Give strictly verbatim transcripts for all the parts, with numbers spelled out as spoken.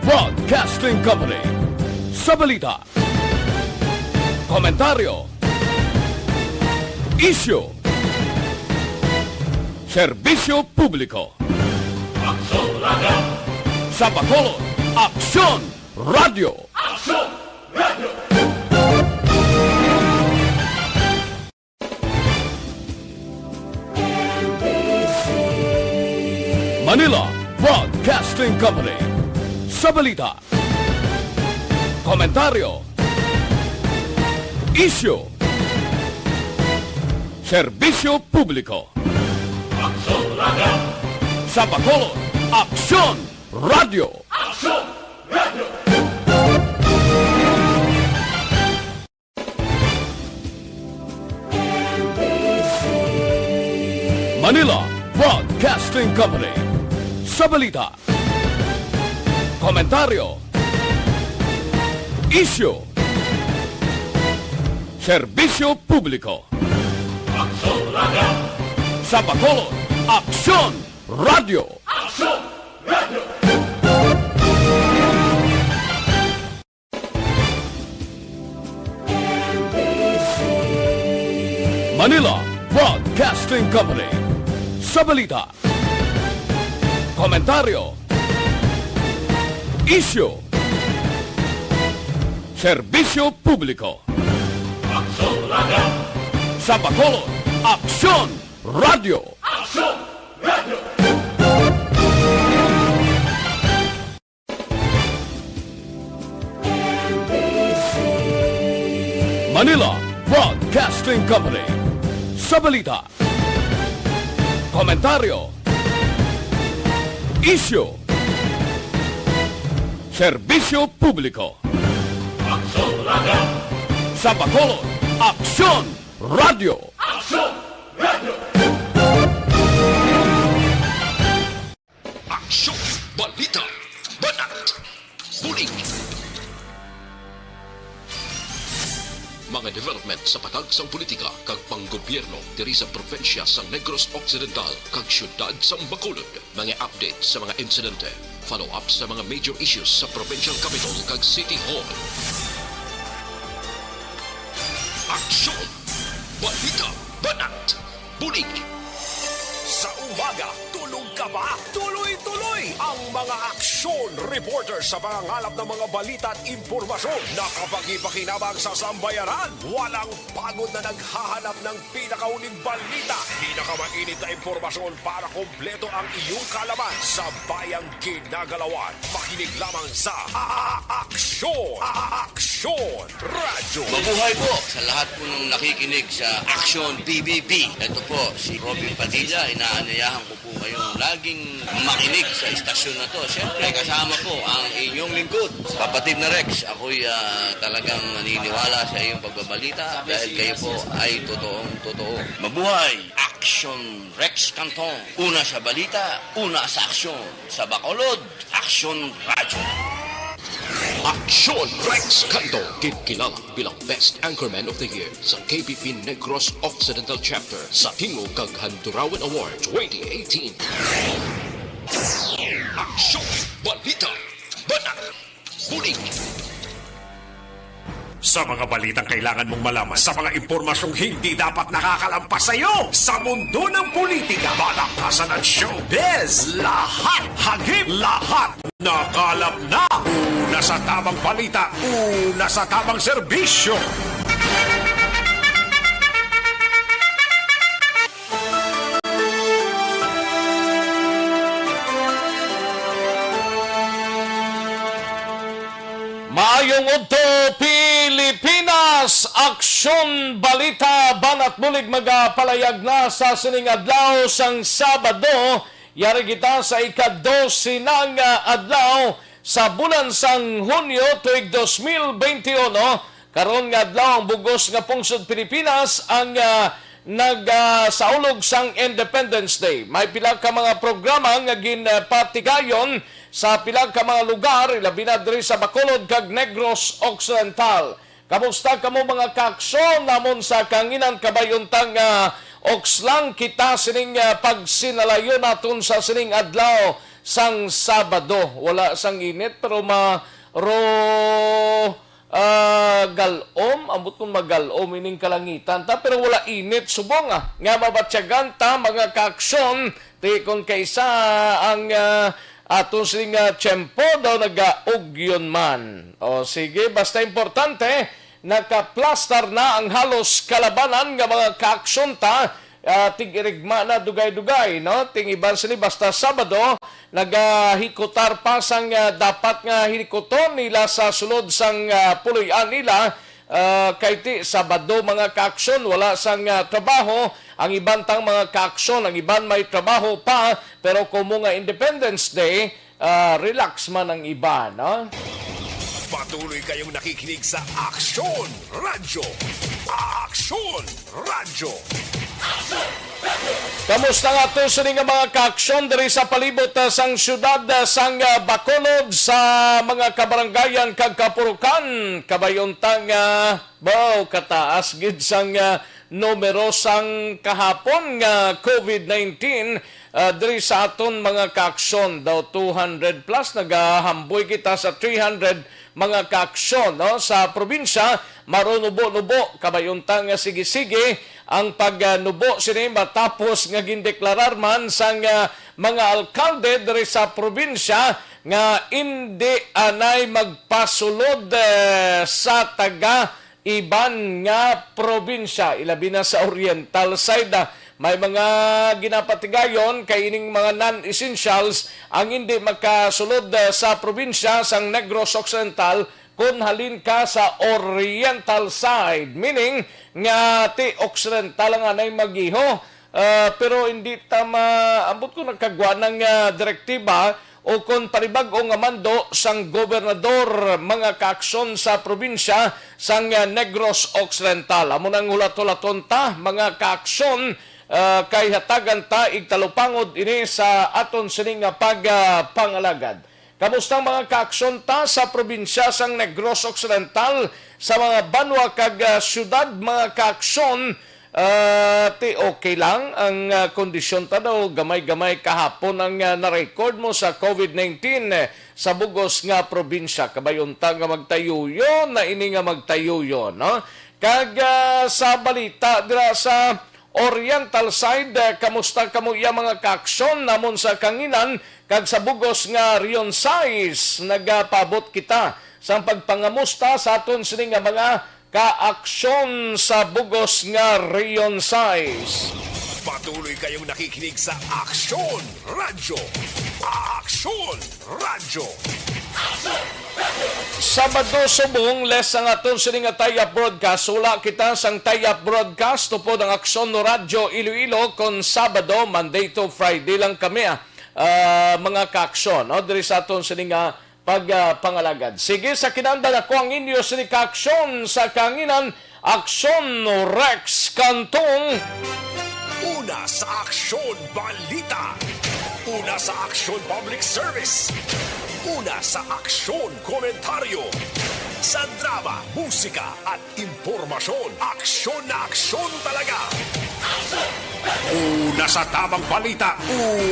Broadcasting Company. Sa balita, komentaryo, isyu, serbisyo publiko. Aksyon Radio! Sa Bacolod, Aksyon Radio! Aksyon Radio! Manila Broadcasting Company. Sa balita, komentaryo, isyu, serbisyo publiko. Aksyon Radio! Sa Bacolod, Aksyon Radio! Aksyon Radio! Manila Broadcasting Company. Sa balita, komentaryo, isyu, serbisyo publiko. Aksyon Radio! Sa Bacolod, Aksyon Radio! Aksyon Radio! Manila Broadcasting Company. Sa balita, komentaryo, isyu, serbisyo publiko. Aksyon Radio! Sa Bacolod, Aksyon Radio! Aksyon Radio! Manila Broadcasting Company. Sa balita, komentaryo, isyu, serbisyo publiko. Aksyon Radio! Sa Bacolod, Aksyon Radio! Aksyon Radio! Aksyon! Balita! Banat! Bulig! Mga development sa patag sang politika kag panggobyerno diri sa probinsya sa Negros Occidental kag siyudad sang Bacolod. Mga update sa mga insidente, follow-up sa mga major issues sa provincial capital kag city hall. Aksyon! Balita! Banat! Bulig! Sa umaga, tulog ka ba? Tuloy-tuloy ang mga aksyon reporter sa pangangalap ng mga balita at impormasyon na kapakipakinabang sa sambayanan. Walang pagod na naghahanap ng pinakahuling balita, pinakamainit na impormasyon para kompleto ang iyong kaalaman sa bayang ginagalawan. Makinig lamang sa A-, A-, Aksyon! A-, A-, Aksyon! Radyo. Mabuhay po sa lahat po ng nakikinig sa Aksyon P B B. Ito po si Robin Padilla. Inaanyayahan ko po kayong laging makinig sa istasyon na to. Siyempre, kasama po ang inyong lingkod, Kapatid na Rex. Ako'y, ah, talagang naniniwala sa iyong pagbabalita dahil kayo po ay totoong totoo. Mabuhay! Aksyon Rex Canton. Una sa balita, una sa aksyon. Sa Bacolod, Aksyon Radyo. Aksyon Rex Canto, ginkilala bilang Best Anchorman of the Year sa K B P Negros Occidental Chapter sa Tingog kag Handurawan Award twenty eighteen. Aksyon, balita, banat, bulig. Sa mga balitang kailangan mong malaman, sa mga impormasyong hindi dapat nakakalampas sa iyo, sa mundo ng politika, balakasan at showbiz, lahat, hagip, lahat. Nakalap na! Una sa tamang balita, una sa tamang serbisyo. Maayong udto, Pilipinas! Aksyon, balita, banat bulig magapalayag na sa sining adlaw sang Sabado. Yari kita sa ika-dose na nga adlaw sa bulan sang Hunyo tuig dos mil benti uno. Karon nga adlaw, ang bug-os nga pungsod Pilipinas ang, ah, nag, ah, saulog sang Independence Day. May pila ka mga programa nga ginpatigayon sa pila ka mga lugar, ilabi na diri sa Bacolod kag Negros Occidental. Kamusta kamo, mga kaaksyon namon sa kahanginan? Kabay unta nga ukslang kita sining, ah, pagsinalayo naton sa sining adlaw sang Sabado. Wala sang init, pero ma-, ro-, ah, galom, ambot kung magalom ining kalangitan ta, pero wala init subong, ah, nga mabatyagan ta, mga kaaksyon, ti kon kaisa ang, ah, aton sining, ah, tiyempo daw nagaugyon man. O sige, basta importante, nakaplastar na ang halos kalabanan nga mga kaaksyon ta, ah, tig-irigma na dugay-dugay, no? Ting iban sini basta Sabado, nagahikutar pa sang, ah, dapat nga hikuton nila sa sulod sang, ah, puloy-an nila, ah, kay ti Sabado, mga kaaksyon, wala sang, ah, trabaho ang iban tang mga kaaksyon, ang iban may trabaho pa, pero komo nga Independence Day, ah, relax man ang iba, no? Patuloy kayong nakikinig sa Aksyon Radyo. Aksyon Radyo. Kamusta nga to sini nga mga kaaksyon diri sa palibot, ah, sang siyudad, ah, sang, ah, Bacolod, sa mga kabarangayan kag kapurukan? Kabayon ta nga, baw, kataas gid sang, ah, numero sang kahapon nga covid nineteen, ah, diri sa aton mga kaaksyon. Daw two hundred plus, nagahamboy kita sa three hundred mga kaaksyon, no, sa probinsya. Marunubo-nubo, kabayon ta nga sige-sige ang pagnubo sini matapos nga gindeklarar man sang, ah, mga alkalde diri sa probinsya nga indi anay magpasulod, eh, sa taga iban nga probinsya, ilabi na sa oriental side. Ah, may mga ginapatigayon kay ining mga non-essentials ang hindi makasulod, ah, sa probinsya sang Negros Occidental kon halin ka sa oriental side, meaning nga ti occidental ang anay magiho. Ah, pero hindi ta ma-, ambot ko nagkagwa ng, ah, direktiba o kon panibag-o nga mando sang gobernador, mga kaaksyon sa probinsya sang, ah, Negros Occidental. Amo nang hulat-hulaton ta, mga kaaksyon, ah, kay hatagan ta igtalupangod ini sa aton sini nga pag, ah, pangalagad. Kamusta ang mga kaaksyon ta sa probinsya sang Negros Occidental, sa mga banwa kag, ah, syudad, mga kaaksyon? Ah, ti okay lang ang, ah, kondisyon ta daw. Gamay-gamay kahapon ang, ah, na-record mo sa covid nineteen, eh, sa bugos nga probinsya. Kabayon ta nga magtayuyo na ini nga magtayuyo, no? Kag, ah, sa balita dira sa Oriental side, eh, kamusta kamo iya mga kaaksyon namon sa Kanginan kag sa bugos nga Region sais? Nagapabot kita sang pagpangamusta sa aton sini nga mga kaaksyon sa bugos nga Region sais. Patuloy kayong nakikinig sa Aksyon Radyo. Aksyon Radyo. Sabado subong, less ang aton sini nga tie-up broadcast. Wala kita sang tie-up broadcast tupod ang Aksyon Radyo Iloilo kon Sabado, Monday to Friday lang kami, ah, ah, mga kaaksyon, no? Diri sa aton sini nga pag, ah, pangalagad. Sige, sa kinahanglan ako ang inyo sini kaaksyon sa Kanginan, Aksyon Rex Cantong. Una sa Aksyon Balita. Una sa Aksyon Public Service. Una sa Aksyon Komentaryo. Sa drama, musika at impormasyon, aksyon na aksyon talaga. Una sa tamang balita,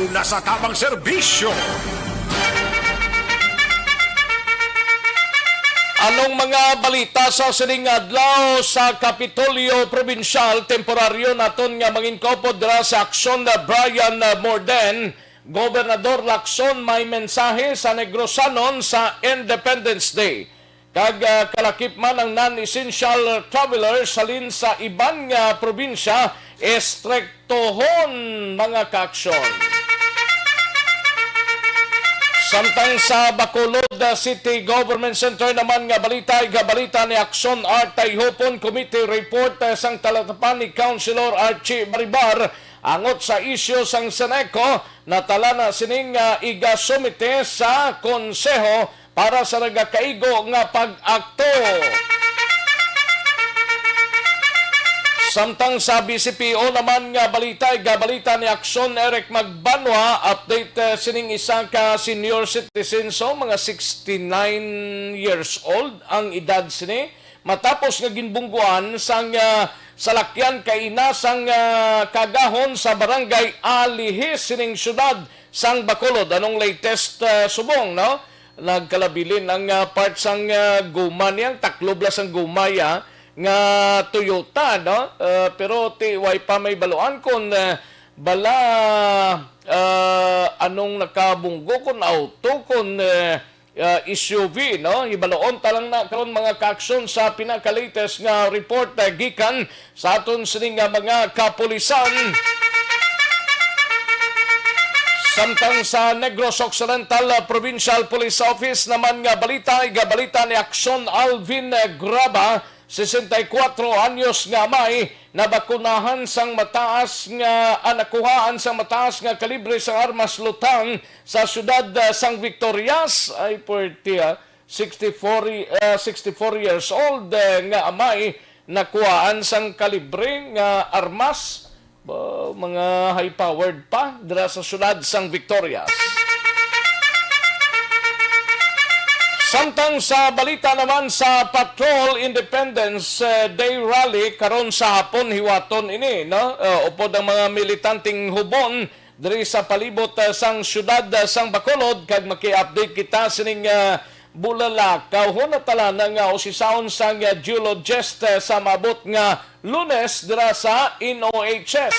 una sa tamang serbisyo. Anong mga balita sa sining adlaw sa Kapitolyo Probinsyal? Temporaryo naton nga mangin kaupod dira sa Aksyon na Brian Morden. Gobernador Lacson may mensahe sa Negrosanon sa Independence Day. Kag, ah, kalakip man ang non-essential travelers halin sa iban nga probinsya, estriktohon, mga kaaksyon. Samtang sa Bacolod, ah, City Government Center naman nga balita, igabalita ni Aksyon Art Tayhopon, Committee Report, ah, sang talatapan ni Councilor Archie Baribar, angot sa isyu sang Seneco, natala na sining, ah, igasumite sa Konseho para sa nagakaigo nga pag-akto. Samtang sa B C P O naman nga balita, igabalita ni Aksyon Eric Magbanwa, update, eh, sining isa ka senior citizen, so mga sixty-nine years old ang edad sini, matapos nga ginbungguan sang, ah, salakyan kaina sang, ah, kagahon sa barangay Alihis sining syudad sang Bacolod. Anong latest, ah, subong, no? Nagkalabilin ang, ah, part sang, ah, guma niyang taklob la sang guma ya nga Toyota, no? Ah, pero ti way pa may baluan kung, ah, bala, ah, anong nakabunggo, kung auto, kung, ah, ah, S U V, no? Hibaloon ta lang na karon, mga kaaksyon, sa pinaka-latest nga report, ah, gikan sa aton sini nga mga kapulisan. Samtang sa Negros Occidental, ah, Provincial Police Office naman nga balita, igabalita ni Aksyon Alvin, ah, Graba, sesenta y cuatro anyos nga amay, nabakunahan sang mataas nga, ah, nakuhaan sang mataas nga kalibre sang armas lutang sa siyudad, ah, sang Victorias. Ay, puwerte, ah. Sixty-four, ah, sixty-four years old, ah, nga amay nakuhaan sang kalibre nga armas. Ba, mga high-powered pa dira sa siyudad sang Victorias. Samtang sa balita naman sa Patrol Independence, eh, Day Rally karon sa hapon, hiwaton ini, no? Eh, upod ang mga militanteng hubon diri sa palibot, eh, sang siyudad, eh, sang Bacolod, kag maki-update kita sining, eh, bulalakaw. Huno na tala na nga usisaon sang, eh, geologist, eh, sa maabot nga Lunes dira sa N O H S.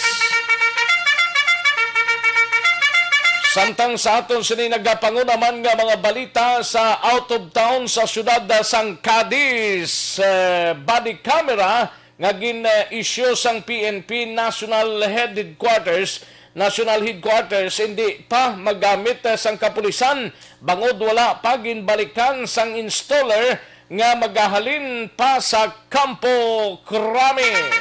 Samtang sa aton sini nagapanguna man nga mga balita sa out of town, sa siyudad sang Cadiz, eh, body camera nga gin-issue sang P N P National Headquarters, National Headquarters, hindi pa magamit, eh, sang kapulisan bangod wala pa ginbalikan sang installer nga magahalin pa sa Campo Crame.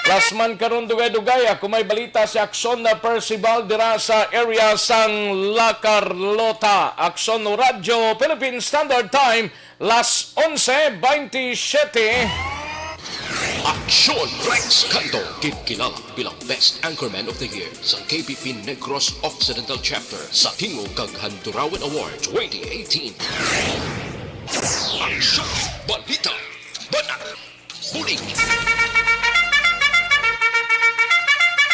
Plus man karon, dugay-dugay, ako may balita si Aksyon na Percival dira sa area sang La Carlota. Aksyon Radyo Philippine Standard Time, las onse baynte-siyete. Aksyon Rex Canto, ginkilala bilang Best Anchorman of the Year sa K P P Negros Occidental Chapter sa Tingog kag Handurawan Award twenty eighteen. Aksyon, balita, banat, bulig.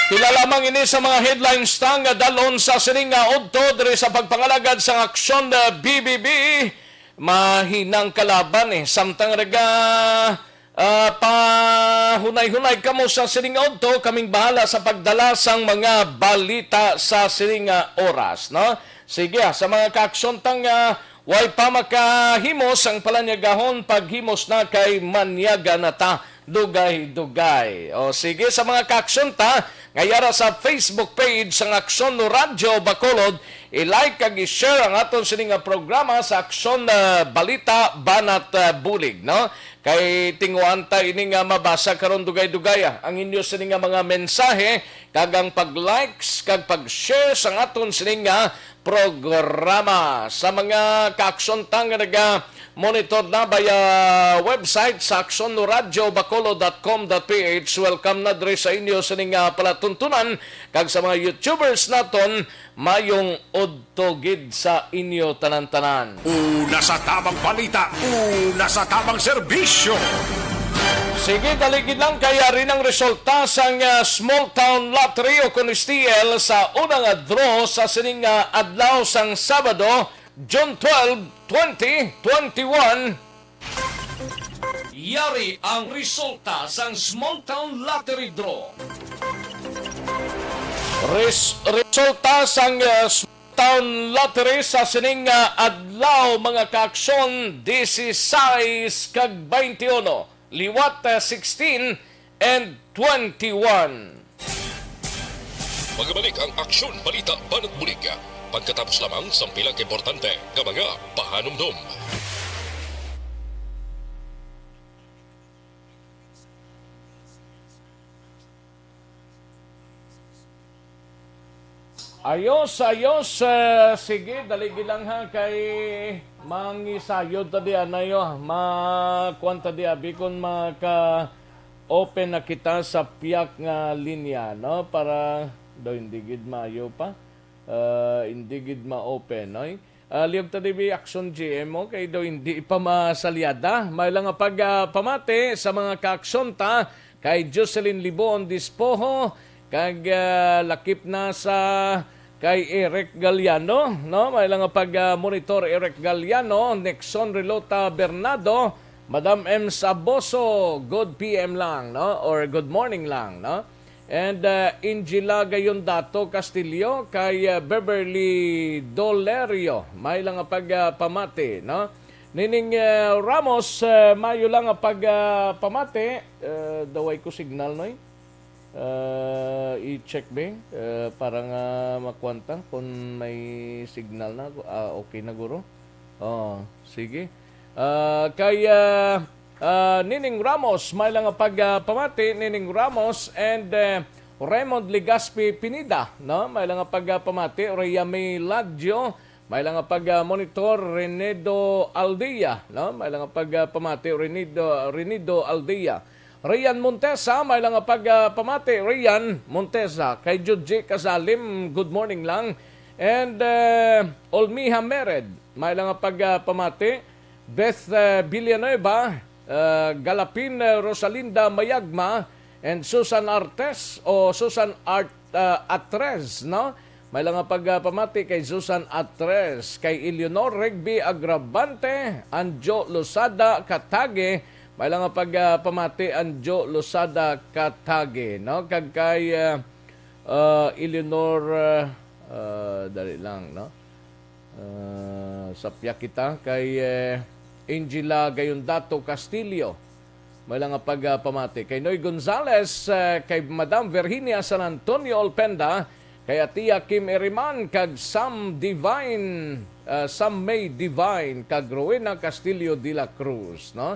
Pila lamang ini sa mga headlines ta nga dalon sa sining nga udto diri sa pagpangalagad sang Aksyon, uh, B B B. Mahinang kalaban, eh. Samtang naga, ah, pahunay-hunay kamo sa sining nga udto, kaming bahala sa pagdala sang mga balita sa sining nga oras, no? Sige, ah, sa mga kaaksyon ta nga way pa makahimos ang palanyagahon, paghimos na kay manyaga na ta. Dugay-dugay. O sige, sa mga kaaksyon ta nga yara sa Facebook page sang Aksyon Radyo Bacolod, i-like kag i-share ang aton sini nga programa sa Aksyon, ah, Balita Banat, ah, Bulig, no? Kay tinguhaan ta ini nga mabasa karon, dugay-dugay, ah, ang inyo sini nga mga mensahe kag ang pag-likes kag pag-share sa aton sini nga programa. Sa mga kaaksyon ta nga naga-monitor na via website sa aksyon radyo bacolod dot com dot P H, welcome na diri sa inyo sining, ah, palatuntunan, kag sa mga YouTubers naton, mayong udto gid sa inyo tanan-tanan. Una sa tabang balita, una sa tabang serbisyo. Sige, dali gid lang, kay ari nang resulta sang, ah, Small Town Lottery o kun S T L sa una nga draw sa sining, ah, adlaw sang Sabado, June twelve, twenty twenty-one. Yari ang resulta sang Small Town Lottery Draw. Res-, resulta sang, ah, Small Town Lottery sa sining, ah, adlaw, mga kaaksyon, dieciséis kag veintiuno, liwat, ah, sixteen and twenty-one. Magbalik ang Aksyon Balita Banat Bulig pagkatapos lamang sang pila ka importante nga mga pahanumdom. Ayos, ayos. Eh, sige, dali gid lang ha, kay mangisayod ta di anayo. Ma-, kuwan ta di, abi, kung maka-open na kita sa piyak nga linya, no? Para daw hindi gid maayo pa. Eh, hindi gid ma-open, no? Ah, liyog ta di bi Aksyon G M, o, kay daw hindi pa masalyada. May lang nga pag, ah, pamati sa mga kaaksyon ta kay Jocelyn Libon Dispoho, Kag, ah, lakip na sa kay Eric Galliano, no? May lang pag, ah, monitor Eric Galliano, Nixon Relota Bernardo, Madam M Saboso, good P M lang, no? Or good morning lang, no? And, ah, Angela Gayondato Castillo, kay, ah, Beverly Dolerio, may lang pag, ah, pamati, no? Nining, ah, Ramos, ah, mayo lang nga pag, ah, pamati, ah, daway ko signal, noy. Ah, i-check ba? Ah, para nga makwanta kung may signal na. Ah, okay na, guro. Oh, sige. Ah, kay, ah, ah, Nining Ramos, may lang nga pag, ah, pamati, Nining Ramos and, eh, Raymond Legaspi Pineda, no? May lang nga pag, ah, pamati, Rhea May Ladjo, may lang nga pag, ah, monitor, Renedo Aldea, no? May lang nga pag, ah, pamati, Renedo, Renedo Aldea. Rian Montesa, may lang nga pag, ah, pamati, Rian Montesa. Kay Judge Casalim, good morning lang. And, eh, Olmiha Mered, may lang nga pag, ah, pamati. Beth, eh, Villanueva, eh, Galapin, eh, Rosalinda Mayagma, and Susan Artes o Susan Art, eh, Atres, no? May lang nga pag, ah, pamati kay Susan Atres, kay Eleanor Rigby Agravante, Anjo Losada Katagi, may lang nga pag, ah, pamati Anjo Losada Katagi, no? Kag kay, ah, ah, Eleanor, ah, ah, dali lang, no? Ah, sapya kita kay, eh, Angela Gayondato Castillo. May lang nga pag, ah, pamati kay Noy Gonzales, eh, kay Madam Virginia San Antonio Olpenda, kay Atia Kim Eriman, kag Sam Divine, ah, Sam May Divine, kag Rowena Castillo de la Cruz, no?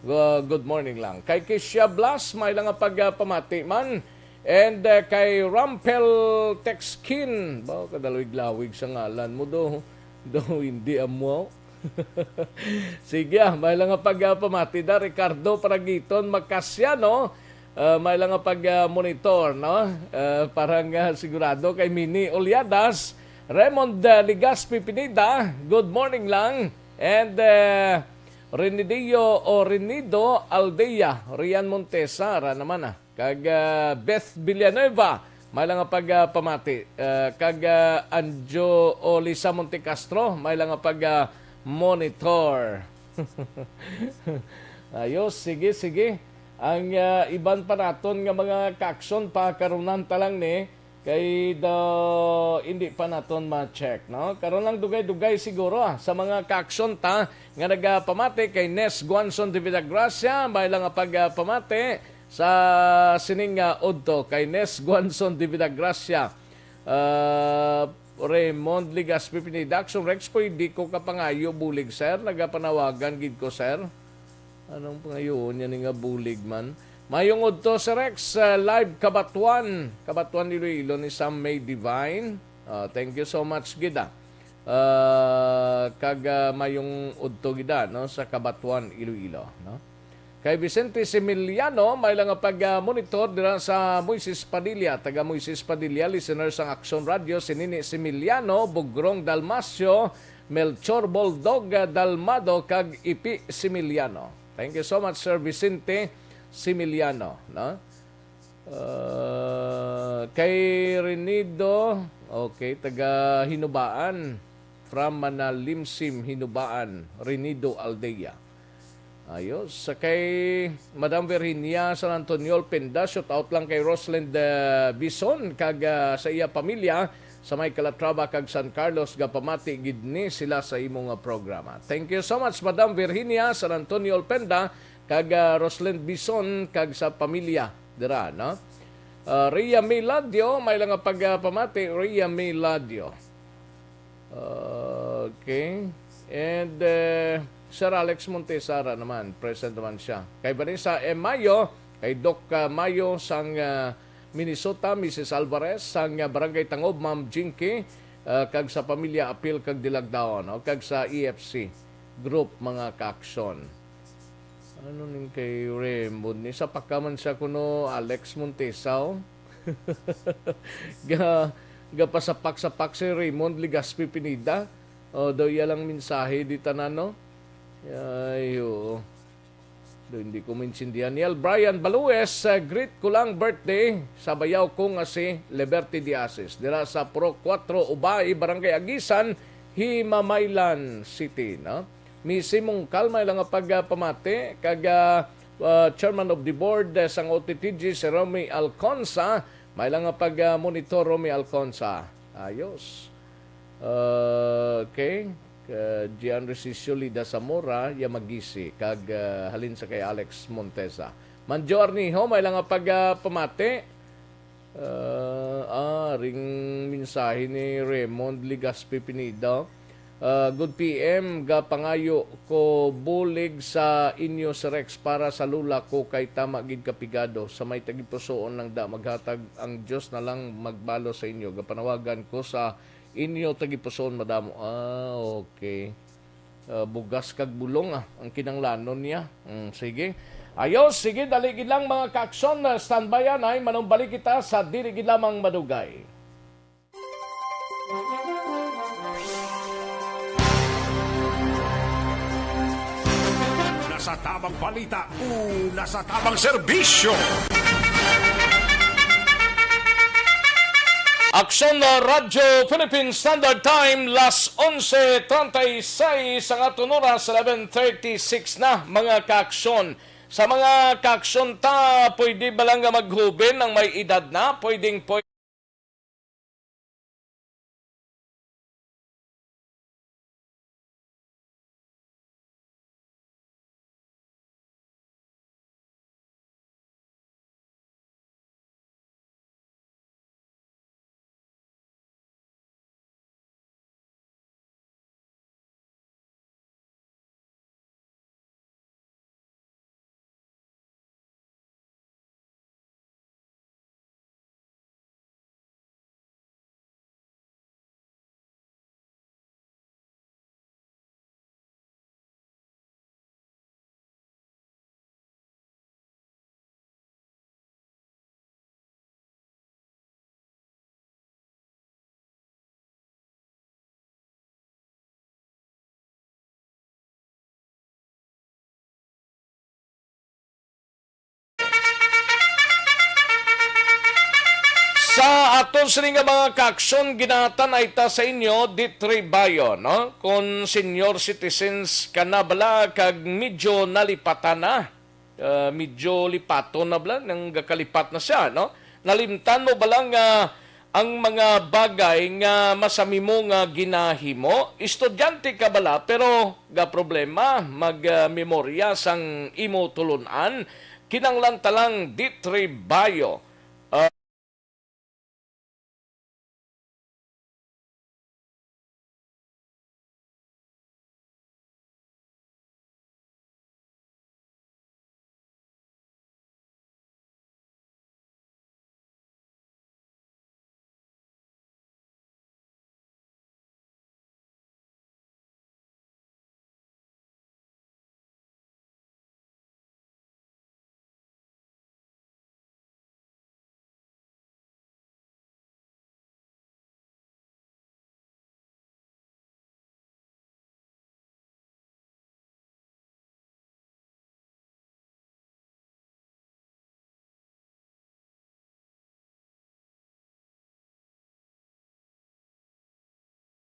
Gu-, good morning lang. Kay Kisha Blas, may lang nga pag, ah, pamati man. And, uh, kay Rampel Texkin, ba, kadalawig-lawig sa ngalan mo do. Do, hindi amo. Sige, ah, may lang nga pag, ah, pamati da, Ricardo Paragiton Macasiano, ah, may lang nga pag, ah, monitor, no? Ah, parang, ah, sigurado kay Mini Oliadas, Raymond, ah, Ligaspi Pineda, good morning lang. And, ah, Renidio o Renido Aldea, Rian Montesa, ra naman, ah. Kag, ah, Beth Villanueva, may lang nga pag, ah, pamati. Ah, kag, ah, Anjo o Lisa Montecastro, may lang nga pag, ah, monitor. Ayos, sige, sige. Ang, ah, iban pa naton nga mga kaaksyon, pakarunan ta lang ni, kay daw hindi pa naton ma-check, no? Karon lang dugay-dugay siguro, ah, sa mga kaaksyon ta nga nagapamati kay Nes Guanzon de Villagracia, may lang nga pag, ah, pamati. Sa sining nga udto kay Nes Guanzon de Villagracia, ah, Raymond Legaspi Pineda, Action Rex, pwede ko kapangayo bulig, sir? Nagapanawagan gid ko, sir. Anong pangayoon niya ni nga bulig man? Mayong udto, Sir Rex, ah, live Cabatuan. Cabatuan, Iloilo ni Sam May Divine. Ah, thank you so much gid, ah. Ah, kag, ah, mayong udto gid, ah, no, sa Cabatuan, Iloilo, no? Kay Vicente Similiano, may lang nga pag, ah, monitor dira sa Moises Padilla, taga Moises Padilla, listener sang Aksyon Radio, si Nini Similiano, Bugrong Dalmacio, Melchor Boldog, ah, Dalmado, kag Ipi Similiano. Thank you so much, Sir Vicente Similiano, no? Ah, kay Renido, okay, taga Hinubaan, from Manalimsim, Hinubaan, Renido Aldea. Ayos. Sa kay Madam Virginia San Antonio Alpenda, shout out lang kay Rosalind, ah, Bison, kag, ah, sa iya pamilya sa may Calatrava kag San Carlos, gapamati gid ni sila sa imo nga programa. Thank you so much, Madam Virginia San Antonio Alpenda, kag, ah, Rosalind Bison, kag sa pamilya dira, no? Ah, Rhea May Ladio, may lang nga pagpamati, Rhea May Ladio. Okay. And, eh, Sir Alex Montesara naman, present naman siya. Kay Vanessa M. Mayo, kay Doc, ah, Mayo sang, ah, Minnesota, Missus Alvarez sang, ah, Barangay Tangob, Ma'am Jinky, ah, kag sa pamilya Apil kag Dilagdaon, no? Kag sa E F C group, mga kaaksyon. Ano ning kay Raymond ni? Sapaka man siya kuno, Alex Montesa, oh. Ga-, gapasapak-sapak si Raymond Legaspi Pineda. Oh, daw iya lang mensahe di tanan, no? Ay, oo. Do hindi ko maintindihan. Niel Brian Balues, uh, greet ko lang birthday sa bayaw ko nga si Liberty Diasis. Dira sa Pro Cuatro Ubay, Barangay Agisan, Himamaylan City, no? Misimong kalma lang nga pagpamati kag, uh, uh, Chairman of the Board, uh, sang O T T G, si Romy Alconsa. May lang nga pag, uh, monitor, Romy Alconsa. Ayos. Uh, okay. Uh, Gian Resisio Lida Zamora, Yamagisi, kag, uh, halin sa kay Alex Montesa. Manjo Arnijo, may lang nga pag, uh, pamati. Uh, ah, ring mensahe ni Raymond Legaspi Pineda. Uh, good P M, gapangayo ko bulig sa inyo, Sir Rex, para sa lula ko kay tama gid kapigado. Sa may tagipusoon lang da maghatag ang Dios na lang magbalo sa inyo. Gapanawagan ko sa inyo tagipusoon madamo. Ah, okay. Ah, bugas kag bulong, ah, ang kinanglanon niya. Mm, sige. Ayos, sige, dali gid lang, mga kaakson, ah, standby anay, manumbalik kita sa dili gid lamang madugay. Una sa tabang balita, una sa tabang serbisyo. Aksyon na Radyo Philippine Standard Time, las onse treinta y seis ang aton oras, eleven thirty-six na, mga kaaksyon. Sa mga kaaksyon ta, pwede ba lang nga maghubin ang may edad na? Pwedeng pwede. Sa aton sini nga mga kaaksyon, ginatanay ta sa inyo, D three Bio, no? Kung senior citizens ka na bala kag medyo nalipatan na, ah, medyo lipaton na bala, nang gakalipat na siya, no? Nalimtan mo bala nga ang mga bagay nga masamimo nga ginahimo? Estudyante ka bala, pero ga problema mag, ah, memorya sang imo tulun-an? Kinanglan ta lang D three Bio. Ah,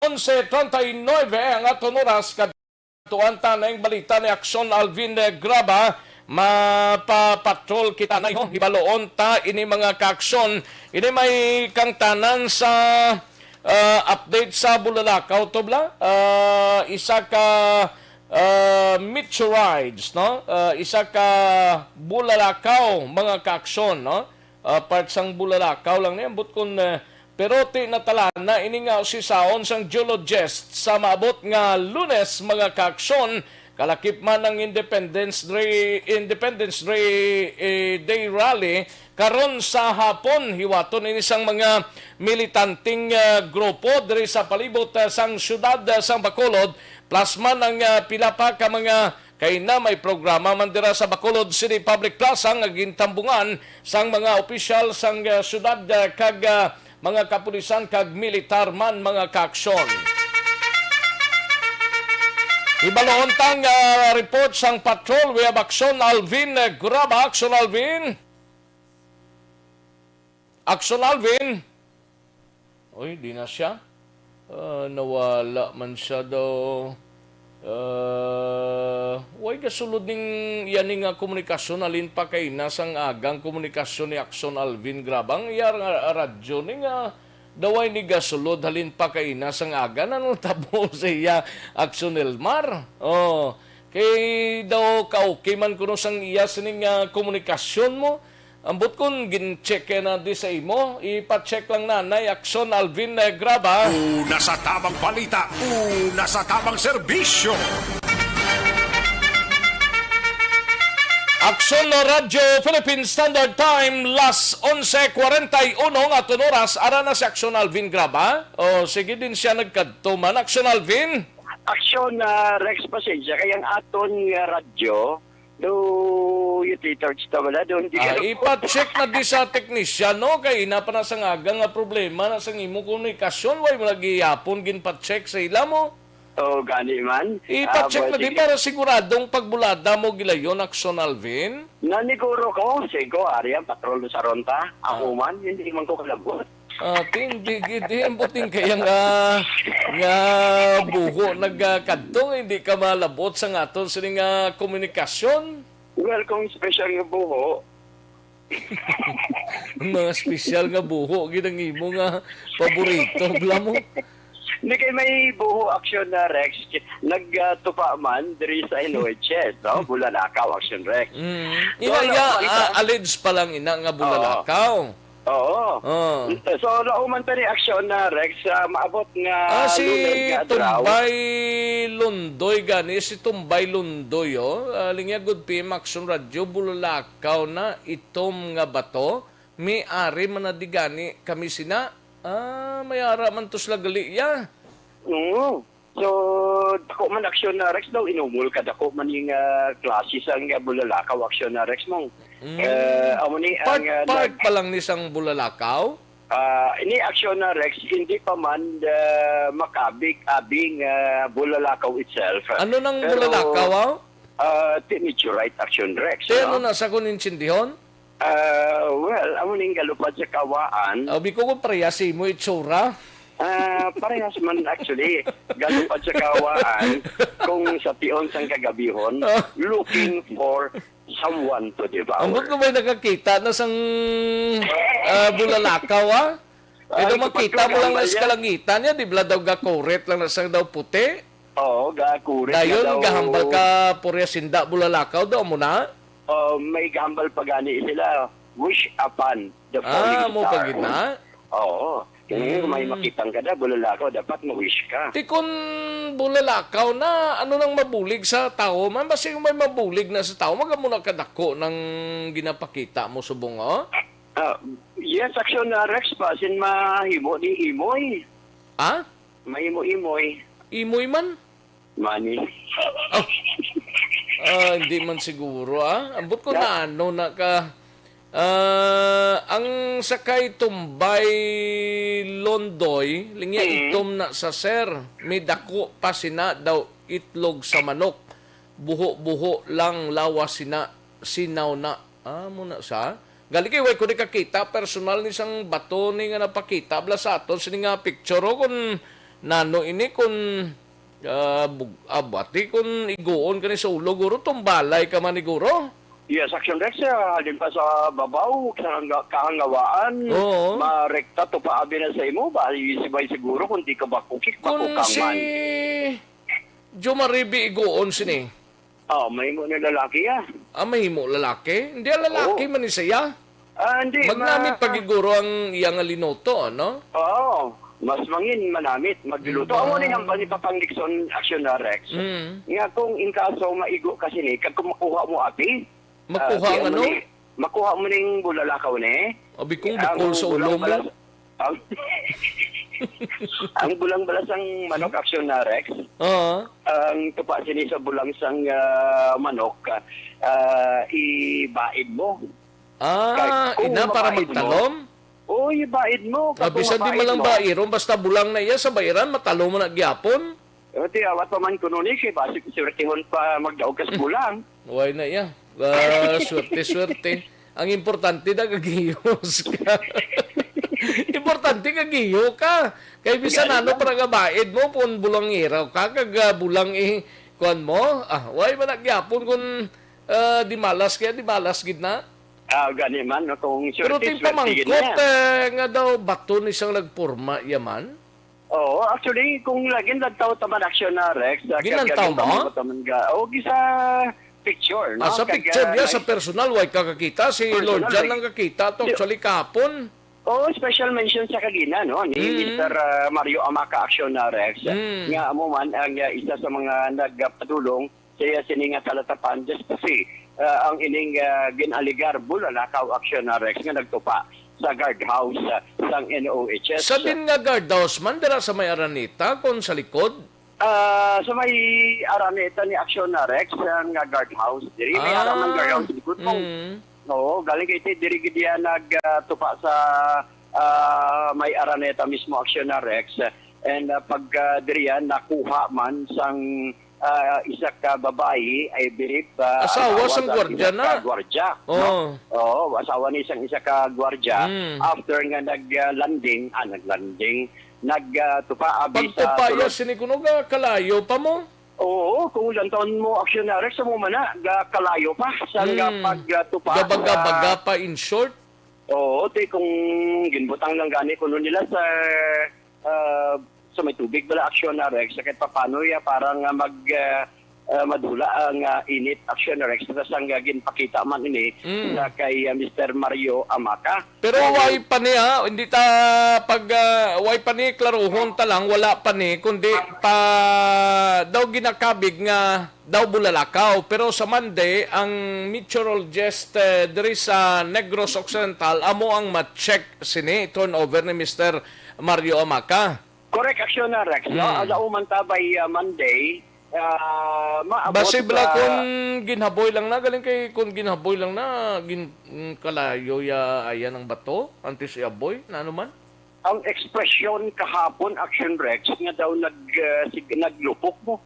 Onse treinta y nueve ang aton oras, katuan ta na ang balita ni Aksyon Alvin Graba. Mapapatrol kita na, ho. Hibaloon ta ini, mga kaaksyon. Ini may kangtanan sa, ah, update sa Bulalakaw to bala. Ah, isa ka, ah, meteorites, no? Ah, isa ka bulalakaw, mga kaaksyon, no? Ah, part sang bulalakaw lang ni, ambot kun, eh, pero ti natalana ini nga usisaon sang geologist sa maabot nga Lunes, mga kaaksyon, kalakip man ang Independence Day, Independence Day, eh, Day Rally karon sa hapon. Hiwaton ini sang mga militanteng, ah, grupo diri sa palibot, ah, sang siyudad, ah, sang Bacolod, plus man ang, ah, pila pa ka mga Kay na may programa man dira sa Bacolod City Public Plaza nga gintambungan sang mga opisyal sang, ah, syudad, ah, kag, ah, mga kapulisan kag militar man, mga kaaksyon. Hibaluon tang, ah, report sang patrol. We have Action Alvin, eh, Graba. Action Alvin. Action Alvin. Uy, di na siya. Ah, nawala man siya daw. Ah, way gasulod ning yani nga komunikasyon halin pa kay ina sang agang komunikasyon ni Action Alvin Graba. Ang iya nga radyo ni nga daway ni gasulod halin pa kay ina sang aga. Anong tabo sa iya, Action Elmar? Oh, kay daw ka-okay man kuno sang iya sining, ah, komunikasyon mo. Ambot kon gin-check na di sa imo, ipa-check lang, Nanay Action Alvin, eh, Graba. Una sa tamang balita, una sa tamang serbisyo. Aksyon na Radyo Philippine Standard Time, las onse kwarenta y uno nga aton oras. Ara na si Aksyon Alvin Graba. O, sige din siya nagkadto man. Aksyon Alvin. Aksyon na Rex, pasensya kay ang aton nga radyo, do you charge ta wala doon? Di Ah, ka ipa-check na di sa teknisyan, no? Kay ina pa na sa ngaga nga problema na sa imo komunikasyon, way mo lagi yapon ginpa-check sa ila mo. Oh, gani man. Ipa-check Ah, na di sige. Para siguradong pagbulada mo gilayon, Aksyon Alvin. Naniguro ko, sigo, ari ang patrol sa Ronta. Ako Ah. Man, hindi man ko kalabot. Ah, ti, hindi, hindi, ang buting kaya nga, nga buho nagkadto, hindi ka malabot sa aton sini nga komunikasyon. Well, kung special nga buho, Ang mga special nga buho, gid ang imo nga paborito, bla mo. Hindi kay may buho action na Rex, nagtupa man diri sa N O H S, no? Bulalakaw action Rex. Mm. So, Ina, ano, iya, ang ah, alleged pa lang ina nga Oo. Bulalakaw. Oo. Oh. So, lauman ta ni aksyon na Rex, ah, maabot nga Ah, si lunes nga adlaw. Tumbay Lundoy gani, si Tumbay Lundoy, oh. Ah, linya gud P M Action Radio, Bulalakaw na, itom nga bato. May ari man na di gani kami sina. Ah, may ara man to sila gali, ya. Oo. So, dako man aksyon na Rex daw, inumol ka dako man yung, ah, klase sang, ah, Bulalakaw aksyon na Rex mong. Mm. Eh, amo ni Part, ang, ah, part nag- pa lang ni sang Bulalakaw? Ah, ini aksyon na Rex, hindi pa man, ah, makabig abing, ah, Bulalakaw itself. Ano nang Pero, Bulalakaw, ah? Ah, ti meteorite action Rex, Ti ano no? Na sa kun intindihon? Ah, well, amo ning galupad sa kawaan. Abi ko kung parehas sa imo itsura. Ah, parehas man actually. Galupad sa kawaan kung sa tion sang kagabihon, Ah. Looking for someone to devour. Ambot ko ba'y nakakita na sang, ah, Bulalakaw, ah? Ay, Pero kapag makita mo lang na sa kalangitan niya, di ba daw gakurit lang na sang daw puti? Oo, gakurit na Dayon, daw. Gahambal ka, purya sinda, Bulalakaw daw, amo na? Oh, may gahambal pa gani sila. Wish upon the Ah, falling mo star. Pa gid na? Oo. Kaya Mm. May makitang ka na, Bulalakaw, dapat ma-wish ka. Ti kun Bulalakaw na, ano nang mabulig sa tao? Man, basi kung may mabulig na sa tao, maga mo na kadako nang ginapakita mo subong, oh? Ah, yes, action na Rex pa, sin mahimo ni Imoy. Ha? Mahimo Imoy. Imoy man? Money. Oh. Ah, hindi man siguro, ah. Ambot ko Yeah. Na ano na ka. Ah, ang sakay Tumbay Londoy, linya Mm. Itom na sa sir. May dako pa sina daw itlog sa manok. Buho-buho lang lawas sina, sinaw na. Ah, mo na sa. Gali kay way ko ni kakita personal ni sang bato ni nga napakita bala sa aton sini nga picture, oh, kun nano ini, kun, ah, bug-, ah, bati kun iguon ka ni sa ulo, guro, tumbalay ka man ni guro. Yes, Action Rex, ah, halin pa sa babaw, sa hangga-, kahangawaan, Oo. Marekta to pa abi na sa imo, ba, isibay siguro kung di ka bakukik, Kun bakukang si man. Jomaribi iguon sini. Oh, mahimo na lalaki, ah. Ah, mahimo lalaki? Hindi, ah, lalaki Oo. Man ni siya. Ah, hindi, Magnamit ma- pa gid guro ang iya nga linuto, ano? Oo, mas mangin manamit, magluto. Mm. Amo ni ang bali pa pang Nixon action na Rex. Mm. Nga kung in kaso maigo ka sini, kag kung makuha mo, abi, Makuha ah, ang ano? Ni, makuha mo ning bulalakaw ni. Abi kong Ang bukol sa bulang ulo mo. Balas-, ang, ang bulang balasang manok action na Rex. Oo. Ang tupa sini sa bulang sang, ah, manok, ah, ibaid mo. Ah, Kay kung ina para mabaid mo, magtalom? Oo, ibaid mo. Ah, bisan di mabaid man lang mo. Bairon, basta bulang na iya sa bairan, matalom mo na gyapon. Pero ti awat pa man kuno ni, kay basi swertehon pa magdaog ka sa bulang. Why na iya? Ah, swerte-swerte. Ang importante, nagagihos ka. Importante, kagiho ka. Kay bisan Gani ano lang. Para nga baid mo, kung bulangiraw ka, kag, ah, bulang i-, kuwan mo, ah, why ba nagyapon kung, ah, di malas kaya, di malas gid na? Ah, gani man, no, kung Pero swerte, ting swerte gid pamangkot, na. Eh, nga daw bato ni siyang nagporma, yaman? Oo, actually, kung lagi nagtaw taman action na, Rex, sa Ginantaw kag-, mo? Taman ga, o, gisa picture, no? Ah, sa Kag, picture ah, niya, sa nai- personal, way ka kakita. Si Personal, Lord Jan way. Lang kakita to, Di- actually, kahapon. Oo, special mention sa kagina, no, ni Mm. Mister, ah, Mario Amaca Action na, Rex, Mm. nga amo man ang, ah, isa sa mga nagpadulong sa iya sini nga talatapan, just to see, ah, ang ining, ah, gin-alegar bulalakaw action na, Rex, nga nagtupa sa guardhouse, ah, sang N O H S. Sa din nga guardhouse man, dira sa may Araneta, kon sa likod? Ah, sa may Araneta ni action na, Rex, ang, ah, guardhouse. Diri, may Ah. Harang ng guardhouse likod mo. Mm. Oo, galing kay ti-, diri gid yan nag, ah, tupa sa, ah, may Araneta mismo action na, Rex. And, ah, pag, ah, diri yan, nakuha man sang, ah, isa ka babayi, I believe, ah, Asawa asawa sang sa gwardiya isa na. Ka gwardiya, no? Oo. Oo, asawa ni isang isa ka gwardiya. Mm. After nga nag, ah, landing, ah, nag-landing, nag, ah, tupa abi sa Pagtupa ya sulod. Sini kuno ga kalayo pa mo? Oo, kung lantawon mo, action na, Rex, sa mo man na, ga kalayo pa, sang, ah, Mm. Pagtupa Gabaga-baga sa pa, in short? Oo, ti kung ginbutang lang gani kuno nila sa, ah, sa may tubig bala aksyon na, Rex, sa kahit papano ya, parang, ah, mag, ah, ah, madula ang, ah, init aksyon na, Rex, sa sang, ah, ginpakita man ini Mm. sa kay, ah, Mister Mario Amaca. Pero Ang way pa ni, ha? Hindi ta pag, ah, way pa ni klaruhon ta lang, wala pa ni, kundi pa daw ginakabig nga daw bulalakaw. Pero sa Monday, ang meteorologist, eh, diri sa Negros Occidental, amo ang ma-check sini, turnover ni Mister Mario Amaca. Correct, action na, Rex, no? Hmm. Ang dauman ta by, uh, Monday, uh, maabot Basi bala sa kung ginhaboy lang na, galing kay kung ginhaboy lang na, gin-, mm, kalayo ya, ayan ang bato, antes iaboy, na ano man? Ang ekspresyon kahapon, Action Rex, nga daw nag, uh, sig-, naglupok mo.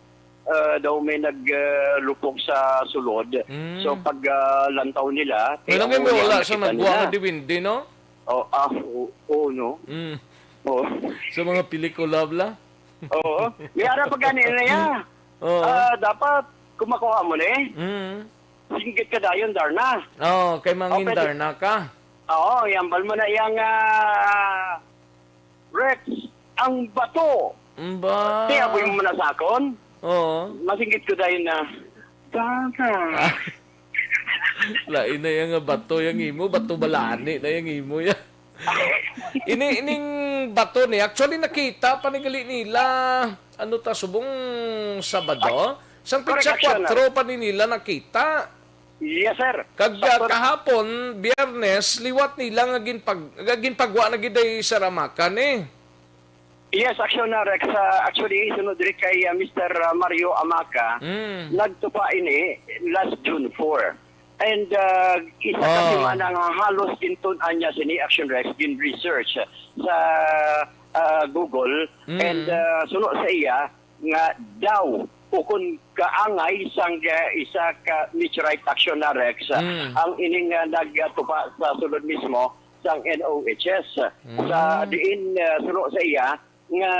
Uh, daw may nag, uh, lupok sa sulod. Mm. So, pag, uh, lantaw nila, May eh, lang ang yung may ulo wala niya sa nakita nagwa nila. Nga diwindi, no? Oh, ah, oo, oo, no? Mm. Oo. Sa mga pelikula, bla? Oo. May ara pa gani na ya. Oo. Ah, dapat kung makuha mo ni, Mm. singgit ka dayon, Darna. Oo, kay mangin Oh, pwede. Darna ka. Oo, yambal mo na yang, ah, Rex, ang bato. Mba. Ti, aboy mo na sa akon. Oo. Masinggit ko dayon na, Darna. Ah. Lain na yang bato yang imo, bato balani na yang imo ya. Ini, ining bato ni, actually nakita pa ni gali nila, ano ta, subong Sabado? Sang Correct, petsa action na. Kwatro pa ni nila nakita. Yes, sir. Kag, ah, Pastor. Kahapon, Biyernes, liwat nila nga ginpag-, nga ginpagwa na gid ay sa Ramacan, eh. Yes, action na, Rex. Ah, actually, sunod diri kay, ah, Mister Mario Amaca, Mm. nagtupa ini last June four. And, ah, isa ka Ah. semana nga halos gintun-an niya sini, Action Rex, gin-research sa, ah, Google. Mm. And, ah, suno sa iya, nga daw ukon kaangay sang, ah, isa ka meteorite, action na, Rex, Mm. ang ining, ah, nagtupa sa sulod mismo sang N O H S. Mm. Sa diin, ah, suno sa iya nga,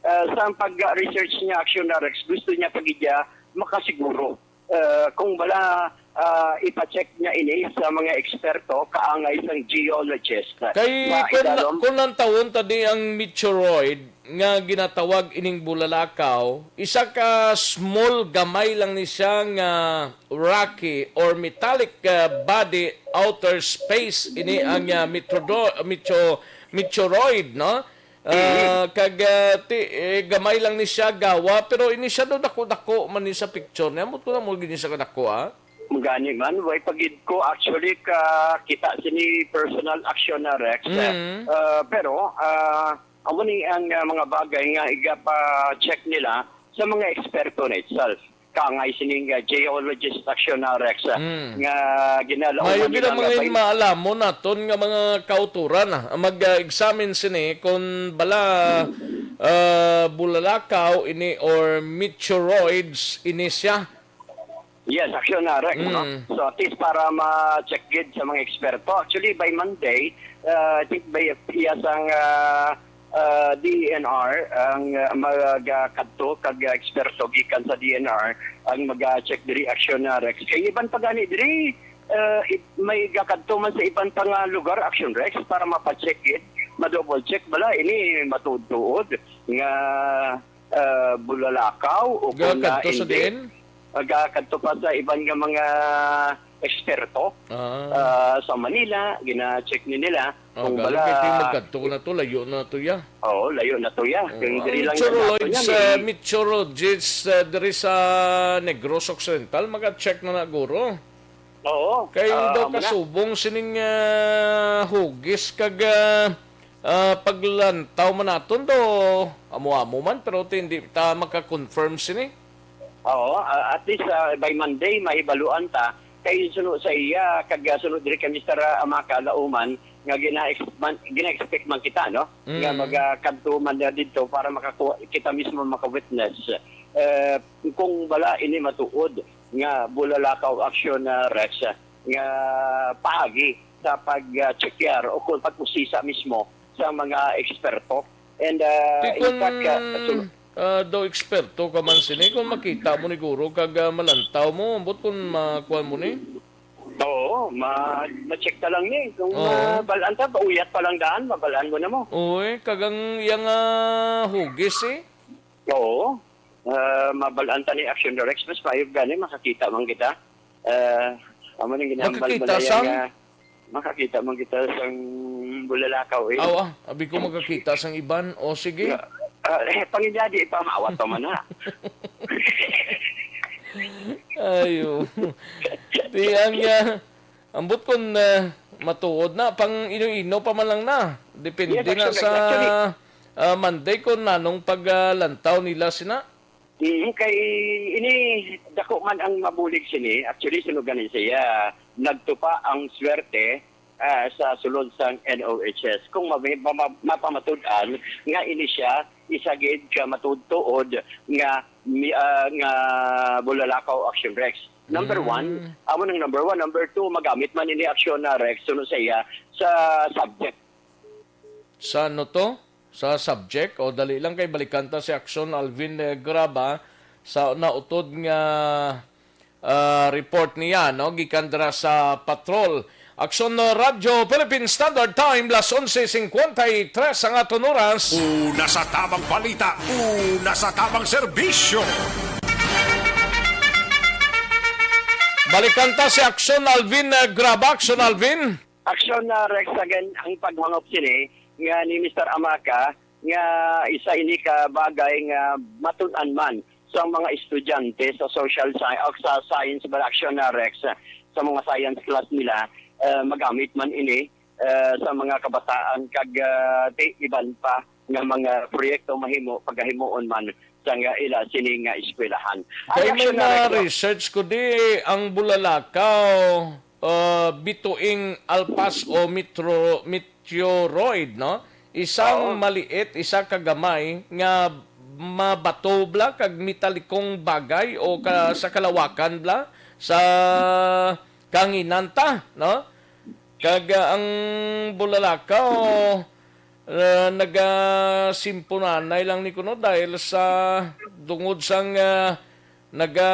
ah, sa pag-research niya, action na, Rex, gusto niya pag iya makasiguro, ah, kung bala, ah, ipa-check niya ini sa mga eksperto kaangay sang geologist. Kay Sa kung, idalom kung lantawon ta di ang meteoroid, nga ginatawag ining bulalakaw, isa ka small, gamay lang ni siya nga rocky or metallic, uh, body, outer space, ini ang, uh, metrodo-, metro-, meteoroid, no? Uh, Mm. Kag, uh, ti-, eh, gamay lang ni siya gawa, pero ini siya do dako-dako man ni sa picture niya. Mo to na mo gini sa kadako, ah? Gani man, way pa gid ko actually ka kita sini personal action na, Rex. Mm. Uh, pero, uh, amo ni ang, uh, mga bagay nga igapa-check nila sa mga eksperto na itself. Kangay sining, uh, geologist action na, Rex, uh, Mm. nga ginalauman Mayo gid nila ang nga mga bay- maalamon naton nga mga kauturan, ah, ang mag-, uh, examine sini kung bala, ah, bulalakaw ini or meteoroids ini siya. Yes, actually, na, Rex, no? Mm. So, at least para ma-check gid sa mga eksperto. Actually, by Monday, uh, I think by, iya sang, ah, ah, D E N R ang, ah, magakadto kag, ah, eksperto gikan sa D E N R ang mag-check diri, actually, na, Rex. Kay iban pa gani diri, ah, i-, may gakadto man sa iban pa nga lugar, actually, Rex, para mapacheck it, ma-double check bala ini matuod-tuod nga, ah, bulalakaw o kung, ah, Gakadto sa hindi. diin? Gakadto pa sa iban nga mga eksperto, Ah. ah, sa Manila, gina-check ni nila Oh, kung galo bala kay kung magkadto na to, layo na to, ya. Oo, layo na to, ya. Oo. Kung Ang diri lang meteorologists, naman, eh, eh. meteorologists, ah, diri sa Negros Occidental, maga-check na na, guro. Oo, Kay ah, daw amo na. kasubong sining, ah, hugis kag, ah, ah, paglantaw man naton do, amo-amo man, pero ti-, hindi ta maka-confirm sini. Oo, ah, at least, ah, by Monday, mahibaluan ta. Kay suno sa iya, kag, ah, suno diri kay Mister Amaka Lauman, nga gina-ex-, man, gina-expect man kita, no? Nga Mm. magakadto man na didto para makakuha, kita mismo maka-witness. Eh, kung bala ini matuod nga bulalakaw action, ah, Rex, nga paagi sa pag, ah, check-yar o kung pag-usisa mismo sa mga eksperto. And, ah, Ti in kun, fact, ah, sul- ah, daw eksperto ka man sini, kung makita mo ni guro kag, ah, malantaw mo, ambot kung makuha mo ni? Oo, ma-, ma-check ta lang ni. Kung Oo. mabalaan ta, pauyat pa lang daan, mabalaan mo na mo. Uy, kag ang iyang, ah, hugis, eh. Oo. Ah, mabalaan ta ni Action Directs, mas mayog gani, makakita man kita. Ah, amo nang ginahambal mo Makakita na sang? yan nga, makakita man kita sang bulalakaw, eh. Aw, ah, abi ko makakita sang iban. O, sige. Nga, ah, eh, panginyadi, ipamawat pa man na. Ayo. Ti ang, ah, ambot kon, ah, matuod na, pang ino-ino pa man lang na. Depende Yes, na actually, sa, actually. ah, Monday kon nanong pag, ah, lantaw nila sina. Mm, kay ini dako man ang mabulig sini. Actually, suno gani siya, nagtupa ang swerte, ah, sa sulod sang N O H S. Kung ma-, ma-, ma-, mapamatud-an nga ini siya, isa gid ka matuod-tuod nga mi-, ah, nga bulalakaw action, Rex. Number Mm. one, amo nang number one. Number two, magamit man ini action na, Rex, suno sa iya sa subject. Sa ano to? Sa subject? O, dali lang kay balikan ta si Action Alvin, eh, Graba sa nautod nga, ah, report niya, no? Gikan dira sa Patrol. Action, uh, Radyo Philippine Standard Time, las onse cincuenta y tres ang aton oras. Una sa tamang balita, una sa tamang serbisyo. Balikan ta si Action Alvin, uh, Graba. Action Alvin. Action na, Rex, again, ang paghangop sini nga ni Mister Amaka nga isa ini ka bagay nga matun-an man sa mga estudyante sa social science o sa science ba, action na, Rex, sa mga science class nila, eh, magamit man ini, eh, sa mga kabataan kag, eh, ti-, iban pa nga mga proyekto mahimo pagahimuon man sa nga ila sini nga eskwelahan. Ang Kay may action na, na-research ko di ang bulalakaw, uh, bituing alpas o metro-, meteoroid, no? Isang Oo. maliit, isa ka gamay nga mabato bla kag metalikong bagay o ka, sa kalawakan bla sa kanginan ta, no? Kag, ah, ang bulalakaw, ah, nagasimpunanay lang ni kuno dahil sa tungod sang, ah, naga,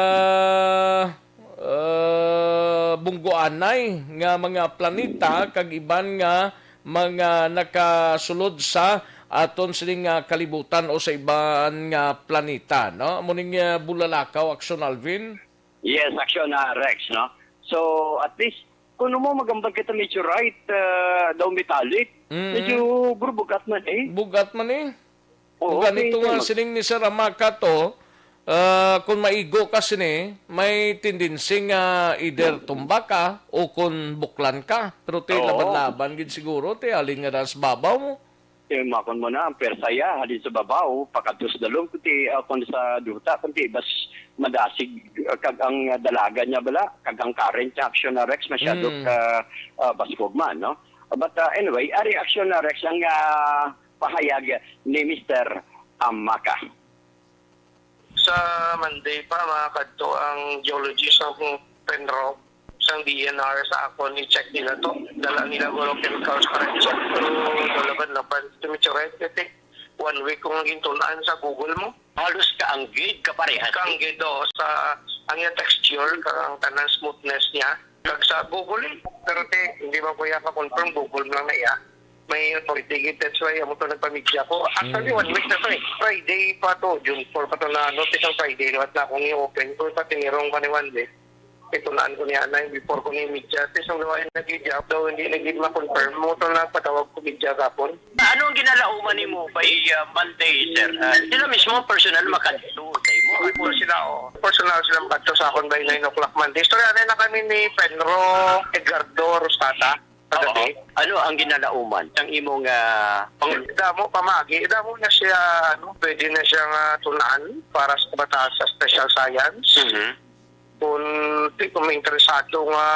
ah, bunggoanay nga mga planeta kag iban nga mga nakasulod sa aton sining, ah, kalibutan o sa iban nga planeta, no? Amo ning, ah, bulalakaw, Action Alvin. Yes, action na, Rex, no? So, at least, kung mo magambag kita meteorite, ah, daw metallic, Mm. medyo guro bugat man, eh. Bugat man, eh. Oo, Bugat okay, ito nga, tama. Sining ni Sir Amaka to, ah, kung maigo ka sini, may tendency nga either tumba ka o kung buklan ka. Pero ti Oo. laban-laban gid siguro, ti halin nga nas babaw mo. Eh, makon mo na, ang pwersa ya, halin sa babaw, pakadto sa dalom, kundi, ah, kung sa duta, kundi bas madasig, ah, kag ang, ah, dalagan niya bala, kag ang current niya, action na, Rex, masyado Mm. ka, ah, baskog man, no? But, ah, anyway, a reaction na, Rex, ang, ah, pahayag ni Mister, Amaka. Sa Monday pa, makakadto ang geologist sang PENRO, sang D E N R sa akon, i-check nila to. Dala nila guro chemicals para i-check. Pero wala ba napan sa meteorite? Kasi one week kong gintun-an sa Google mo. Halos kaanggid, kaparehas. Kaanggid, oo, sa ang iya texture, kag ang tanan smoothness niya. Kag sa Google, eh. Pero te, hindi man ko iya ka-confirm, Google lang na iya. May authority gid, that's why amo to nagpamidya ko. Actually, Mm. one week na to eh. Friday pa to, June four pa to na, ano, isang Friday, liwat na akong i-open ko, sa tinirong ko ni one day. Itulaan ko niya na, before ko ni media. At least, ang gawain na gid, daw hindi na gid ma-confirm. Mo to nagpatawag ko media kapon. Ano ang ginalauman nimo by, uh, Monday, sir? Uh, sila mismo personal makadto sa imo? Ay, po sila, oh. Personal sila makadto sa akon by nine o'clock Monday. Istorya na kami ni PENRO Edgardo Rostada. Kagabi. Oo. Ano ang ginalauman sang imong, ah, pang- Damo pamagi, damo na siya, ano, pwede na siya nga tun-an para sa kabataan sa special science. Mhm. Kung, kung may interesado nga,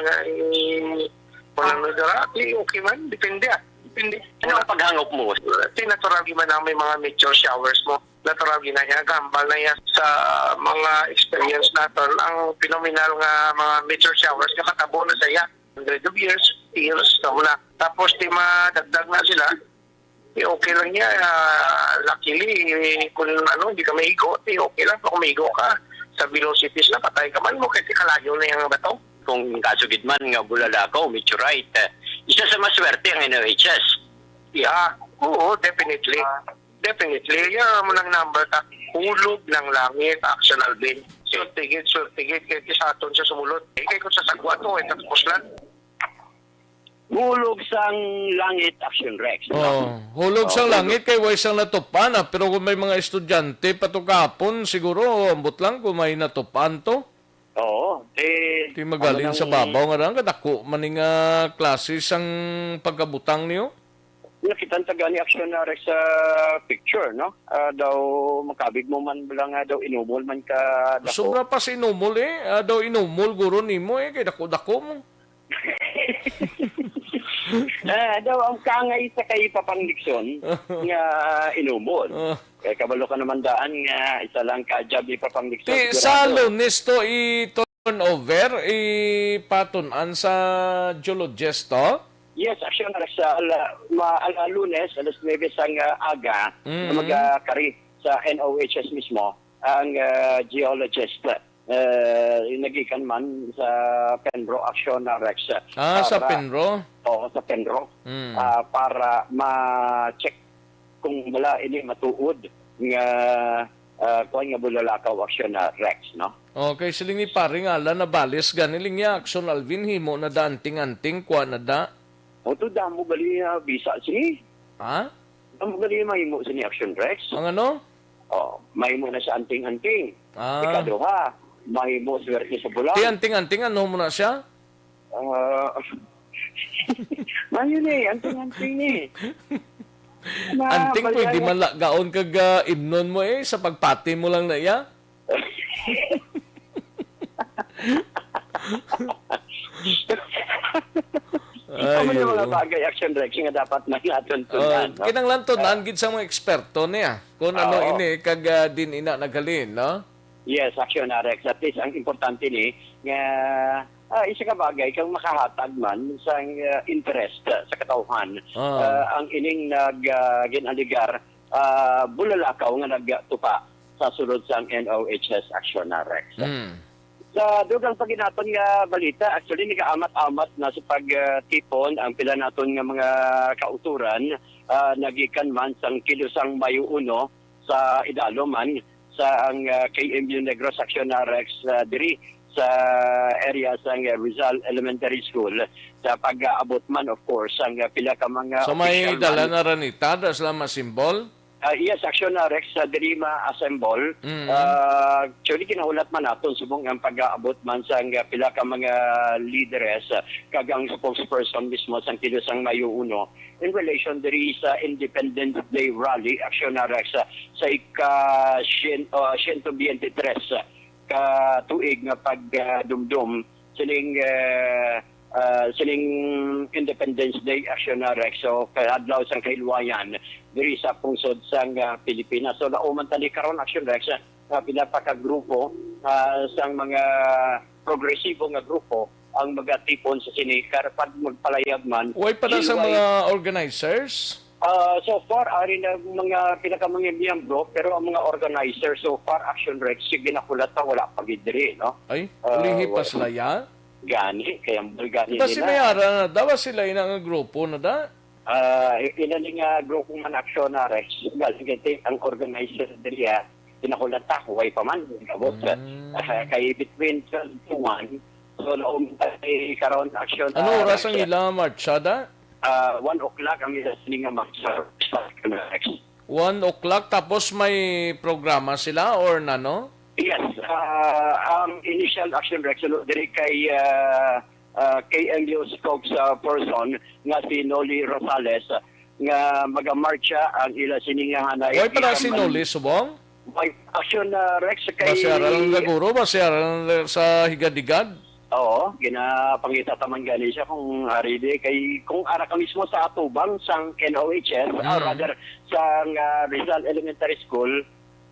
nga i-, kung ano dira, di okay man, depende ah. Depende. Ano ang paghangop mo? Di natural man ang may mga meteor showers mo. Natural gid na siya, gambal na siya sa mga experience naton. Ang phenomenal nga mga meteor showers nga katabo na sa iya, hundred of years, years, sa una. Tapos di madagdag na sila, di okay lang niya. Ah, luckily, eh, kung ano, hindi ka maigo, di okay lang. Pero kung maigo ka, sa velocities na, patay ka man mo, kasi kalayo na yung bato. Kung kaso gid man nga bulalakaw, meteorite, eh, isa sa maswerte ang N O H S. Yeah, oo, definitely. Definitely. Yeah, mo nang number ka. Hulog ng langit, Action Alvin. Swerte gid, swerte gid, kay sa aton sa sumulot. Eh, kay kung sa sagwa to, eh, tapos lang. Hulog sang langit, Action Rex, no? Oh, hulog Oh, sang hulog. langit kay way sang natupan, ah. Pero kung may mga estudyante pa to kahapon, siguro, ambot lang kung may natupan to. Oo, eh, Di magaling ano sa nang babaw nga lang, kadako man ni nga klase sang pagkabutang niyo? Nakita ang taga ni Action Rex sa picture, no? Ah, daw makabig mo man bala nga daw inumol man ka dako. Sobra pa sa inumol eh. Ah, daw inumol guro nimo eh, kay dako-dako mo. Ah, daw ang kangay sa kay Papang Lixon nga inumol. Ah. Kay kabalo ka naman daan nga isa lang ka job ni Papang Lixon, Ti, sigurado. Sa Lunes to i-turnover, ipatun-an sa geologist to? Yes, Action Rex, sa ala-, ma-, ala-, Lunes, alas nuebe sang, ah, aga, Mm. na magakari sa N O H S mismo ang, ah, geologist. Eh, nagikan man sa PENRO Action Rex. Ah, sa Para PENRO? Oo, sa PENRO. Mm. Ah, para ma-check kung wala ini matuod nga, ah, kuwan nga bulalakaw, Action Rex, no? Okay, siling ni pare nga ala na balis gani, linya Action Alvin, himo na da anting-anting, kuha na da. O, to, damo gali, ah, bisa, sige. Ha? Damo gali mahimo sa ni Action Rex. Ang ano? Oh, mahimo na sa anting-anting. Ah. Ikaduha, mahimo swerte sa bulan. Ti anting-anting, ano mo na siya? Ah, mayo ni, anting-anting ni. Na, Anting, pwede balaya. Man lagaon kag, ah, imnon mo eh, sa pagpati mo lang na iya. Ito man yung mga Ayo. bagay, Action Rex, nga dapat na natin Oh, tundan, no? Kinahanglan tundan Ah. gid sa mga eksperto niya. Kung ano Oo. ini, kag, ah, din ina naghalin, no? Yes, Action Rex. At least, ang importante ni, nga, ah, isa ka bagay, kang makahatag man sa, ah, interest, ah, sa katawhan. Ah. Ah, ang ining nag, ah, ginaligar, ah, bulalakaw nga nagtupa sa sulod sang N O H S Action Rex. Mm. Sa dugang pa gid naton nga balita, actually, nagaamat-amat na sa pag, ah, tipon ang pila naton nga mga kauturan, ah, nagikan man sang Kilusang Mayo Uno sa idalom man sa ang, ah, K M U Negros Action Rex, ah, diri sa area sang, ah, Rizal Elementary School. Sa pag-aabot man, of course, ang, ah, pila ka mga Sa may official dala man. na ranita, da sila masimbol? Ah, yes, Action Rex, ah, diri ma-assemble. Mm. Ah, actually, kinahulat man naton subong ang pag-aabot man sa, ah, pila ka mga lideres, ah, kag ang spokesperson mismo sang Kilusang Mayo Uno in relation diri sa Independence Day Rally, Action Rex, ah, sa ika syen-, ah, siyento biyente tres, ah, ka tuig nga pagdumdom sining, ah, ah, sining Independence Day Action, ah, Rex. So, kahadlaw sang kahilwayan diri sa pungsod sang, ah, Pilipinas. So, nauman tani karon, Action Rex, ah, pila pa ka grupo, ah, sang mga progresibo nga grupo ang magatipon sa sini, kar-, pag magpalayag man, Way pa na sa hilway. mga organizers? Ah, so far, ari na mga pinaka mga miyembro, pero ang mga organizer, so far, Action Rex, sige na pula ta, wala pa gid diri, no? Ay, Ah, ulihi pa wala. sila ya? Gani, kaya ang gani Basi nila. may ara na, daw sila ina nga grupo na da? Ah, i-, ina ni nga grupo man Action na Rex, galing kay ang organizer diri, ah, pinakulat ta, huway pa man, abot sa, Mm. ah, kay between twelve to one, so, naumtay karon Action Ano na oras Rex. ang ila marcha da? Ah, one o'clock ang ila sini nga magsa-, sa Rex. One o'clock, tapos may programa sila or nano? Yes, ah, ang initial Action Rex, ano, diri kay, ah, ah, K M U spokesperson nga si Noli Rosales, nga magamarcha ang ila sini nga hanay Way pala gikan si man Noli subong? May Action, ah, Rex, kay Basi aral na guro, basi aral na sa higad-higad? Oo, ginapangita ta man gani siya kung ari di kay kung ara ka mismo sa atubang sang N O H S, or Mm. rather, sang, ah, Rizal Elementary School,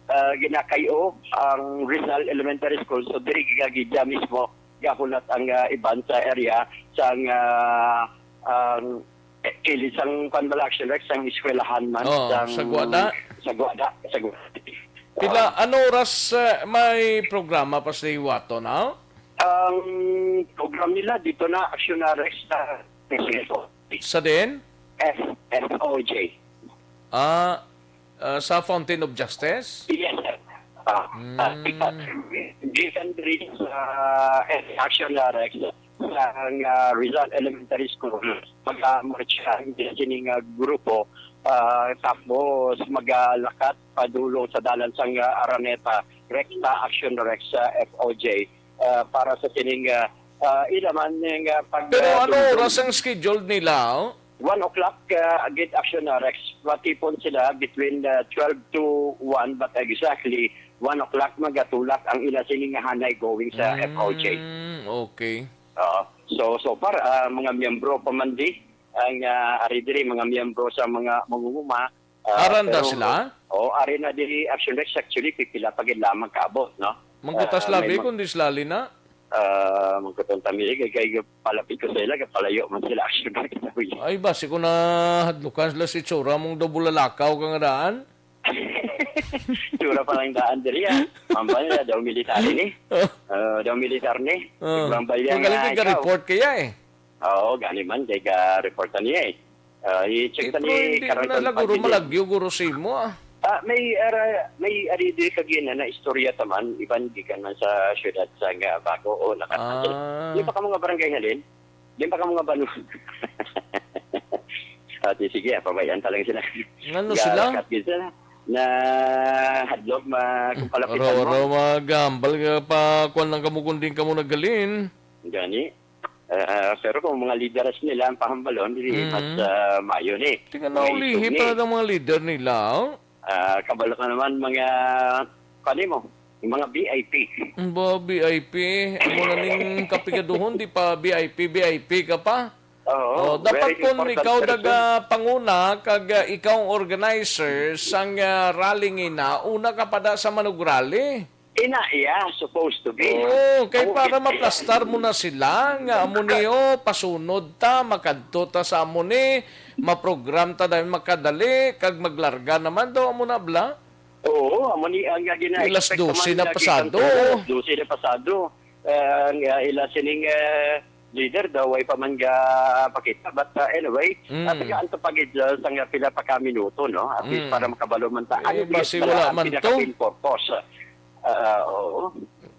ah, ginakayo ang Rizal Elementary School. So, diri gagidya mismo gahulat ang, ah, iban sa area sang, ah, ang, eh, kilid sang, kwan bala, Action Rex, sang eskwelahan man, Oo, sang sa Guada. sa Guada, sa Guada. Pila, Oo. ano oras, eh, may programa pa sa Iwato na? Ang program nila dito na Action Rex sa Sa din? F F O J. Ah, ah, sa Fountain of Justice? Yes, sir. Ah, ah, Mm. Gikan diri sa, eh, Action Rex sa, ah, Rizal Elementary School, magamarcha ang sini nga grupo, ah, tapos magalakat padulong sa dalan sang, ah, Araneta, rekta Action Rex sa F O J, ah, para sa sining, ah, ah, ila man nga pag, Pero ah, ano dundon. oras ang scheduled nila, oh? One o'clock, ah, gid Action, ah, Rex. Matipon sila between, ah, twelve to one, but exactly one o'clock magatulak ang ila sini nga hanay going sa F O J. Mm, okay. Oo. So, so far, ah, mga miyembro pa man di ang, ah, ari diri, mga miyembro sa mga mangunguma, ah, Aranda pero, sila? Oo, ari na diri, Action Rex, actually, pipila pa gid lamang kaabot, no? Mangkutas Ah, labi may mag- kung di sila lina? Ah, mangkuton ta mi, kay, kay palapit ko sa ila, kay palayo man sila, Action Rex. Ay, basi ko na hadlukan sila si Chora mong daw bulalakaw kang daan? Tsura pa lang daan diri, ah. Mambal na daw militar ni. Oh. Ah, daw militar ni. Oh. Mambal yan Magaling nga ka ikaw. report kaya eh. Oo, gani man, kay ka-report niya eh. Ah, i-check Eh, ta pero ni hindi Karan man na lang guro Padilla. malagyo, guro sa imo, ah. Ah, may, ara, may ari diri kagina na istorya taman, iban gikan man sa syudad sa nga bago o nakatansel. Ah. Di pa ka mga barangay halin? Di pa ka mga banu-, Ate, sige, ah, pabayaan ta lang sila. Ngano sila? Galakat gid sila. Na hadlok, ma-, kung palapitan Ro, mo. ro, maghambal ka pa, kuwan lang kamo kung din kamo naghalin. Gani. Ah, pero kung mga lideres nila ang pahambalon, di Mm. mas, ah, mayo ni. Tingnan Mga na, ulihi isog ni. pa ang mga leader nila, oh. Ah, kabalo ka naman, mga, kani mo, yung mga V I P. Ang mga V I P, amo na ning kapigaduhon, di pa V I P, V I P ka pa. Oo, Oh, dapat very kung important ikaw person. daga panguna, kag, ah, ikaw ang organizer sang, ah, rally ngina, una ka pa da sa manugrally. Ina, yeah, supposed to be. Oo, kay Oo, para eh. maplastar mo na sila, nga amo niyo, pasunod ta, makadto ta sa amo ni, maprogram ta dahil makadali, kag maglarga naman daw amo na bla. Oo, amo ni ang nga gina-expect Alas dose naman na gikan pasado. Alas dose na pasado. Ah, nga ila sining, ah, leader daw, way pa man ga pakita. But, ah, anyway, Mm. ah, tagaan ta pa gid, ah, sa nga pila pa ka minuto, no? At least Mm. para makabalo man ta. Eh, Ano basi bala wala ang man to. pinaka-main purpose? Ah, oo.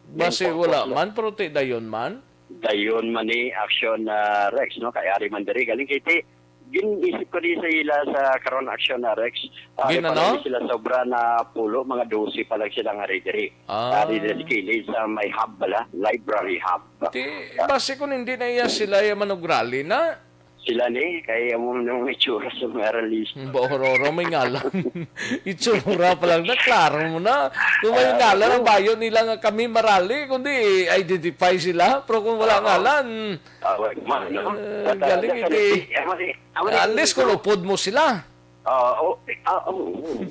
Main Basi purpose wala lang. man, pero ti dayon man. Dayon man ni Action, ah, Rex, no? Kay ari man diri, galing kay ti, gin-isip ko di sa ila sa karon Action, ah, Rex. Ah, Gin-, ano? Pala sila sobra na pulo, mga dose pa lang sila nga ari diri. Ah. Ari diri sa kilid sa may hub bala, library hub. Ti, Ah. basi kung hindi na iya sila yung manugrali na, Sila ni, kay amo nang itsura sa mga rally. Hmm, ba, oro-oro, may ngalan. Itsura pa lang na, klaro mo na. Kung may Ah, ngalan, ang oo. Bayo nila nga kami marali, kundi identify sila. Pero kung wala Oo. ngalan, Ah, wag man, no? eh, But, ah, galing definitely, iti. Amo ni, amo ni At least kung siguro upod mo sila. Ah, oh, ah, oh, oh.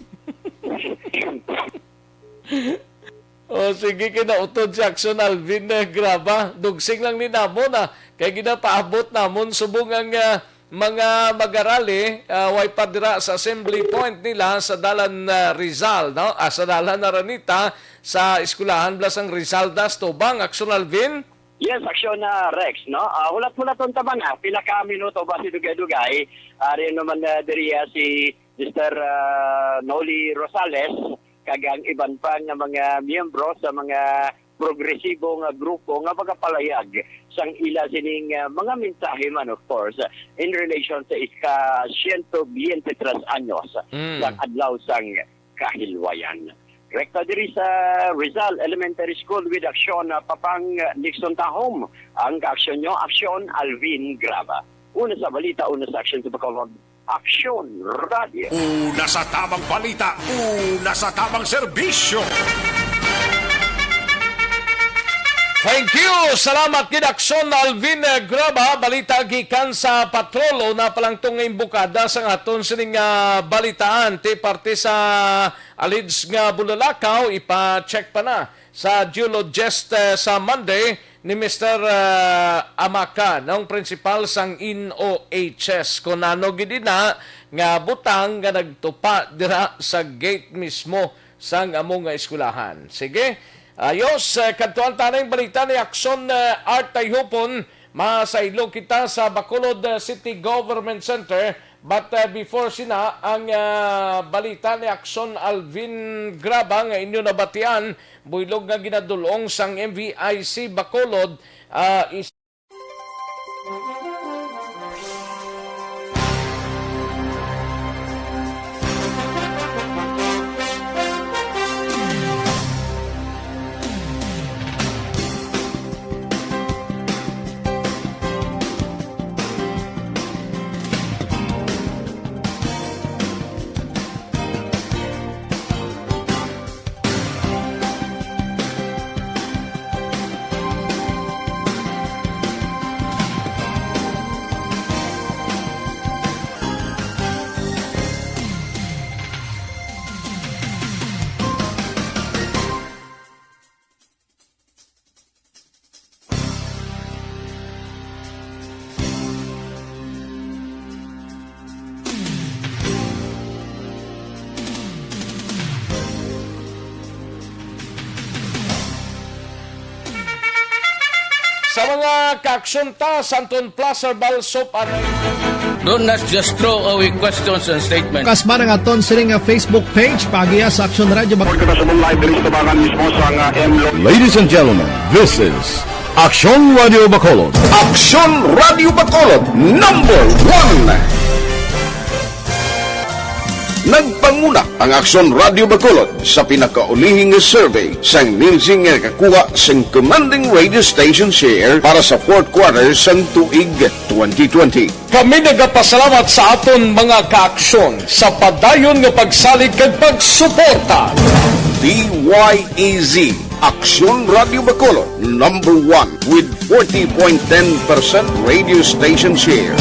O, sige, kinautod si Action Alvin, eh, Graba. Dugsing lang ni namon, ah. Kay ginapaabot namon subong ang, ah, mga mag-arali, ah, way pa dira sa assembly point nila sa Dalan, ah, Rizal, no? Ah, sa Dalan Araneta, sa Eskwelahan Blasang Rizal das Tubang. Action Alvin? Yes, Action, ah, Rex, no? Ah, hulat-hulaton ta man, ah, pila ka minuto ba si dugay-dugay? Ari naman, ah, diri, ah, si Mister, ah, Noli Rosales, kag ang iban pa nga mga miyembro sa mga progresibo nga grupo nga magapalayag sang ila sining, ah, mga mensahe man, of course, in relation sa ika siyento biyente tres anyos Mm. sang adlaw sang kahilwayan. Rekta diri sa Rizal Elementary School with Aksyon, ah, Papang Nixon Tahom. Ang kaaksyon nyo, Aksyon Alvin Graba. Una sa balita, una sa aksyon sa Bacolod, Aksyon Radio. Una sa tamang balita, una sa tamang serbisyo. Thank you. Salamat gid, Aksyon Alvin, eh, Graba. Balita gikan sa patrol. Una pa lang tong imbukada sa aton sining, ah, balitaan. Ti parte sa alleged nga bulalakaw, ipa-check pa na sa geologist, eh, sa Monday ni Mister, ah, Amaka, nang prinsipal sang N O H S, kung ano gid ina nga butang nga nagtupa dira sa gate mismo sang amo nga eskwelahan. Sige, ayos, eh, kadtuan ta ning balita ni Action, eh, Art Tayhupon. Masaylo kita sa Bacolod, eh, City Government Center. But, uh, before sina, ang, uh, balita ni Action Alvin Graba nga inyo nabatian, buylog nga ginadul-ong sang M V I C Bacolod, uh, is Sa mga kaaksyon ta, Santon Plaza, Balsop, anay. Do not just throw away questions and statements. Kasma ang aton sini nga Facebook page, paagiha sa Action Radio Bac- Report kita subong live diri sa tubangan mismo sa nga M Lo- Ladies and gentlemen, this is Action Radio Bacolod. Action Radio Bacolod, number one. Nagpanguna ang Action Radio Bacolod sa pinakaulihing nga survey sang Nielsen nga nakakuha sang commanding radio station share para sa fourth quarter sang tuig twenty twenty. Kami nagapasalamat sa aton mga kaaksyon sa padayon nga pagsalig kag pagsuporta. D Y E Z, Aksyon Radio Bacolod, number one with forty point ten percent radio station share.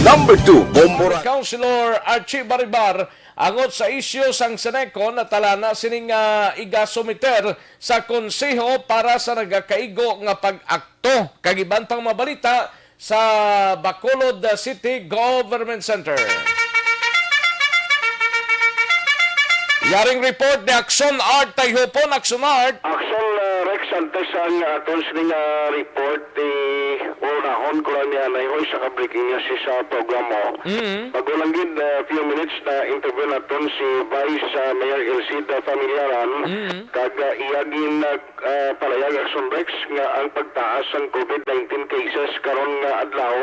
Number two, Bombo Ra- Councilor Archie Baribar, angot sa isyu sang Seneco, natala na sining, ah, igasumiter sa konseho para sa nagakaigo nga pag-akto. Kag iban pang mabalita sa Bacolod City Government Center. Yaring report ni Action Art Tayhupon. Action Art. Action, uh, Rex, antes ang aton sining, uh, report, eh, unahon ko lang niya na sa ka-breaking news sa programa. Mm. Bago lang gid, uh, few minutes na interview naton si Vice, uh, Mayor Elcida Familiaran, Mm. kag, uh, iya gin, uh, ah, palayag, Action Rex, nga ang pagtaas sang covid nineteen cases karon nga adlaw,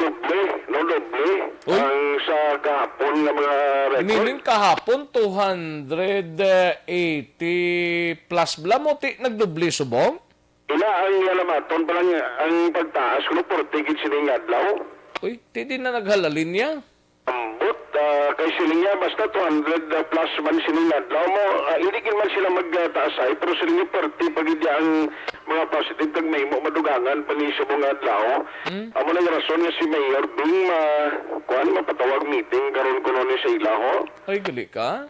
doble, no, doble Uy. ang sa kahapon nga mga record. Meaning kahapon, two hundred eighty plus bala mo, ti nagdoble subong? Ina ang yalamaton pa lang ang pagtaas, kuno forty gid sining adlaw. Uy, ti di na naghalalinya. Ambot, ah, kay siling niya, basta two hundred plus man sini nga adlaw mo, ah, hindi gid man sila magtaasay, pero siling niya, perti pa gid ang mga positive kag mahimo madugangan pa ni subong nga adlaw. Hmm? Amo na yung rason nga si Mayor Bing ma, kuan, mapatawag meeting karon kuno ni sa ila, ho. Ay, gali ka.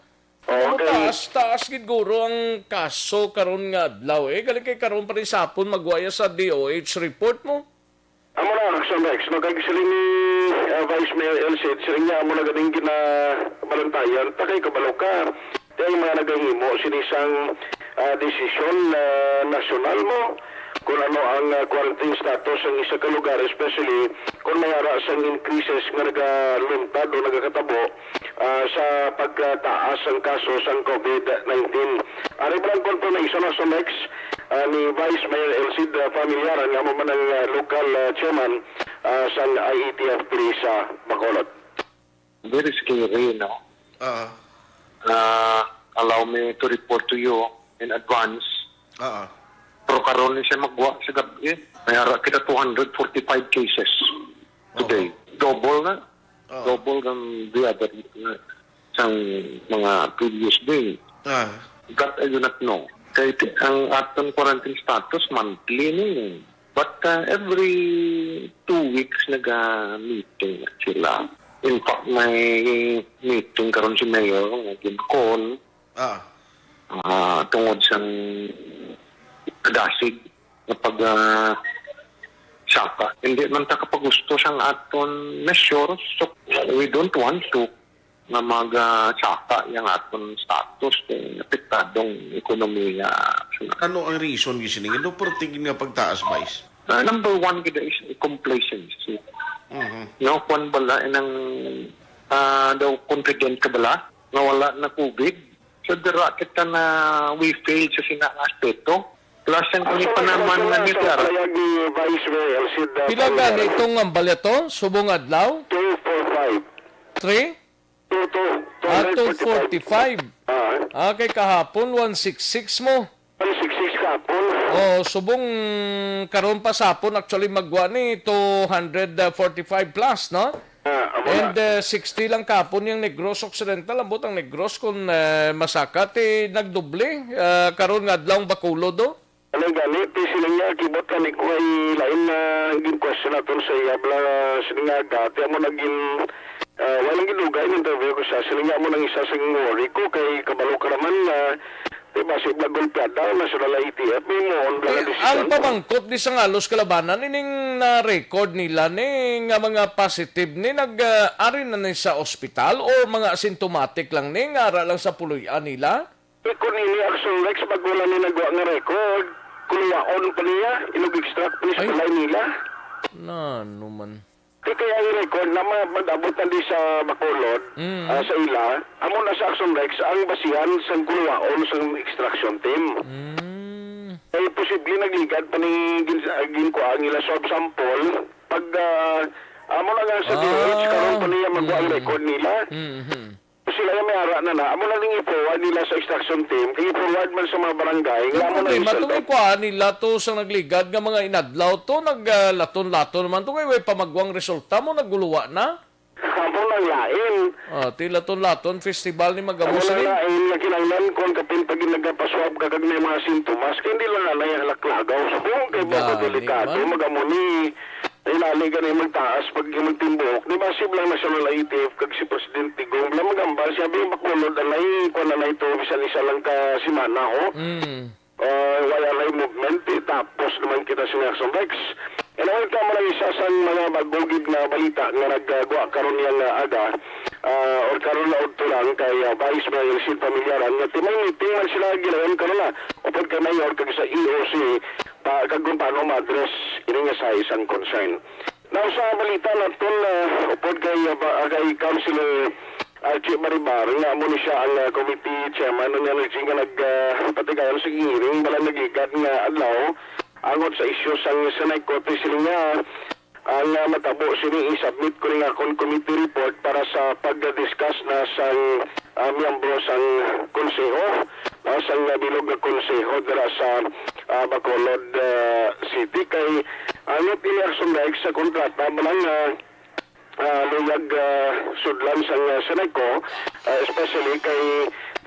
Oo, Ano, kay taas, taas gid guro ang kaso karon nga adlaw, eh. Gali kay karon pa rin sapon magwaya sa D O H report mo. Amo na, Action Rex, no, kay siling ni, ah, Vice Mayor El Cid, siling niya, amo na ganing ginabalantayan, ta kay kabalo ka, kay mga nagahimo sini sang, ah, desisyon, ah, nasyonal mo kung ano ang, ah, quarantine status sang isa ka lugar, especially kung may ara sang increases nga nagaluntad o nagakatabo, ah, sa pagkataas sang kaso sang COVID nineteen. Ari pa lang confirmation, Action Rex, ah, ni Vice Mayor El Cid, ah, Familiaran, nga amo man ang, ah, local, ah, chairman, ah, sang I E T F diri sa Bacolod. Very scary, no? Ah, Uh, allow me to report to you in advance. ah, Pero karon ni siya magwa sa gabi, may ara kita two hundred forty-five cases today. Double na. ah. Double than the other uh, sang mga previous day. Ah, That I do not know. Kay ti- ang aton quarantine status monthly ni. But uh, every two weeks naga-meeting na sila. In fact, may meeting karon si Mayor nga gin-call ah. ah, tungod sang kadasig nga pag ah, saka. Hindi man ta kapagusto sang aton measures. So, we don't want to nga magasaka yang aton status kay apektadong ekonomiya. Ano ang reason gid sini? Ano perti gid nga pagtaas, Vice? Ah, number one gid is complacency. Mhm. No, kwan bala inang ah, daw confident ka bala nga wala na COVID. So dira kita na we fail sa sina nga aspeto. Plus ang kami pa naman nga ni Sir. Payag ni Vice Mayor El Cid, ah, Pila gani itong ambal to? Subong adlaw? Two four five. Three? Two, two, Ah, two two hundred forty-five. Two forty-five. Ah, Ah, kay kahapon, one sixty-six mo. One sixty-six kahapon. Oh, subong karon pa sapon actually magwa ni two hundred forty-five plus, no? Ah, amo And na. uh, sixty lang kapon yung Negros Occidental, ambot ang Negros kung uh, masaka ti nagdoble uh, karon nga adlaw ang Bacolod, do. Ano gani, ti sila nga kibot kami ko ay lain na gin question naton sa iya bala sila nga gati amo naging uh, walang gidugay ang interview ko sa sila nga amo nang isa sa worry ko kay kabalo ka naman na di ba si Blagol Piada na sila la E T F may mo on bala Eh, decision. Ang pamangkot di sa ngalos kalabanan ining na-record nila ni nga mga positive ni nag uh, ari na ni sa ospital or mga asymptomatic lang ni nga ara lang sa puloy-an nila? Record nini Action Rex bago lang ni nagwa nga record. Kuluwaon pa niya, inug extract please Ay. Palay nila. Nano man. Di kaya ang record na ma- mag-abot na di sa Bacolod, Mm. ah, sa ila, amo na sa Action Rex ang basihan sang kuluwaon sang extraction team. Mm. Kay posible nagligad pa ni gin, ginkuha ang ila swab sample pag ah, amo na nga sa Ah, D O H karon pa niya magkuha ang mm. record nila. Mhm. Sila yung may ara na na. Amo na ning i-forward nila sa extraction team. Kay i-forward man sa mga barangay. Nga Ang amo na problema result. itong ikuha nila to sa nagligad nga mga inadlaw to, naglaton-laton naman to kay way pamagwang resulta mo, naguluwa na. Amo nang lain. Ah, ti laton-laton festival ni Amo magamos nang ni. lain nga kinahanglan kon kapin pag nagapaswab ka kag may mga sintomas kay hindi lang anay halaklagaw. So kung kay mga Gani delikado man. magamo ni inali gani magtaas pag magtimbok. Di ba si Blang National I T F kag si Presidente Gong Blang magambal siya ba yung Bacolod anay kung anay to bisan isa lang ka semana ho. Mm. Ah, wala lay movement, eh, tapos naman kita sa Nelson Rex. Anyway, tama lang isa sa mga bagugid nga balita nga nagagwa karon niya nga aga, ah, or karon na udto lang kay ah, Vice Mayor Sid Pamilyaran nga timay meeting man sila gilayon karon na upod kay Mayor kag sa E O C pa, kag kung paano ma-address ini nga sa isang concern. Now, sa balita naton, ah, upod kay, ah, ba- kay Councilor Archie Baribar, nga amo ni siya ang ah, committee chairman on energy nga nagpatigayon sa hearing bala nagligad nga adlaw angot sa isyu sang Senay Cote sila nga ang ah, matabo sini i-submit ko nga kon committee report para sa pag-discuss na sang ah, miyembro sang konseho, ah, sang bilog nga konseho dira sa ah, Bacolod ah, City kay ang P R Sunday sa kontrata man nga ah, luyag, ah, sudlan sang, ah, Seneco, ah, especially kay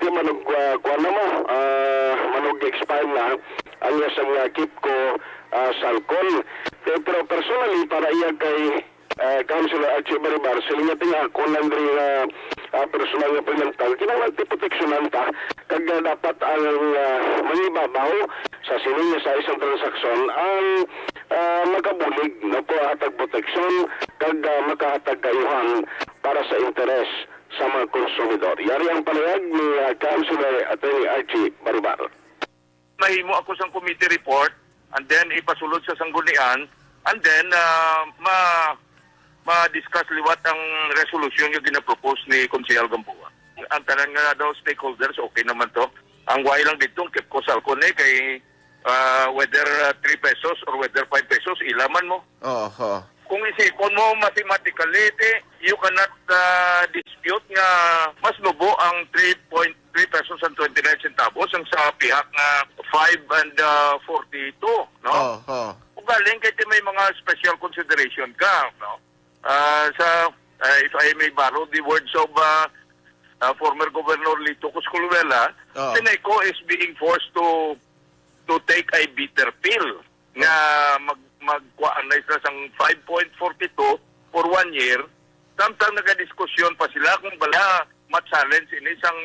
di man og, ah, kuwan na mo, ah, manug-expire na ang iya sang, ah, KEPCO, ah, Salcon. Pero, pero personally, para iya kay, ah, Councilor Archie Baribar, siling niya, "Tinga, kung lang diri nga, ah, personal nga paglantang, kinahanglan ti proteksyonan ta, kag, ah, dapat ang, ah, mangibabaw sa sini nga sa isang transaksyon ang, ah, makabulig, no, po, hatag proteksyon, kag, ah, makahatag kaayuhan para sa interes sa mga konsumidor." Yari ang palihag ni, ah, Councilor Attorney Archie Baribar. Mahimo ako sang committee report, and then ipasulod sa sanggunian, and then, ah, ma-, ma-discuss liwat ang resolution nga ginapropose ni Konsehal Gamboa. Ang tanan nga daw stakeholders, okay naman to. Ang why lang dito, ang KEPCO Salcon eh, kay, ah, whether, ah, three pesos or whether five pesos, ilaman mo. Oo, oo. Kung isipon mo, mathematically, ti, you cannot, ah, dispute nga mas nubo ang three point three pesos and twenty-nine centavos ang sa pihak nga five and, ah, forty-two, no? Oo, oo. Ugaling kay ti may mga special consideration ka, no? Ah, sa, ah, if I may borrow the words of, ah, ah, former Governor Lito Coscolluela, Oo. Seneco is being forced to to take a bitter pill nga mag magkuan na sila sang five point forty two for one year, samtang nagadiskusyon pa sila kung bala ma-challenge ini sang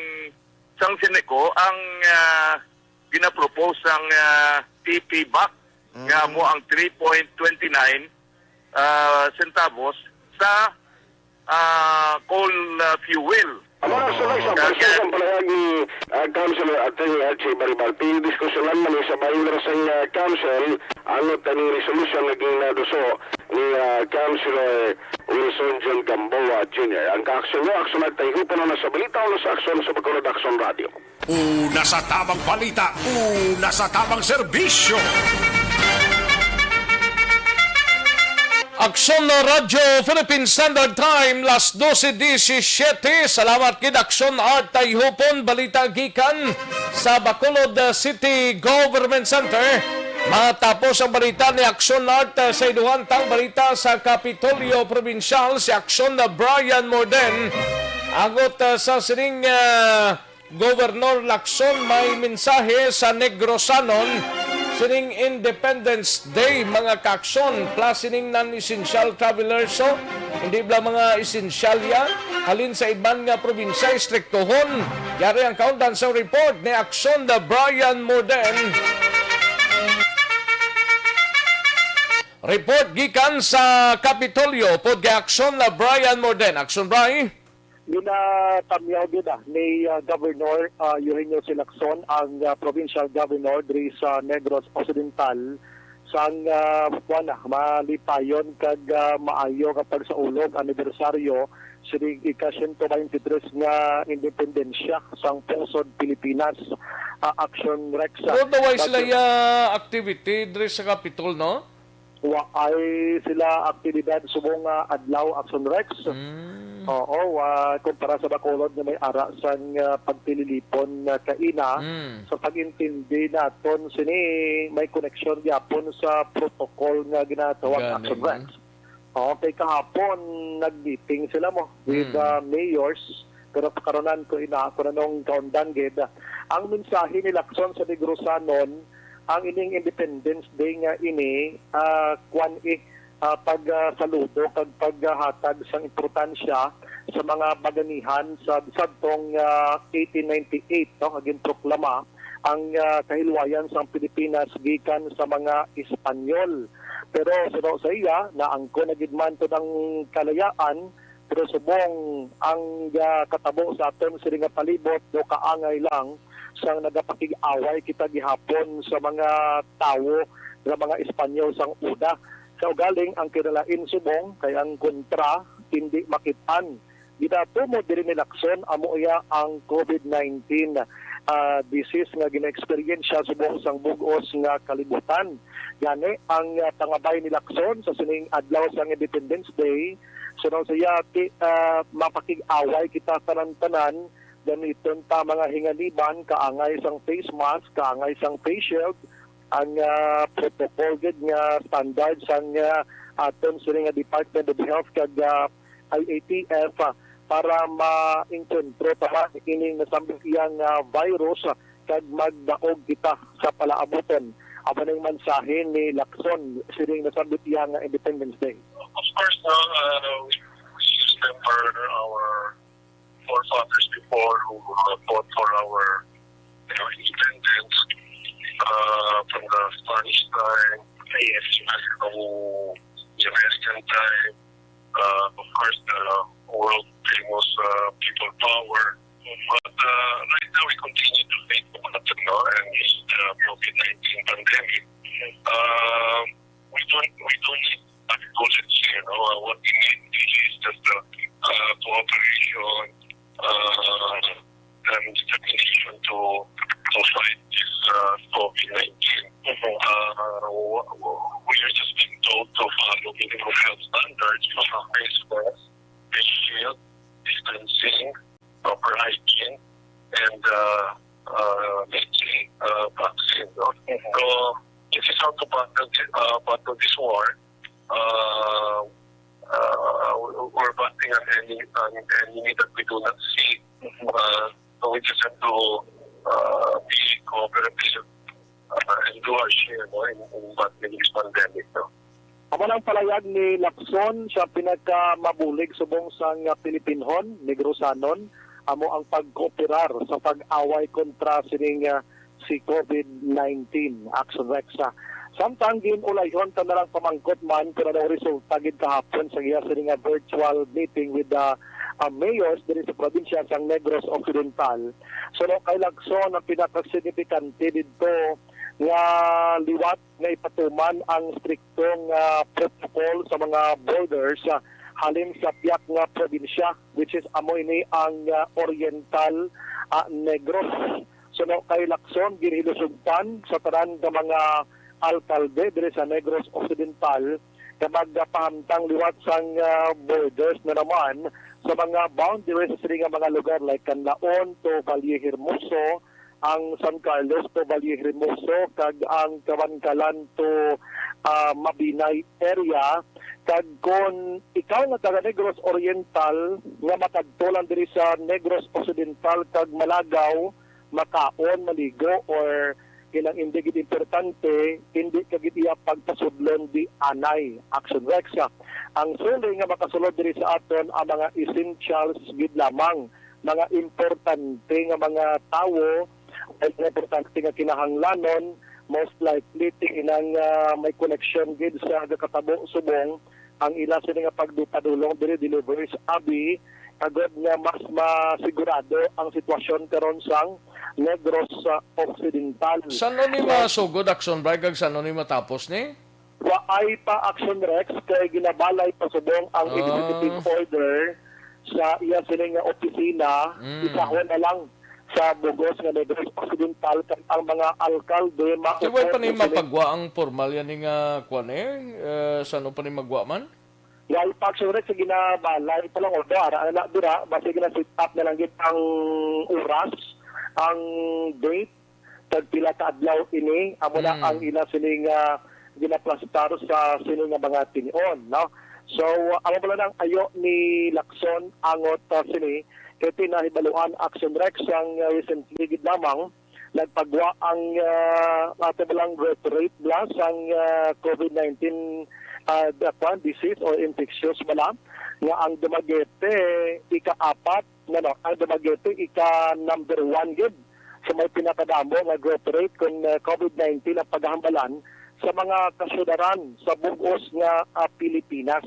sang Seneco ang, ah, ginapropose sang, ah, T P back nga Mm. mo ang three point twenty nine, ah, centavos sa, ah, coal, ah, fuel. Amo na, sir, sa Kaya pagsa sa palahag ni, ah, Councilor Attorney Archie Baribar, diskusyonan man ni sa bahin ra sang, ah, Council ang taning resolution nga ginaduso ni, ah, Councilor Wilson John Gamboa Junior. Ang kaaksyon nyo, aksyon at tayo, puno na sa balita, o sa aksyon sa Bacolod Aksyon Radio. Una sa tamang balita, una sa tamang serbisyo. Aksyon na Radyo Philippine Standard Time, las doce diecisiete. Salamat gid, Aksyon Art Tayhupon. Balita gikan sa Bacolod City Government Center. Matapos ang balita ni Aksyon Art, sa iduhang tang balita sa Kapitolyo Provincial, si Aksyon na Brian Morden. Angot, ah, sa sining, ah, Governor Lacson may mensahe sa Negrosanon sining Independence Day, mga kaaksyon, plus sining non-essential travelers, so hindi bala mga esensyal ya, halin sa iban nga probinsya, istriktohon. Yari ang kaundan sa report ni Aksyon na Brian Morden. Report gikan sa Kapitolyo, pod kay Aksyon na Brian Morden. Aksyon, Bri. Ginatamyaw gid, ah, ni, ah, Governor, ah, Eugenio C. Lacson ang, ah, provincial governor diri sa Negros Occidental sang, ah, kuwan na, malipayon kag, ah, maayo nga pagsaulog anibersaryo sining ika-siyento baynte tres nga independensya sang pungsod Pilipinas, ah, Action Rex. Pero daw ay sila Roger. Ya activity diri sa Capitol, no? Waay sila aktibidad subong nga adlaw, Action Rex. Mm. Oo, ah, kumpara sa Bacolod nga may ara sang, ah, pagtililipon nga kaina, Mm. sa pag-intindi naton sini may koneksyon gyapon sa protocol nga ginatawag Gani, Action Rex. no? Okay, kahapon nag-meeting sila mo with, Mm. ah, mayors, pero pakarunan ko ina, kung anong kaundan gid. Ang mensahe ni Lacson sa Negrosanon, ang ining Independence Day nga ini, ah, kwan, eh, ah, pag, ah, saludo kag paghatag sang importansya sa mga baganihan sa sadtong, ah, eighteen ninety-eight, no, nga ginproklama ang, ah, kahilwayan sang Pilipinas gikan sa mga Espanyol. Pero suno sa iya, naangkon na gid man to ang kalayaan, pero subong ang, ah, katabo sa aton sini nga palibot, do kaangay lang sang nagapakig-away kita gihapon sa mga tawo nga mga Espanyol sang una. Sa ugaling, ang kinalain subong kay ang kontra hindi makit-an. Ginatumod diri ni Lacson, amo iya ang COVID nineteen, ah, disease nga gina-eksperyensya subong sang bug-os nga kalibutan. Gani, ang, ah, pangabay ni Lacson sa sining adlaw sang Independence Day, suno sa iya, ti-, ah, mapakig-away kita tanan-tanan, gamiton ta mga hinganiban, kaangay sang face mask, kaangay sang face shield, ang, ah, protocol gid nga standard sang, ah, aton sini nga Department of Health kag, ah, I A T F, ah, para maengkwentro taman ining nasambit iya nga virus, ah, kag magdaog kita sa palaabuton. Amo ning mensahe ni Lacson sining nasambit iya nga Independence Day. Of course, no, uh, we, we remember our forefathers before who, uh, fought for our, you know, independence, uh, from the Spanish time, yes, who, the American time, uh, of course, the world famous, uh, people power. But, uh, right now, we continue to face the pandemic, no, and this, uh, COVID nineteen pandemic. Um, we don't, we don't need a bullet here, no. Uh, what we need really is just, uh, uh, cooperation, uh, and determination to, to fight this, uh, COVID nineteen. Uh, w-, w-, we are just being told to follow minimum health standards, face mask, face shield, distancing, proper hygiene, and, uh, uh, let's say, uh, vaccine, no? So, this is how to battle thi-, uh, battle this war. Uh, uh, we're battling an enemy, an enemy that we do not see. Uh, so we just have to, uh, be cooperative, uh, and do our share, no, in, in battling this pandemic, no? Amo lang palayag ni Lacson, siya pinakamabulig subong sang Pilipinhon, Negrosanon, amo ang pagkooperar sa pag-away kontra sining, ah, si COVID nineteen, Action Rex. Ah, samtang gin-ulayhon ta na lang pamangkot man kung ano ang resulta gid kahapon sa iya sining nga virtual meeting with the, ah, mayors diri sa probinsya sang Negros Occidental. Suno kay Lacson, ang pinakasignifikante didto nga liwat nga ipatuman ang strikto nga protocol sa mga borders, ah, halin sa pihak nga probinsya, which is amo ini ang, ah, Oriental, ah, Negros. Suno kay Lacson, ginhilusugtan sa tanan nga mga alkalde diri sa Negros Occidental nga magpahamtang liwat sang, ah, borders na naman sa mga boundaries sa sini nga mga lugar like Canlaon to Valle Hermoso, ang San Carlos to Valle Hermoso, kag ang Kabankalan to, ah, Mabinay area. Kag kon ikaw nga taga Negros Oriental nga makadto lang diri sa Negros Occidental kag malagaw, makaon, maligo, or kinang indi gid importante, indi ka gid iya pagpasudlon di anay. Action Rex, ah. Ang suli nga makasulod diri sa aton ang mga essentials gid lamang, mga importante nga mga tawo, ay mga importante nga kinahanglanon, most likely, tinang, ah, may koneksyon gid sa gakatabo subong ang ila sini nga pagdupadulong diri, deliveries abi, agod nga mas masigurado ang sitwasyon karon sang Negros, ah, Occidental. San-o ni So, masugod, Action Bike, kag san-o ni matapos ni? Waay pa, Action Rex, kay ginabalay pa subong ang Ah. executive order sa iya sini nga opisina, Mm. isahon na lang sa bug-os nga Negros Occidental kag ang mga alkalde Di way pa ni maupo sini. Mapagwa ang formal yan nga kwan eh? Eh, san-o pa ni magwa man? Waay pa, Action Rex, sa ginabalay pa lang, although ara na dira, basi gina-set up na lang gid ang oras, ang date, kag pila ka adlaw ini, amo na Mm. ang ila sini nga ginaplastar sa sini nga mga tinion, no? So, amo pala nang ayo ni Lacson angot, ah, sini, kay pinahibaluan, Action Rex, ang, ah, recently gid lamang, nagpagwa ang, ah, ato ba lang, rate, rate bala sang, ah, COVID nineteen, ah, da-, kwan, disease or infectious bala, nga ang Dumaguete ika-apat, no, no, ang Dumaguete ika number one gid sa may pinakadamo nga growth rate kon, ah, COVID nineteen ang paghambalan sa mga kasyudaran sa bug-os nga, ah, Pilipinas.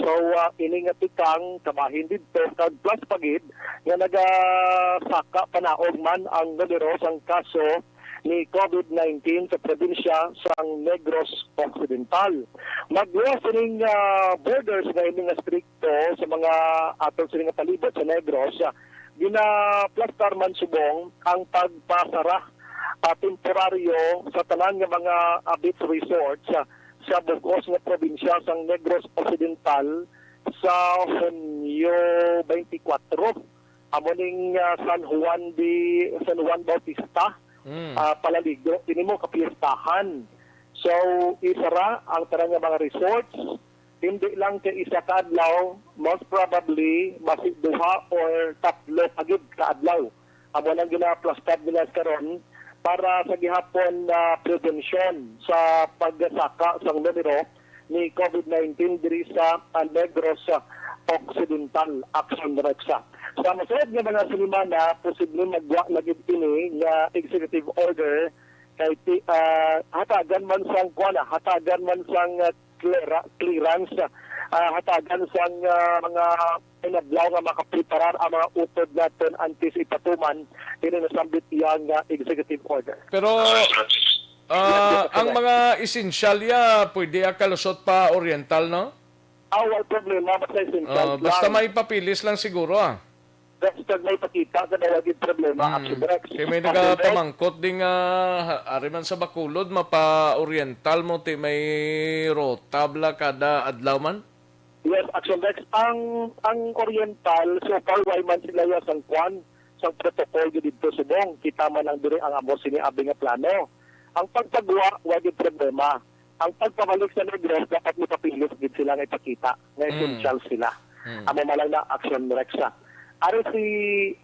So, ah, ini nga tikang kabahin didto kag plus pa gid nga nagasaka panaog man ang numero sang kaso ni COVID nineteen sa probinsya sang Negros Occidental. Magluwas sining, ah, borders nga ini nga strikto sa mga aton sini nga palibot sa Negros, ah, ginaplastar man subong ang pagpasara, ah, temporaryo sa tanan nga mga, ah, beach resorts, ah, sa bug-os nga probinsya sang Negros Occidental sa Hunyo twenty-four. Amo ning, ah, San Juan de, San Juan Bautista, Mm. ah, palaligo. Ini mo kapiestahan. So, isara ang tanan nga mga resorts, hindi lang kay isa ka adlaw, most probably, basi duha or tatlo pa gid ka adlaw. Amo nang ginaplastad nila karon para sa gihapon na prevensyon sa pagsaka sang numero ni COVID nineteen diri sa, ah, Negros, ah, Occidental, Action Rex. Sa masunod nga mga semana, posible magwa na gid ini nga executive order kay ti-, ah, hatagan man sang kuan, ah, hatagan man sang, ah, cleara-, clearance, ah, hatagan sang, ah, mga inadlaw nga makapreparar ang mga utod naton antes ipatuman ini nasambit iya nga executive order. Pero, ah, ang mga esensyal ya, pwede ya kalusot pa Oriental, no? Ah, wala problema, basta essential Ah, basta lang. May papeles lang siguro, ah. Basta may pakita ka na wala gid problema, Hmm. Action Rex. Kay may Action Rex. Nagapamangkot ding, ah, ha-, ari man sa Bacolod, mapa-Oriental mo, ti may rota bala kada adlaw man? Yes, Action Rex. Ang, ang Oriental, so far, way man sila ya sang kwan, sang protocol gid dito subong. Kita man ang diri ang amo sini abi nga plano. Ang pagpagwa, wa gid problema. Ang pagpabalik sa Negros, dapat may papeles gid sila nga ipakita nga Mm. essential sila. Mm. Amo man lang na Action Rex, ah. Ari si,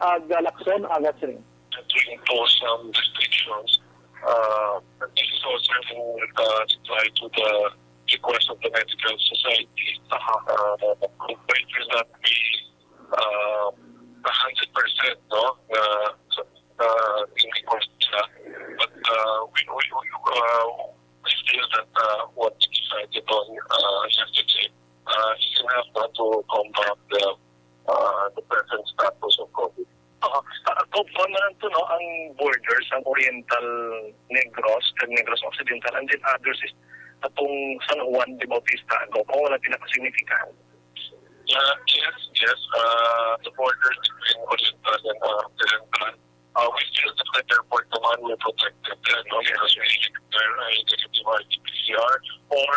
ah, Galakson, angat sini. To impose some restrictions. Uh, this is also in, uh, reply to the request of the Medical Society. Aha. Uh, it will not be, uh, a hundred percent, no? Na, na in request siya. But, uh, we, we, we, uh, we feel that, uh, what we decided on, uh, yesterday, uh, is enough, uh, to combat the, uh, the present status of COVID. Uh, uh, kung kuwan na lang to, no, ang borders, ang Oriental Negros, kag Negros Occidental, and then others is atong San Juan de Bautista, no, kung wala pinakasignificant. Uh, yes, yes. Uh, the borders between Oriental and, uh, Occidental, uh, we feel that the airport naman will protect it, uh, no, because we require a negative R T P C R or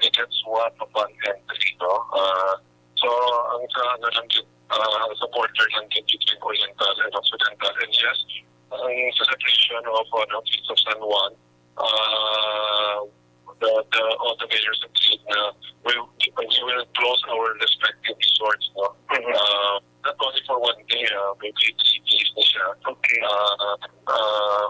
negative swab upon entry, no? Uh, so, ang sa, ano lang din, uh, ang sa border lang din between Oriental and Occidental. And yes, ang celebration of, uh, the Feast of San Juan, uh, the, the, all the mayors agreed na we, we will close our respective resorts, no? Mhm. Uh, not only for one day, uh, maybe three days na siya. Okay. Uh, uh,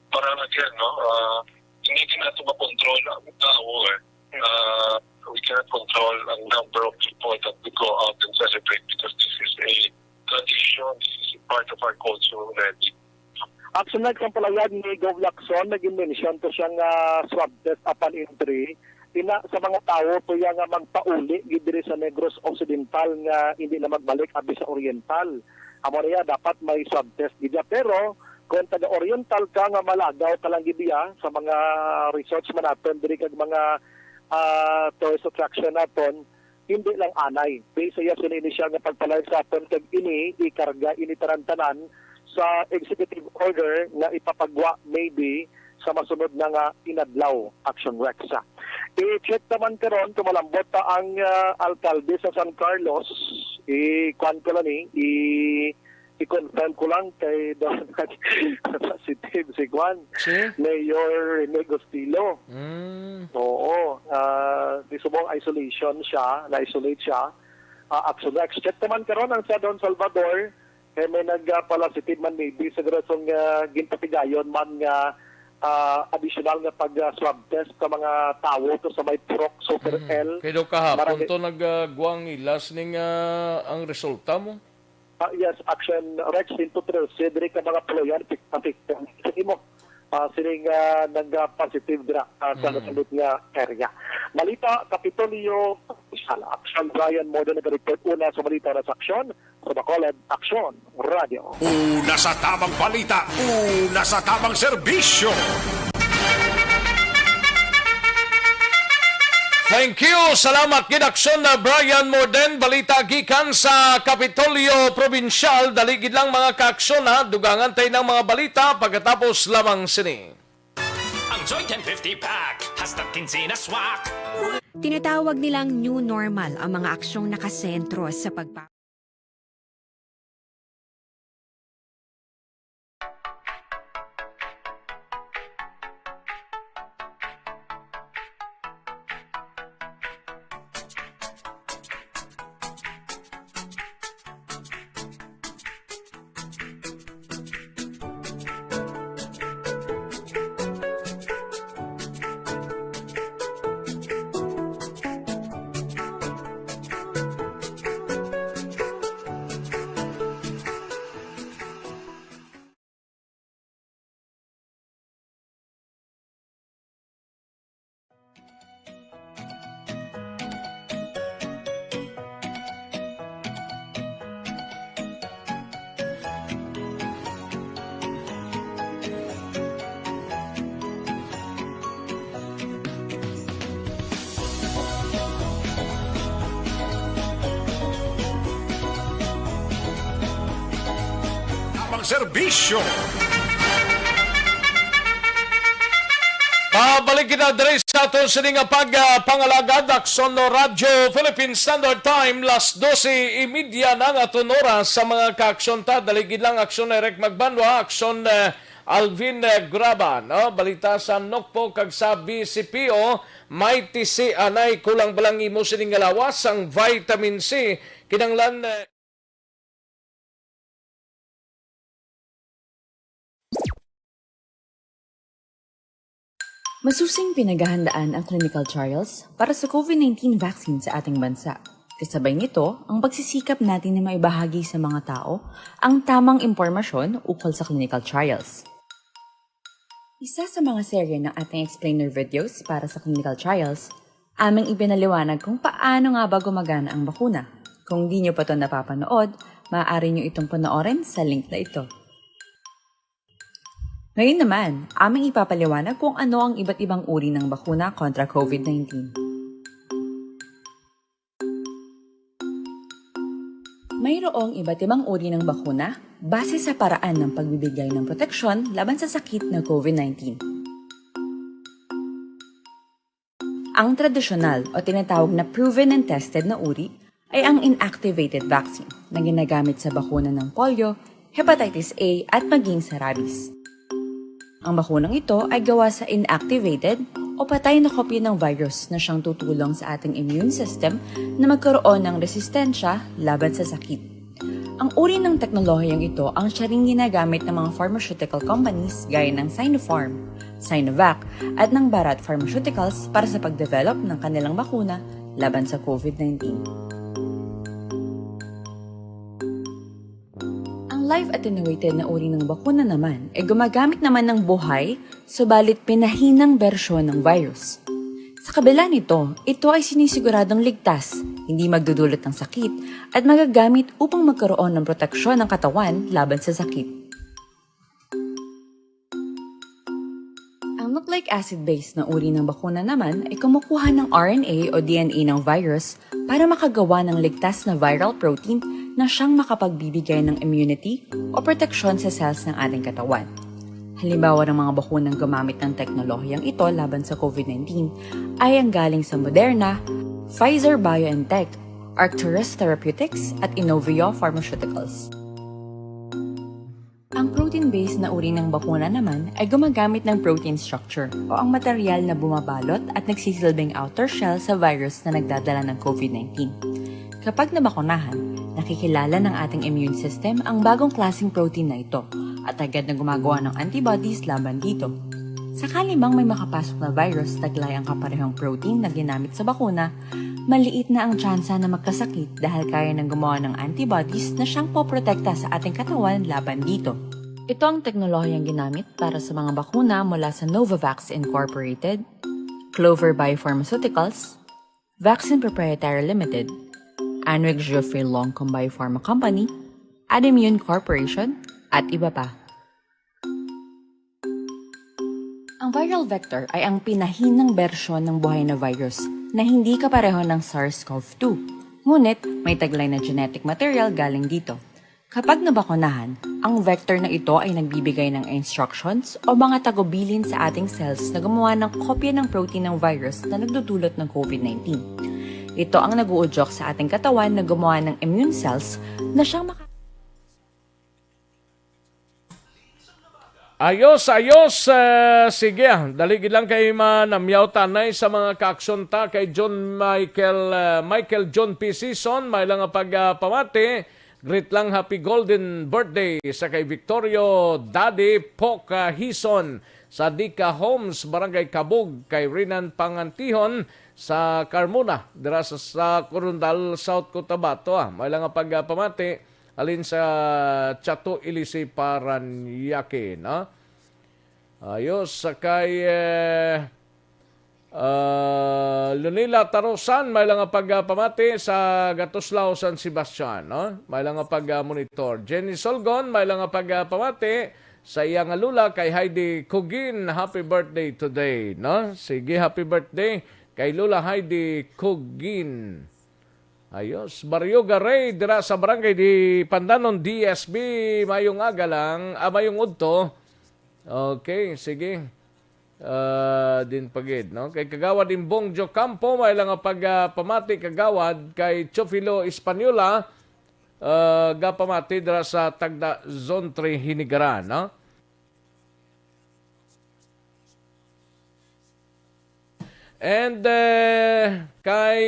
para again, no? Uh, hindi din natin makontrol ang tao, eh. Uh, we cannot control ang number of people that we go out and celebrate because this is a tradition, this is a part of our culture already. Action Rex, ang palayag ni Gov Lacson, nag-mention to siya nga swab test upon entry. Ina sa mga tawo to ya nga magpauli gid diri sa Negros Occidental nga hindi na magbalik abi sa Oriental. Amo na ya, dapat may swab test gid ya. Pero kung taga Oriental ka nga malagaw ka lang gid ya sa mga resorts man naton diri kag mga, ah, tourist attraction naton, hindi lang anay. Based sa iya sini ini siya nga pagpalayo sa aton kag ini ikarga ini tanan-tanan sa executive order nga ipapagwa maybe sa masunod na nga inadlaw, Action Rex. I-check naman karon kung malambot pa ang, ah, alkalde sa San Carlos. I-kuan ko lang ni, i- i-confirm ko lang kay daw positive si Juan, Si? Mayor Rene Gustilo. Mm. Oo, ah, di subong isolation siya, na-isolate siya. Ah, Action Rex. Check naman karon ang sa Don Salvador, kay may nagpalasitive man maybe sa grasong, ah, ginpatigayon man nga, ah, additional nga pag, ah, swab test sa mga tawo to sa may Purok Super Mm. L. Kay daw kahapon Marami- to nagagwang ilas ning, ah, ang resulta mo. Ah, yes, Action Rex, into Trail, diri ka mga Palayan, pik-, pik-, sa imo. Ah, sining, ah, nag, ah, positive dira, ah, sa Mm. nasabat nga area. Balita, Kapitolyo, Sala. Action, Brian Morden, nag-report una sa balita na sa Action, sa Bacolod, Action, Radyo. Una sa tamang balita, una sa tamang serbisyo. Thank you. Salamat gid, Aksyon na Brian Morden. Balita gikan sa Kapitolyo Probinsyal. Dali gid lang, mga kaaksyon, ha. Dugangan tay ng mga balita pagkatapos lamang sini. Ang Joy ten fifty Pack, hasta quince na swak. Tinatawag nilang new normal ang mga aksyong nakasentro sa pagpa- Serbisyo. Pabalik kita diri sa aton sini nga pag, ah, pangalagad, Aksyon no Radyo Philippine Standard Time, las dose y media na nga aton oras sa mga kaaksyon ta. Dali gid lang, Aksyon Eric Magbanwa, Aksyon, eh, Alvin, eh, Graba, no? Balita sa Nokpo kag sa B C P O, may tisi anay kulang balang imo sining nga lawas ang vitamin C. Kinanglan, eh, Masusing pinaghahandaan ang clinical trials para sa COVID nineteen vaccine sa ating bansa. Kasabay nito, ang pagsisikap natin na maibahagi sa mga tao ang tamang impormasyon ukol sa clinical trials. Isa sa mga serye ng ating explainer videos para sa clinical trials, aming ipinaliwanag kung paano nga ba gumagana ang bakuna. Kung di nyo pa ito napapanood, maaari nyo itong panoorin sa link na ito. Ngayon naman, aming ipapaliwanag kung ano ang iba't ibang uri ng bakuna kontra COVID nineteen. Mayroong iba't ibang uri ng bakuna base sa paraan ng pagbibigay ng proteksyon laban sa sakit na COVID nineteen. Ang tradisyonal o tinatawag na proven and tested na uri ay ang inactivated vaccine na ginagamit sa bakuna ng polio, hepatitis A, at maging sa rabies. Ang bakunang ito ay gawa sa inactivated o patay na kopya ng virus na siyang tutulong sa ating immune system na magkaroon ng resistensya laban sa sakit. Ang uri ng teknolohiyang ito ang siya ring ginagamit ng mga pharmaceutical companies gaya ng Sinopharm, Sinovac, at ng Bharat Pharmaceuticals para sa pagdevelop ng kanilang bakuna laban sa COVID nineteen. Ang live attenuated na uri ng bakuna naman ay gumagamit naman ng buhay, subalit pinahinang bersyon ng virus. Sa kabila nito, ito ay sinisiguradong ligtas, hindi magdudulot ng sakit, at magagamit upang magkaroon ng proteksyon ng katawan laban sa sakit. Ang nucleic acid-based na uri ng bakuna naman ay kumukuha ng R N A o D N A ng virus para makagawa ng ligtas na viral protein na siyang makapagbibigay ng immunity o proteksyon sa cells ng ating katawan. Halimbawa ng mga bakunang gumamit ng teknolohiyang ito laban sa COVID nineteen ay ang galing sa Moderna, Pfizer-BioNTech, Arcturus Therapeutics, at Inovio Pharmaceuticals. Ang protein-based na uri ng bakuna naman ay gumagamit ng protein structure o ang material na bumabalot at nagsisilbing outer shell sa virus na nagdadala ng COVID nineteen. Kapag nabakunahan, nakikilala ng ating immune system ang bagong klaseng protein na ito at agad na gumagawa ng antibodies laban dito. Sakali mang may makapasok na virus taglay ang kaparehong protein na ginamit sa bakuna, maliit na ang tsansa na magkasakit dahil kaya nang gumawa ng antibodies na siyang poprotekta sa ating katawan laban dito. Ito ang teknolohiyang ginamit para sa mga bakuna mula sa Novavax Incorporated, Clover Biopharmaceuticals, Vaccine Proprietary Limited, Anrix Geoffrey Longcom Biopharma Company, Adimmune Corporation, at iba pa. Ang viral vector ay ang pinahinang bersyon ng buhay na virus na hindi kapareho ng SARS-CoV two. Ngunit, may taglay na genetic material galing dito. Kapag nabakunahan, ang vector na ito ay nagbibigay ng instructions o mga tagubilin sa ating cells na gumawa ng kopya ng protein ng virus na nagdudulot ng COVID nineteen. Ito ang nag-uudyok sa ating katawan na gumawa ng immune cells na siyang maka- Ayos, ayos. Eh, sige, ah, dali gid lang kay manamyaw tanay sa mga kaaksyon ta kay John Michael, eh, Michael John P. Season, may lang nga pagpamati. Greet lang, happy golden birthday sa kay Victorio Daddy Poca Hison sa Dika Homes, Barangay Kabug, kay Rinan Pangantihon sa Carmona, dira sa, sa Corondal, South Cotabato. Ah. May lang nga pagpamati halin sa Chato Ilisi Paranaque, no? Ayos, sa kay, eh, ah, Lunila Tarosan, may lang nga pagpamati sa Gatuslao, San Sebastian, no? May lang nga pag-monitor. Jenny Solgon, may lang nga pagpamati sa iya nga lula kay Heidi Cugin. Happy birthday today, no? Sige, happy birthday kay Lula Heidi Cugin. Ayos. Barrio Garay, dira sa Barangay di Pandanon, D S B. Mayong aga lang. Ah, mayong udto. Okay, sige. Ah, din pagid, no? Kay Kagawad Imbong Jocampo, may lang nga pag, ah, pamati, Kagawad, kay Chofilo Española, ah, gapamati dira sa Tagda Zone three Hinigaran, no? And, eh, kay,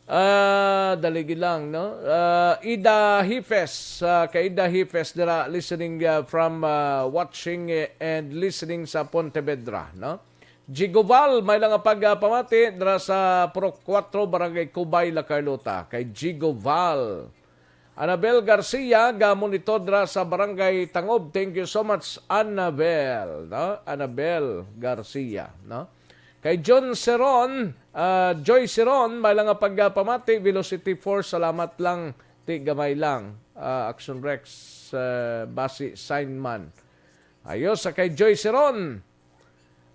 ah, daligi lang, no? Ah, Ida Hifes, ah, kay Ida Hifes dira listening, ah, from, ah, watching, eh, and listening sa Pontevedra, no? Jigoval, may lang nga pag, ah, pamati dira sa Purok Cuatro, Barangay Cubay, La Carlota. Kay Jigoval. Anabel Garcia, ga-monitor dira sa Barangay Tangob. Thank you so much, Anabel, no? Anabel Garcia, no? Kay John Seron, ah, Joy Seron, may lang nga pagpamati, Velocity Force, salamat lang, ti gamay lang. Ah, Action Rex, ah, basi sign man. Ayos, sa kay Joy Seron.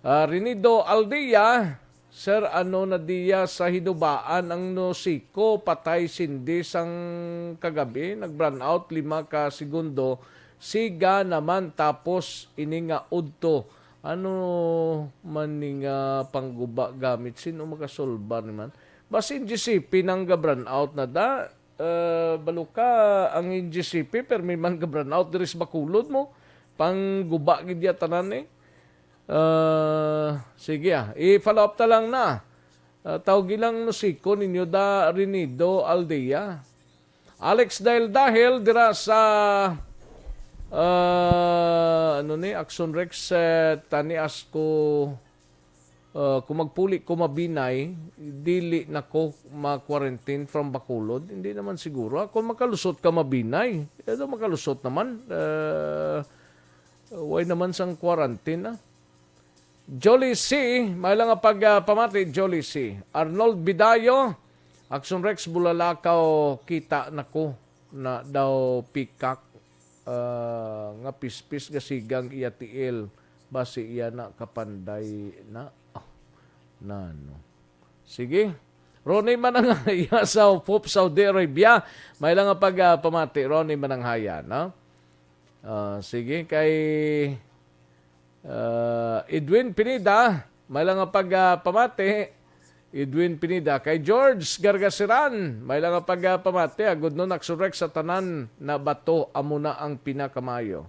Ah, Rinido Aldia, Sir, ano na diya sa hinubaan ang Nosico patay sindi sang kagabi? Nag-brownout lima ka segundo, siga naman tapos ini nga udto. Ano man ni nga pangguba gamit? Sino makasolba ni man? Basin G C P nang ga-brownout na da. Ah, baluka ang G C P, pero may man ga-brownout diri sa Bacolod mo. Pangguba gid ya tanan eh. Ah, sige ah. I-follow up ta lang na. Ah, tawgi lang Nosico ninyo da Rinido Aldea. Alex Dahil Dahil dira sa, ah, ano ni, Action Rex, eh, tani asko, ah, kung magpuli ko mabinay, dili na ko ma-quarantine from Bacolod. Hindi naman siguro. Ah, kung makalusot ka mabinay, ito makalusot naman. Ah, why naman sang quarantine, ah? Jolly C, may lang nga pag, ah, pamati, Jolly C. Arnold Bidayo, Action Rex Bulalakaw, kita na ko na daw pikak, ah, nga pispis gasigang iya tiil, basi iya na kapanday na. Oh, nano. Sige. Ronnie Mananghaya sa Hope, Saudi Arabia. May lang nga pag, ah, pamati, Ronnie Mananghaya, no? Ah, sige, kay, ah, Edwin Pineda, may lang nga pag, ah, pamati. Edwin Pineda. Kay George Gargasiran, may lang nga pag, ah, pamati. Agud nun, Action Rex, sa tanan na bato, amo na ang pinakamayo.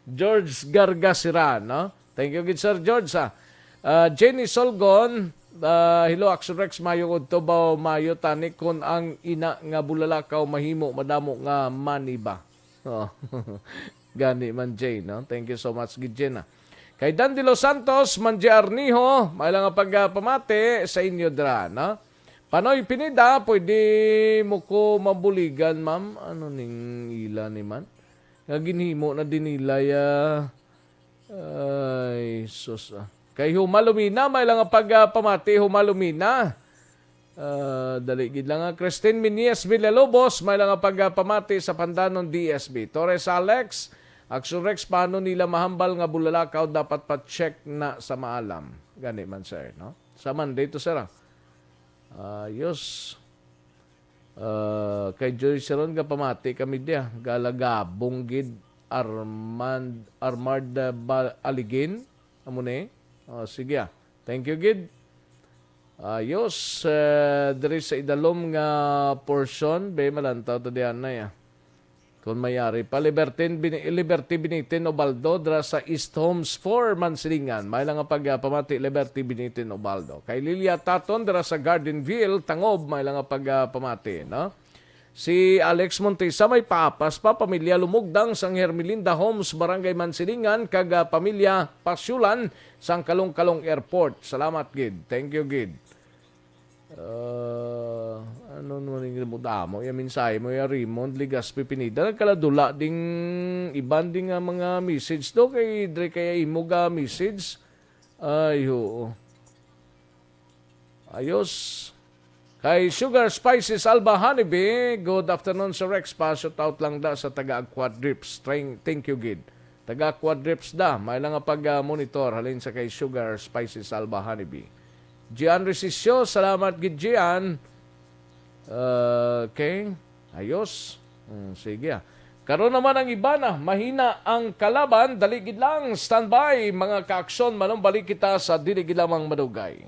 George Gargasiran, no? Thank you gid, Sir George, ha. Ah, Jenny Solgon, ah, hello, Action Rex, mayo udto ba o mayo tani kon ang ina nga bulalakaw mahimo madamo nga money ba? Oh. Gani man, Jay, no? Thank you so much, gid, Jen, ah. Kay Dan de los Santos, Manje Arniho, may lang nga pagpamati sa inyo dira, no? Panoy Pineda, pwede mo ko mabuligan, ma'am? Ano ning ila ni man? Nga ginhimo na din nila, ya. Ay, sus, ah. Kay Humalumina, may lang nga pagpamati, Humalumina. Ah, dali gid lang, ah. Christine Minies Villalobos, may lang nga pagpamati sa Pandanon D S B. Torres Alex, Action Rex, paano nila mahambal nga bulalakaw? Dapat pa-check na sa maalam. Gani man, sir, no? Sa Monday to, sir, ah. Ayos. Ah, kay Joy Sharon, gapamati kami diya. Galagabong gid, Armand, Armard, ah, Ba-, Aligin. Amo ni. Oh, sige, ah. Thank you gid. Ayos, eh, diri sa idalom nga portion, be, malantaw ta diyan na, ya. Kung mayari pa, Libertin Bini-, Liberty Binitin Ubaldo, dira sa East Homes four, Mansilingan. May lang nga pagpamati, Liberty Binitin Ubaldo. Kay Lilia Taton, dira sa Gardenville, Tangob, may lang nga pagpamati, no? Si Alex Montesa, may papas pa, pamilya Lumugdang sang Hermelinda Homes, Barangay Mansilingan, kag, ah, pamilya Pasyulan sang Kalong-Kalong Airport. Salamat gid. Thank you gid. Ah, ano naman yung mo damo? Yung mensahe mo, yung Raymond Ligaspi Pineda. Nagkaladula ding iban ding, ah, mga message do. Kay Dre kaya imo ga message. Ay, oo. Ayos. Kay Sugar Spices Alba Honeybee, good afternoon, Sir Rex. Pa-shout out lang da sa taga Aqua Drips. Thank, thank you, gid. Taga Aqua Drips da. May lang nga pag-, ah, monitor halin sa kay Sugar Spices Alba Honeybee. Gian Resisyo, salamat gid, Gian. Okay. Ayos. Hmm, sige, ah. Karon naman ang iba na, mahina ang kalaban. Dali gid lang, standby, mga kaaksyon. Manumbalik kita sa dili gid lamang madugay.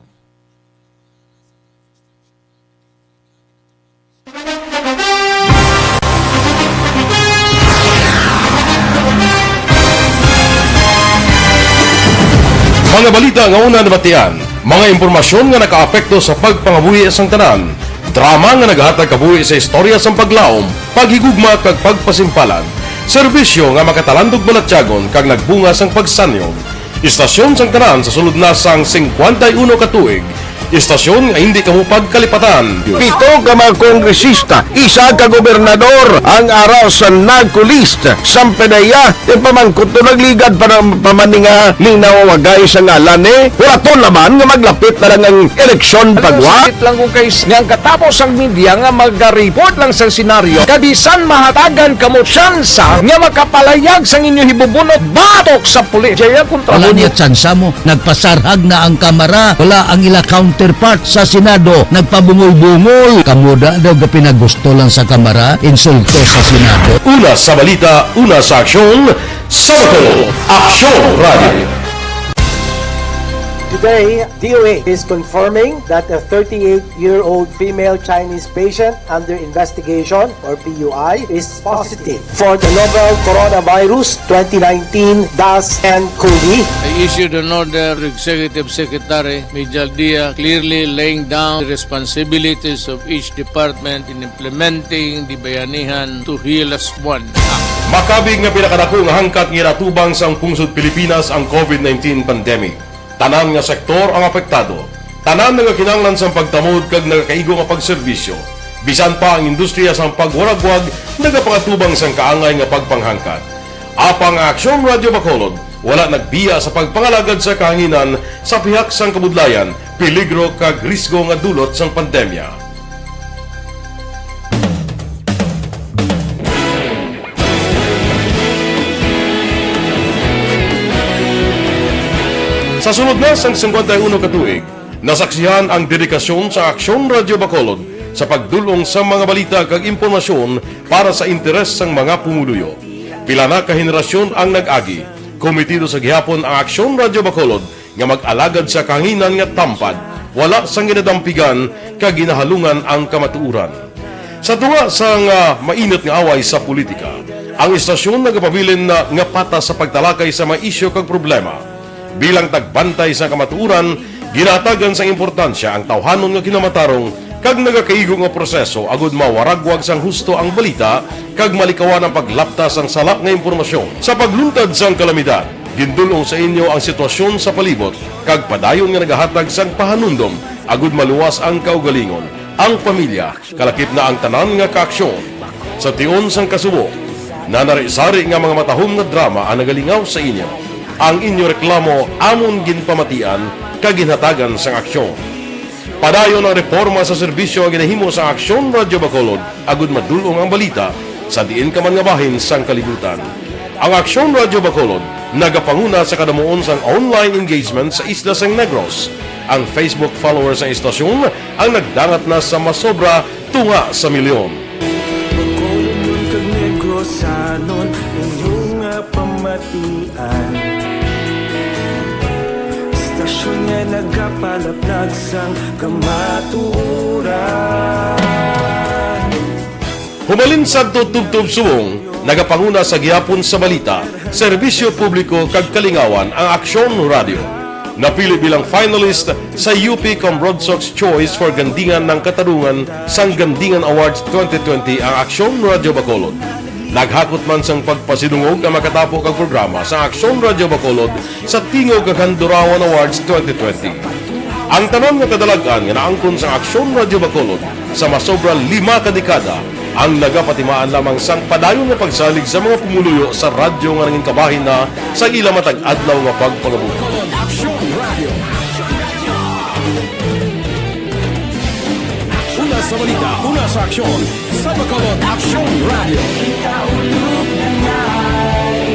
Mga balita nga una nabatian, mga impormasyon nga nakaapekto sa pagpangabuhi sang tanan, drama nga nagahatag kabuhi sa istorya sang paglaom, paghigugma kag pagpasimpalan, serbisyo nga makatalandog balatyagon kag nagbunga sang pagsanyog. Istasyon sang tanan sa sulod na sang singkwenta y uno ka tuig. Istasyon nga hindi kamo pagkalipatan. Pito ka mga kongresista, isa ka gobernador ang ara sa NARCO list. Sampanaya, ipamangkot to nagligad pa na, pa man ni nga ning nawawagay sa ngalan ni. Huraton naman nga maglapit na lang ang eleksyon pagwa. Sakit lang kung kay s-, nga ang katapos ang media nga maga-report lang sa senaryo, kabisan mahatagan kamo tsansa nga makapalayag sang inyo hibubunot batok sa pulis. Jaya kontra Wala mo. Niya tsansa mo. Nagpasarhag na ang Kamara. Wala ang ila counterpart sa Senado. Nagpabungol-bungol. Kamo da daw gapinagusto lang sa Kamara. Insulto sa Senado. Una sa balita, una sa aksyon, sa Bacolod, Aksyon Radio. Today, D O A is confirming that a thirty-eight-year-old female Chinese patient under investigation, or P U I, is positive for the novel coronavirus twenty nineteen dash N cov. I issued an order to Executive Secretary Major Dia, clearly laying down the responsibilities of each department in implementing the Bayanihan to Heal Us One Act. Makabig nga pinakadako nga hangkat nga ginatubang sang pungsod Pilipinas ang covid nineteen pandemic. Tanan nga sektor ang apektado. Tanan nagakinahanglan sang pagtamod kag nagakaigo nga pagserbisyo. Bisan pa ang industriya sang pagwaragwag nagapangatubang sang kaangay nga pagpanghangkat. Apang ang Aksyon Radyo Bacolod wala nagbiya sa pagpangalagad sa kahanginan sa pihak sang kabudlayan, peligro kag risgo nga dulot sang pandemya. Sa sulod na sang singkwenta y uno ka tuig, nasaksihan ang dedikasyon sa Aksyon Radyo Bacolod sa pagdul-ong sa mga balita kag impormasyon para sa interes sang mga pumuluyo. Pila na ka henerasyon ang nag-agi. Komitido sa gihapon ang Aksyon Radyo Bacolod nga mag-alagad sa kahanginan nga tampad, wala sang ginadampigan kag ginahalungan ang kamatuoran. Sa tunga sang, ah, mainit nga away sa politika, ang istasyon nagapabilin na nga patas sa pagtalakay sa mga isyu kag problema. Bilang tagbantay sa kamatuoran, ginahatagan sang importansya ang tawhanon nga kinamatarong kag nagakaigo nga proseso agud mawaragwag sang husto ang balita kag malikawan ang paglapta sang sala nga impormasyon. Sa pagluntad sang kalamidad, gindul-ong sa inyo ang sitwasyon sa palibot kag padayon nga nagahatag sang pahanumdom agud maluwas ang kaugalingon, ang pamilya, kalakip na ang tanan nga kaaksyon. Sa tion sang kasubo, nanari-sari nga mga matahom nga drama ang nagalingaw sa inyo. Ang inyo reklamo amon ginpamatian kag ginhatagan sang aksyon. Padayon ang reporma sa serbisyo nga ginahimo sa Aksyon Radyo Bacolod agud madul-ong ang balita sa diin ka man nga bahin sang kalibutan. Ang Aksyon Radyo Bacolod nagapanguna sa kadamuon sang online engagement sa isla sang Negros. Ang Facebook followers sang istasyon ang nagdangat na sa masobra tunga sa milyon. Bacolod kag Negrosanon, inyo nga pamatian. Istasyon nga nagapalaplag sang kamatuoran. Humalin sadto tubtob subong, nagapanguna sa gihapon sa balita, serbisyo publiko kag kalingawan ang Aksyon Radyo. Napili bilang finalist sa U P Cambrodsoc's Choice for Gandingan ng Katarungan sang Gandingan Awards twenty twenty ang Aksyon Radyo Bacolod. Naghakot man sang pagpasidungog ang makatapo kag programa sa Aksyon Radyo Bacolod sa Tingog kag Handurawan Awards twenty twenty. Ang tanan nga kadalag-an nga naangkon sa Aksyon Radyo Bacolod sa masobra lima ka dekada ang nagapatimaan lamang sang padayon nga pagsalig sa mga pumuluyo sa radyo nga nangin kabahin na sa ila matag adlaw nga pagpangabuhi. Aksyon Radyo. Una sa balita, una sa aksyon, sa Bacolod Aksyon Radyo. Kita ulog na nga,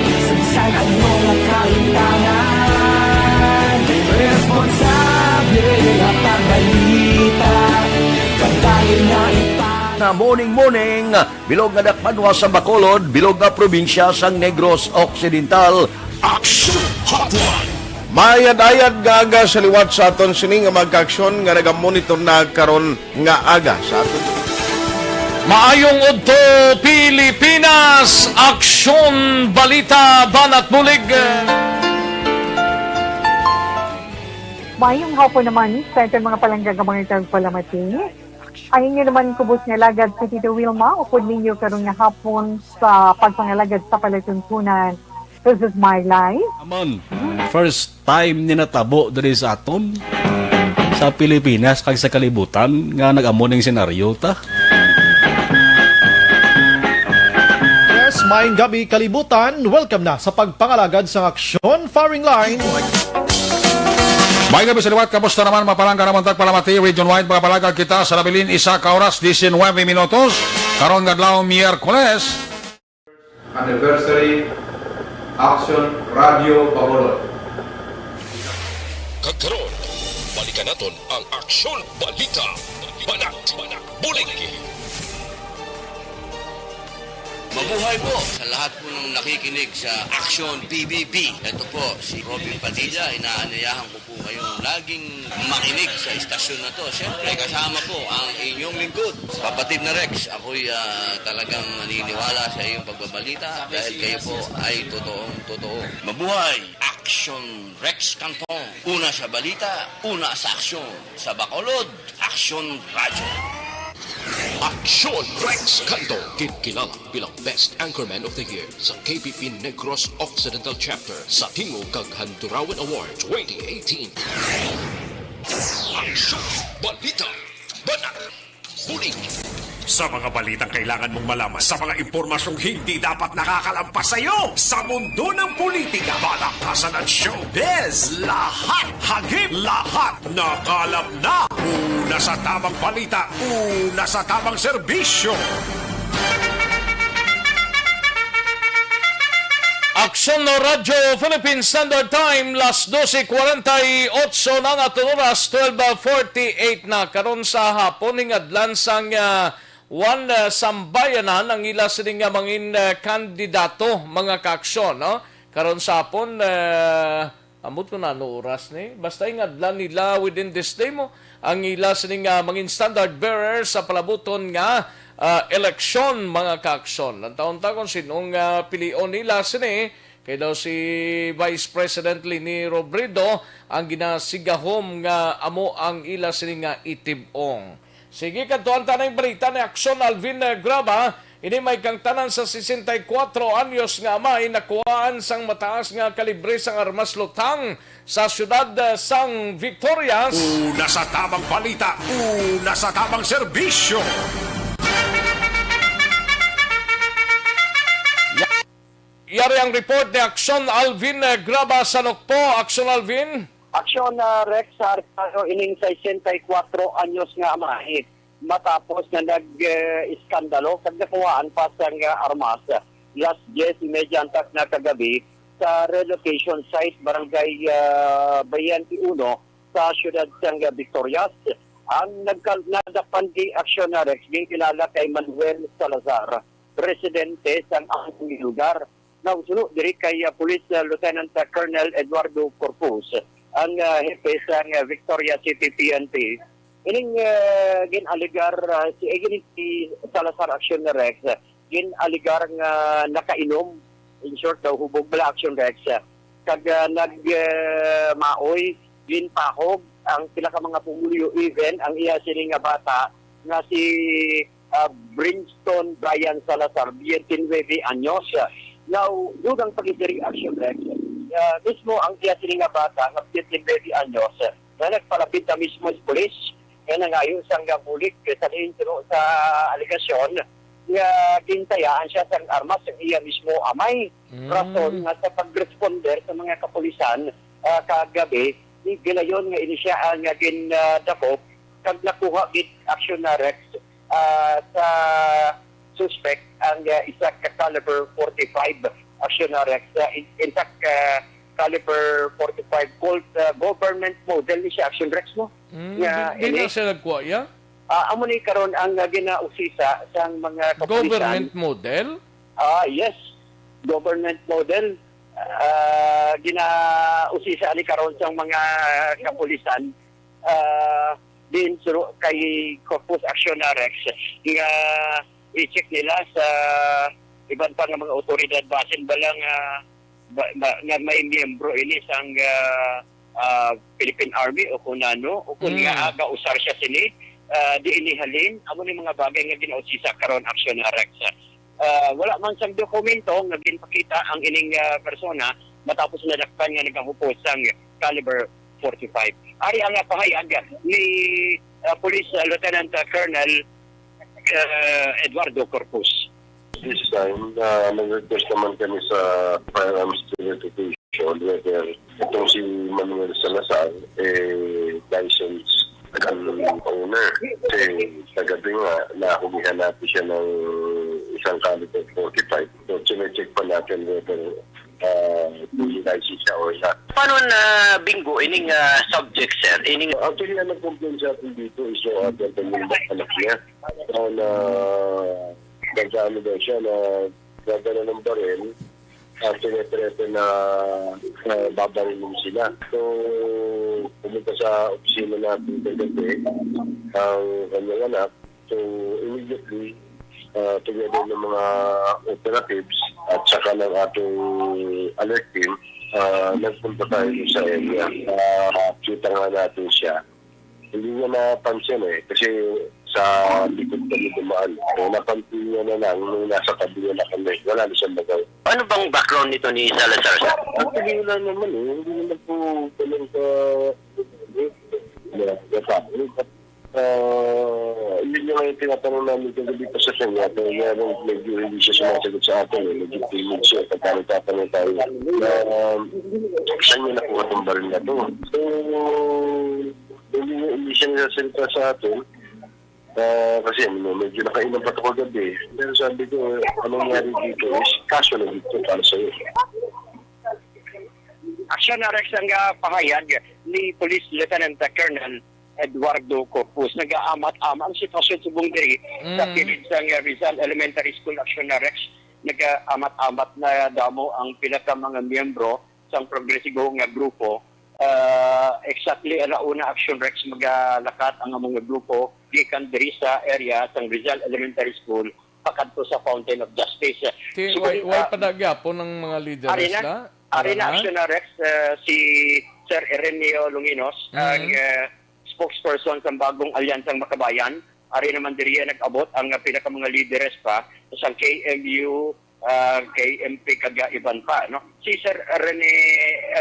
sa bisan ano nga kaintahan, responsable nga pagbalita, pagdayon nga ipa- Morning, morning, bilog nga dakbanwa sa Bacolod, bilog nga probinsya sang Negros Occidental. Action Hotline. Mayad-ayad nga aga sa liwat sa aton sini nga mga kaaksyon nga nagamonitor na karon nga aga sa aton. Maayong udto, Pilipinas! Aksyon, balita, banat bulig! Maayong hapon naman sa aton mga palangga nga mga tagpalamati. Ang inyo naman kubos nga alagad si Tito Wilma, upod ninyo karon nga hapon sa pagpangalagad sa palatuntunan. This is my life. Amon, first time ni natabo diri sa aton, sa Pilipinas kag sa kalibutan nga nag-amo ning senaryo ta. Yes, maayong gabi kalibutan. Welcome na sa pagpangalagad sang aksyon firing line. May gabi sa liwat, kamusta naman? Mapalangga naman tagpalamati, region-wide, mapalangga kita sa nabilin isa ka oras, diecinuebe minutos. Karon nga adlaw, Miyerkules. Anniversary, Action Radio Bacolod. Kag karon, balikan naton ang Aksyon Balita. Banat, banat, bulig. Mabuhay po sa lahat po ng nakikinig sa Action P B B. Ito po si Robin Padilla, inaanyayahan ko po kayong laging makinig sa istasyon na to. Siyempre, kasama po ang inyong lingkod, kapatid na Rex. Ako'y ah, talagang naniniwala sa iyong pagbabalita dahil kayo po ay totoong totoo. Mabuhay! Action Rex Cantong. Una sa balita, una sa aksyon. Sa Bacolod, Action Radyo. Action Rex Cantong, kinkilala bilang Best Anchorman of the Year sa K B P Negros Occidental Chapter sa Tingog kag Handurawan Award twenty eighteen. Action Balita. Banat. Bulig. Sa mga balitang kailangan mong malaman, sa mga impormasyong hindi dapat nakakalampas sa iyo, sa mundo ng politika, balakasan at showbiz, lahat hagip, lahat nakalap na. Una sa tamang balita, una sa tamang serbisyo. Aksyon Radyo Philippine Standard Time, las doce cuarenta y ocho na nga aton oras, twelve forty-eight na karon sa hapon, hingadlan sang ah, one ah, sambayanan ang ila sini nga mangin ah, kandidato, mga kaaksyon, no? Karon sa hapon, ah, ambot ko na ano oras ni. Basta hingadlan nila within this day mo ang ila sini nga mangin standard bearer sa palabuton nga ah, eleksyon, mga kaaksyon. Ang taon ta kung sinong ah, pilion nila sini, kay daw si Vice President Leni Robredo ang ginasigahom nga amo ang ila sini nga itib-ong. Sige, kadtuan ta na yung balita ni Aksyon Alvin eh, Graba. Ini may kangtanan sa sesenta y kuatro anyos nga amay nakuhaan sang mataas nga kalibre sang armas lutang sa siyudad eh, sang Victorias. Una sa tamang balita, una sa tamang serbisyo. Yari ang report ni Aksyon Alvin eh, Graba sa Nokpo. Aksyon Alvin. Aksyon na Rex Arcano ining sesenta y kuatro anyos nga amay matapos nga nag-iskandalo kag nakuhaan pa sang armas las diez y media antak na kagabi sa relocation site Barangay ah, Bayante uno sa siyudad sang Victorias. Ang nagkal- nadakpan di aksyon na Rex ginkilala kay Manuel Salazar, residente sang among lugar. Nausuno diri kay ah, Police ah, Lieutenant ah, Colonel Eduardo Corpus, ang ah, hepe sang ah, Victoria City P N P. Ining ah, gin-alegar ah, si eh, gini si Salazar Action Rex, ah, gin-alegar nga nakainom, in short daw hubog bala Action Rex, ah, kag ah, nag ah, maoy ginpahog ang pila ka mga pumuluyo, even ang iya sini nga bata nga si ah, Brimstone Brian Salazar, twenty-nine anyos. Now, dugang pa gid diri Action Rex, ah, mismo ang iya sini nga bata nga twenty-nine anyos, nga nagpalapit na mismo sa pulis, nga nangayo sang bulig sa diin suno sa alegasyon nga gintayaan siya sang armas sa iya mismo amay. Mm. Rason nga sa pag-responder sa mga kapulisan ah, kagabi, ni gilayon nga ini siya ang ah, gindakop kag nakuha gid aksyon na Rex ah, sa suspect ang ah, isa ka caliber forty-five aksyon na Rex. Ah, in, in fact, ah, caliber forty-five Colt ah, government model ni siya aksyon Rex mo. Mm, Nga di, di ini na siya nagkuha, ya? Ah, amo ni karon ang, ah, ginausisa sang mga kapulisan. Government model? Ah, yes. Government model. Ah, ginausisa ni karon sang mga kapulisan. Ah, din suru kay Corpus Actionarex nga i-check nila sa iban pa nga mga otoridad basin bala nga ba, ba, nga may miyembro ini sang, ah, ah, Philippine Army o kung ano, o kung Mm. nga aga usar siya sini, ah, di ini halin, amo ni mga bagay nga ginausisa karon, Actionarex. Ah, wala man sang dokumento nga ginpakita ang ining, ah, persona matapos nadakpan nga nagahupos sang caliber forty-five. Ari ang, ah, pahayag ni, ah, Police, ah, Lieutenant, ah, Colonel, ah, Eduardo Corpus. This time, ah, nag-request naman kami sa firearms verification whether itong si Manuel Salazar, eh, license gun owner. Kasi kagabi nga, nakugihan natin siya ng isang caliber forty-five. So, chinecheck pa natin whether, ah, may license siya or not. Paano na bingo ining, ah, subject, sir? Ining Actually, ang nag-complain sa atin dito is yung, ah, anak niya. Ah, na, nag-ano daw siya, na gagana ng baril, ah, tinitrete na, na babarilin sila. So, pumunta sa opisina natin kagabi ang kanyang anak. So, immediately, ah, together ng mga operatives at saka ng ating alert team, ah, nagpunta tayo sa area. Ah, kita nga natin siya. Hindi niya napansin eh, kasi sa likod kami dumaan. So, napansin niya na lang nung nasa tabi niya na kami. Wala na siyang magawa. Ano bang background nito ni Salazar, sir? Actually, wala naman eh. Hindi naman po ganun ka... Ah, yun yung tinatanong namin kagabi pa sa kanya. Pero medyo hindi siya sumasagot sa atin eh. Medyo timid siya. Pagka nagtatanong tayo, um, saan niya nakuha itong baril na to? So, hindi, hindi siya nagsasalita sa atin. Ah, kasi ano, medyo nakainom pa ako kagabi. Pero sabi ko, eh, anong nangyari dito is kaso na dito para sa'yo. Actionarex ang, ah, pahayag ni Police Lieutenant Colonel Eduardo Corpus. Nag-aamat-ama ang sitwasyon subong diri sa Mm. kilid sang Rizal Elementary School. Actionarex, nag-aamat-amat na damo ang pila ka mga miyembro sang progresibo nga grupo. Ah, exactly ala una, Actionarex, magalakat ang among grupo gikan diri sa area sang Rizal Elementary School pakadto sa Fountain of Justice. Ti-, Subong, why, why ah, pa na gyapon ang mga leaders ari na, na? Ari na, Actionarex, ah, si Sir Ireneo Longinos, Mm. ang, ah, spokesperson sa Bagong Alyansang Makabayan. Ari naman diri nag-abot ang, ah, pila ka mga lideres pa sa K M U, ah, K M P, kag, ah, iban pa, no? Si Sir Rene,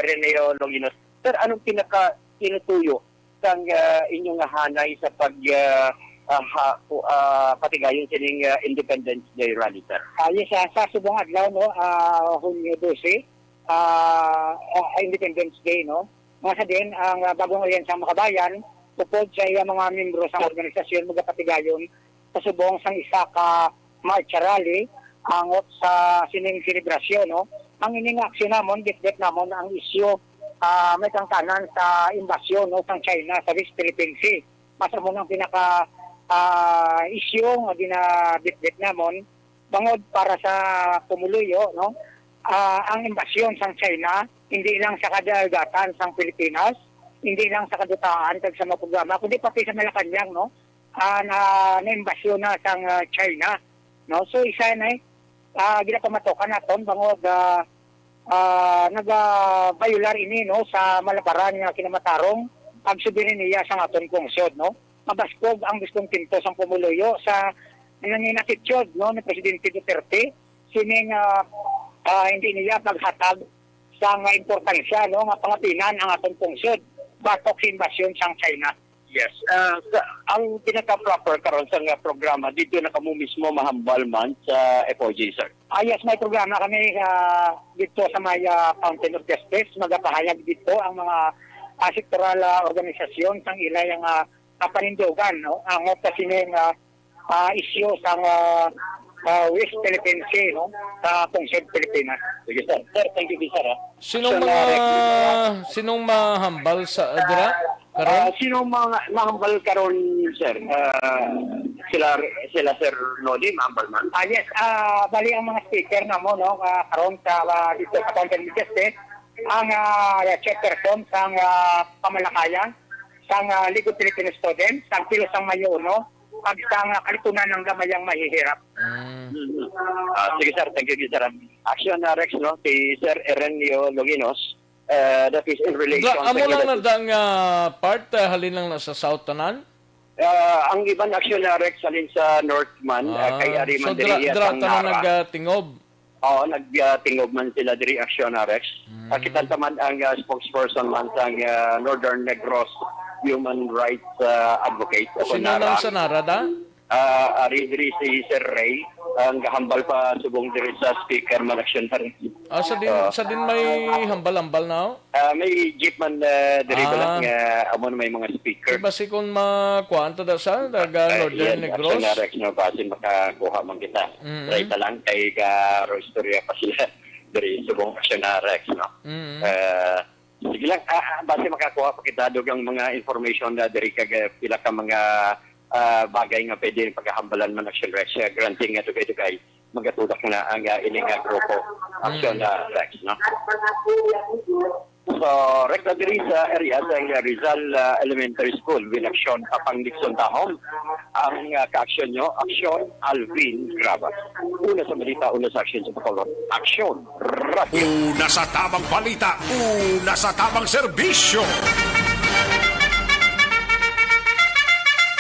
Reneo Longinos, sir, anong pinaka tinutuyo sang, ah, inyong hanay sa pag, ah, ah, ha-, ku-, ah, patigayon sining, ah, Independence Day rally, sir? Ah, yes, ah, sa subong adlaw, no, ah, Hunyo dose, ah, ah, Independence Day, no? Nga sa din, ang, ah, Bagong Alyansang Makabayan, tupod sa iya mga miyembro sa organisasyon, magapatigayon sa subong sang isa ka marcha rally angot sa sining selebrasyon, no? Ang ining aksyon namon, bitbit namon ang isyu, ah, may kangtanan sa imbasyon, no, sang China sa West Philippine Sea. Mas amo ang pinaka, ah, isyu nga ginabitbit namon bangod para sa pumuluyo, no? Ah, ang imbasyon sang China, hindi lang sa kadagatan sang Pilipinas, hindi lang sa kadutaan kag sa mga programa, kundi pati sa Malacañang, no? Ah, na, naimbasyon na sang, ah, China, no? So, isa na, eh, ah, ginapamatukan naton bangod, ah, ah, nagabayular ini, no, sa malabaran nga kinamatarong ang soberanya sang aton pungsod, no? Mabaskog ang gustong tinto sang pumuluyo sa nangin attitude, no, ni Presidente Duterte, sining, ah, ah, hindi niya paghatag sa nga importansya, no, nga pangapinan ang aton pungsod batok sa imbasyon sang China. Yes. Ah, sa, ang pinaka-proper karon sa nga programa, dito na kamo mismo mahambal man sa F O J, sir? Ah, yes, may programa kami, ah, dito sa may, ah, Fountain of Justice. Magapahayag dito ang mga, ah, sektoral, ah, organisasyon sang ilay ang, ah, ah, panindugan, no? Ang, ah, sining, ah, ah, isyu sang, ah, ah, West Philippine Sea, no? Sa pungsod Pilipinas. Sige, sir. Sir, thank you, sir, ah. Sinong Action, mga, ah, sinong mahambal sa, ah, dira? Karon? Ah, sino mga mahambal karon, sir? Ah, sila, sila Sir Noli, mahambal man? Ah, yes. Ah, bali ang mga speaker namo, no, ah, karon sa, ah, dito sa Conference State, ang, ah, chairperson sang, ah, pamalakayan, sang, ah, League of Filipino Students, sang Pilo sang Mayo, no, kag sang, ah, Kalitunan ng Gamayang Mahihirap. Mm. Mhm. Ah, sige, sir. Thank you, sir. Action, ah, Rex, no? Si Sir Erenio Longinos, ah, that is in relation Dra-, sa amo lang na kanilang da nga part, ah, halin lang na sa South tanan? Ah, ang iban action na Rex halin sa North man, ah, kay Ah, ari so man dira, diri iya dira sang tanan Nara. nagtingob? Oo, nagtingob man sila diri action na Rex. Mm. Nakita ta man ang, ah, spokesperson man sang, ah, Northern Negros Human Rights, ah, Advocate. Ako Sino Nara. nang sa Nara da? Ah, ari diri si Sir Ray, ang gahambal pa subong diri sa speaker man action na Rex. Ah, sa din, Ah. sa din may hambal-hambal na, oh? Ah, may jeep man, ah, diri ba lang Ah. nga amo na may mga speaker. Di ba si kung makuhaan to da sa, taga Ah, Northern yan, Negros? Action na Rex, no, basin makakuha man kita. Mm-mm. Try ta lang kay ka ro istorya pa sila diri subong action na Rex, no? Mm-mm. Ah, sige lang, ah, ah, basi makakuha pa kita dugang mga information na diri kag, ah, pila ka mga, ah, bagay nga pwede pagkahambalan man action Rex, ah, granting nga dugay-dugay. Magatulak na ang, ah, ini nga grupo. Action Mm. na Rex, no? So, Rex, na diri sa area sa Rizal, ah, Elementary School, win action Papang Nixon Tahom. Ang, ah, ka-action nyo, action Alvin Graba. Una sa balita, una sa action sa Bacolod. Action, Radyo. Una sa tamang balita, una sa tamang serbisyo.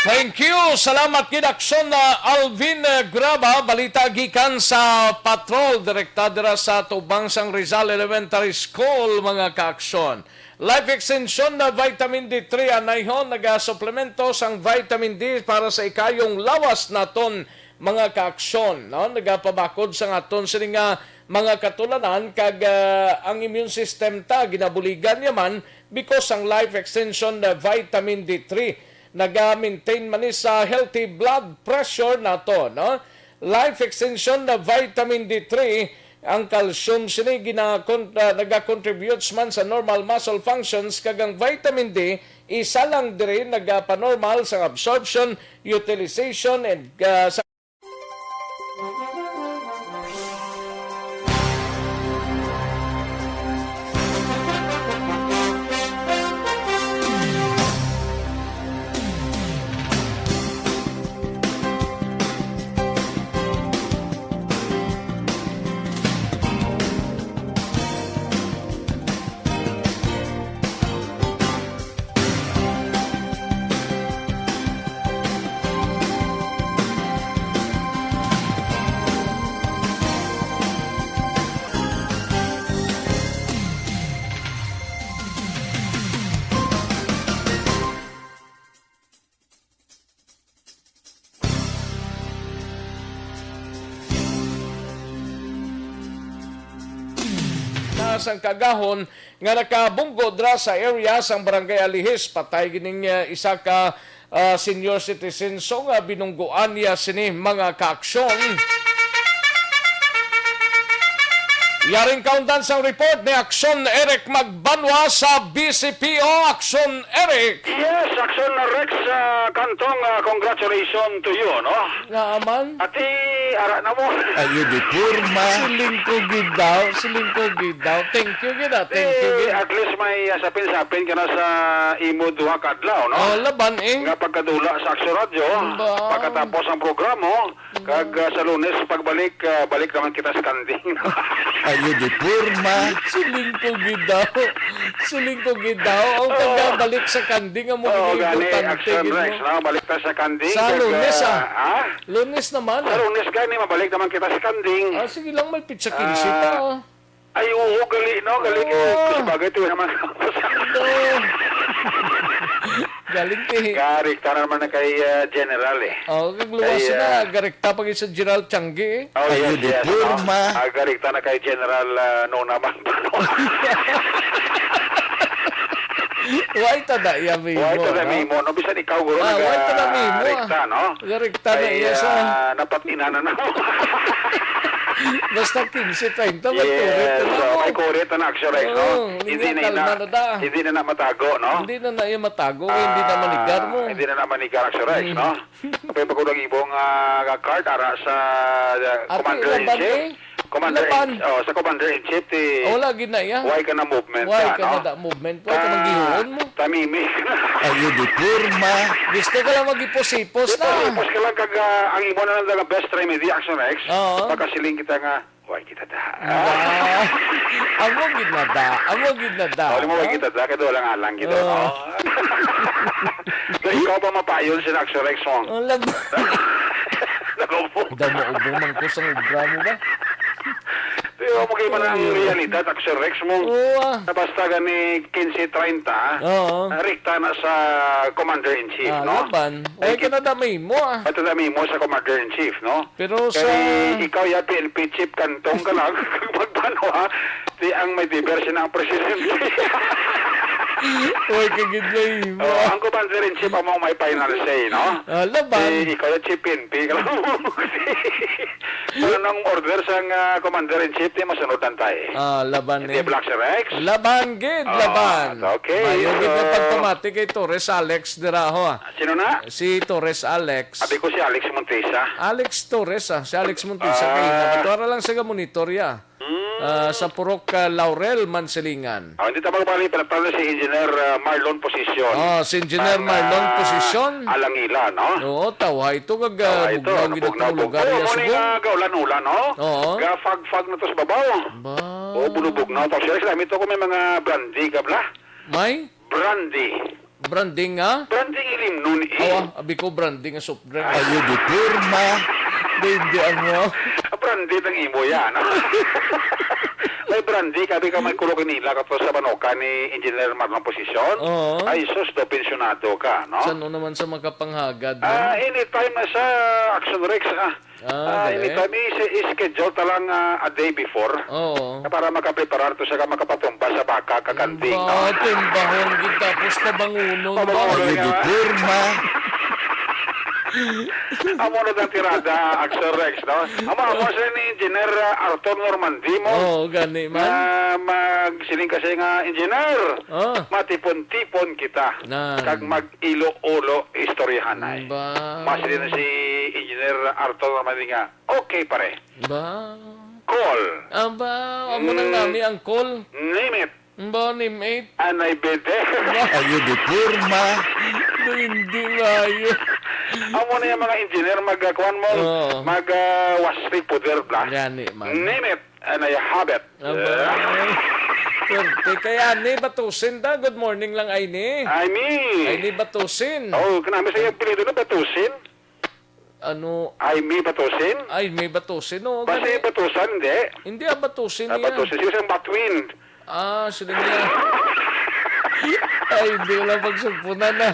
Thank you. Salamat gid, Action, ah, Alvin, ah, Graba. Balita gikan sa patrol, direkta dira sa tubang sang Rizal Elementary School, mga ka-action. Life Extension na Vitamin D three anayhon nagasuplemento sang vitamin D para sa ikayong lawas naton, mga ka-action, no? Nagapabakod sang aton sini nga mga katulanan kag, ah, ang immune system ta ginabuligan niya man because sang Life Extension na Vitamin D three. Naga-maintain man ni sa healthy blood pressure nato, no? Life Extension na Vitamin D three, ang calcium sini gina-, kon-, ah, naga-contributes man sa normal muscle functions, kag ang vitamin D isa lang diri nagapanormal sa absorption, utilization, and, ah, sa Na sang kaagahon nga nakabunggo dira sa area sang Barangay Alihis. Patay gining, ah, isa ka, ah, senior citizen. So nga binungguan niya sini, mga kaaksyon. Yaring kaundan sang report ni Aksyon Eric Magbanwa sa B C P O. Aksyon Eric. Yes, Aksyon Rex, ah, Kantong, ah, congratulations to you, no? Nga man. Ati, ara na mo. Ayo di porma. Siling ko gid daw, siling ko gid daw. Thank you gid, ah. Thank you gid. At least may, ah, sapin-sapin ka na sa imo duha ka adlaw, no? Oh, laban, eh. Nga pagkadula sa Aksyon Radyo, ba, pagkatapos ang programa, kag, ah, sa Lunes, pagbalik, ah, balik naman kita sa kanding. Ayo di porma. Siling ko gid daw. Siling ko gid daw. Ang pagbalik sa kanding, ang mo gid importante, Aksyon Rex, no? Balik ta sa kanding. Sa Lunes, ah. Lunes naman, ah. Sa Lunes gani, mabalik naman kita sa kanding. Ah, sige lang, may pitsa kinse pa, ah. Ay, oo, gali, no? Gali kay, sabagay, tuwi naman. Galing, ti. Garik, tara naman na kay, ah, General, eh. Oh, kag luwas na, ah, garik ta pag sa General Tiangge, eh. Oh, yes, yes, no? Ah, garik ta na kay General, ah, Nona Bambano. Why ta da iya mimo, Why ta da no? mimo, no? Bisan ikaw, guro, Ah, why ta da mimo, ah? nagarekta, no? Nagarekta na Ay, iya sa ah, napatina na, no? Basta quince treinta, may Yes, kurit na so, mo. may kurit na, Action Rex, no? Oo, Hindi niya, na kalma ina-, na da. hindi na na matago, no? Hindi na na iya matago, hindi na Ah, manigar mo. hindi na na manigar, Action Rex, Mm. no? Kaya pag unang ibong, ah, card, ara sa, ah, Ate, Commander in laban Chief. eh. Commander Laban. in, oh, sa Commander in Chief, ti, Oh, lagi na iya. why ka na movement Why ka, ka no? na da movement? Why ka Ta-, maggihuon mo? tamimi ka na. Ayo di porma. Gusto ka lang mag-ipos-ipos na. Ipos-ipos ka lang kag, ah, ang imo na lang nga best remedy, Action Rex. Oo. Makasiling kita nga, why kita da? Ah, amo gid na da. Amo gid na da. Wala mo, why kita da? Kaya walang alang kita, Oh. no? So, ikaw ba mapayon si Action Rex mo? Oh, lab- Naku po. Damo ubong man ko sa obra mo ba? Di ba, mo kayo man ang Ayun. realidad, Action Rex mo? Oo, ah. Na basta gani quince treinta, Oo. ah, rekta na sa Commander-in-Chief, Ah, no? laban. Ay, Ay, ka na damay mo, ah. At damay mo sa Commander-in-Chief, no? Pero Kay sa ikaw, ya, P N P chief, kantong ka lang, magbanwa, di ang may diversion ang presidente. Oy, kagid na imo. Oh, ang Commander-in-Chief, amo may final say, no? Ah, laban. Di ikaw, ya, chief P N P ka lang. Kung anong order sang, ah, Commander-in-Chief, di masunod ang tayo. Ah, laban Hindi eh. Black Rex? Laban gid, Ah, laban. okay, Mayo gid so ang pagpamati kay Torres Alex dira ho, ah. Sino na? Si Torres Alex. Abi ko si Alex Montesa. Alex Torres, ah. Si Alex Montesa Ah. kay na. Bato ara lang sa monitor ya. Hmm. Ah, sa Purok, ah, Laurel, Mansilingan. Oh, hindi ta magbalik, pinatawag si Engineer, ah, Marlon Posisyon. Ah, si Engineer Ang, Marlon ah, Posisyon. Alangila, no? Oo, tawhay to kag, ah, Tawhay to, bugnaw gid bugnaw, atong lugar, bugnaw. ya, Oo, muna Subo. nga gaulan-ulan, no? Oo. Gafag-fag na to sa babaw. Ba? Oo, bulubog na. Tapos, sila, sila, ito ko may mga brandy ka, bla? May? Brandy. Branding nga? Branding ilimnon, eh. Awa, abi ko branding nga soft drink. Ayo di porma. Di, di, ano? Branding ang imo yan, no? May branding, abi ka may kulog nila, kato sa Banoka ni Engineer Marlon Posisyon. Oo. Ay, sus, do, pensyonado ka, no? Sa ano naman sa makapanghagad, no? Ah, anytime na sa Action Rex, ah. Ah, Ah, dali. Anytime, i-, i-schedule ta lang, ah, a day before. Oo. Para makapreparar to siya ka makapatumba sa baka, kakanding, no? Ba, tumbahon gid tapos pabangunon ba? Pabangunon Ayo nga. di porma. Amo na ang tirada, Action Rex, no? Amo, amo siya ni Engineer, ah, Arthur Normandy mo. Oo, gani man. Na magsiling kasi nga, Engineer, Ah. matipon-tipon kita. Nan. Kag mag-ilo-ulo istoryahanay. Ba? Mas din si Engineer Arthur Normandy nga, okay, pare. Ba? Call. Aba, amo nang Mm. nami ang call. Name it. Ba, name it. Anay bede. Ba? Ayo di porma. Hindi maayo. Amo na yung mga engineer, mag, ah, kuwan mo, Oo. mag, ah, waspi poder, bla. Gani man. Name it, and I have it. Aba. Yeah. Swerte. Kay Ani Batusin da. Good morning lang, Aini. Aini. Aini Batusin. Oh, kanami sa iyang apelyido na Batusin? Ano? Aimee Batusin? Aimee Batusin, oo, Basi gani. Batusan, di? Hindi, ah, Batusin Ah, niya. Batusin. Siya siyang Batwin. Ah, sila niya. Ay, hindi ko lang pagsugpunan na.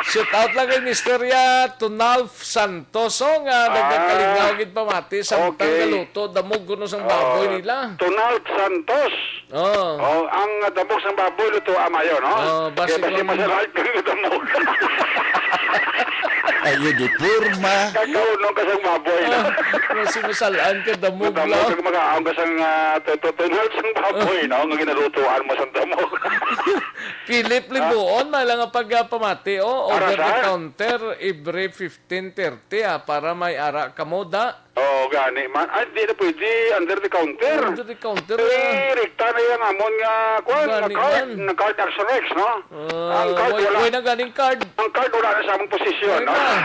Shout out lang kay Mister Ya, Tunalf Santos, oh, nga Ah, nagkakalingaw gid pamati, samtang okay. galuto, damog kuno sang baboy Oh, nila. Tunalf Santos. Oh. Oh, ang damog sang baboy, luto, amayo, no? Oh, Kaya basi basi kung masalag ang damog. Ayo di porma. Kakaunong ka sang baboy, no? Ah, basi masalaan ka, damog Madamog lang. Kag makaon ka sang, ah, to-, to-, tunal sang baboy, no? Nga ginalutuan mo sang damog. Philip Ah. Libuon, may lang ang pagpamati, oh, Para over the saan? counter, every fifteen thirty, ah, para may ara kamo da. Oo, gani man. Ay, di na pwede. Under the counter. Under the counter, Eh, ah. rekta na yung amon nga, kuwan, Gani nga card, man. nga card Action Rex, no? Ah, Ang card, way, wala. way na ganing card. Ang card, wala na sa among posisyon, Way no? na.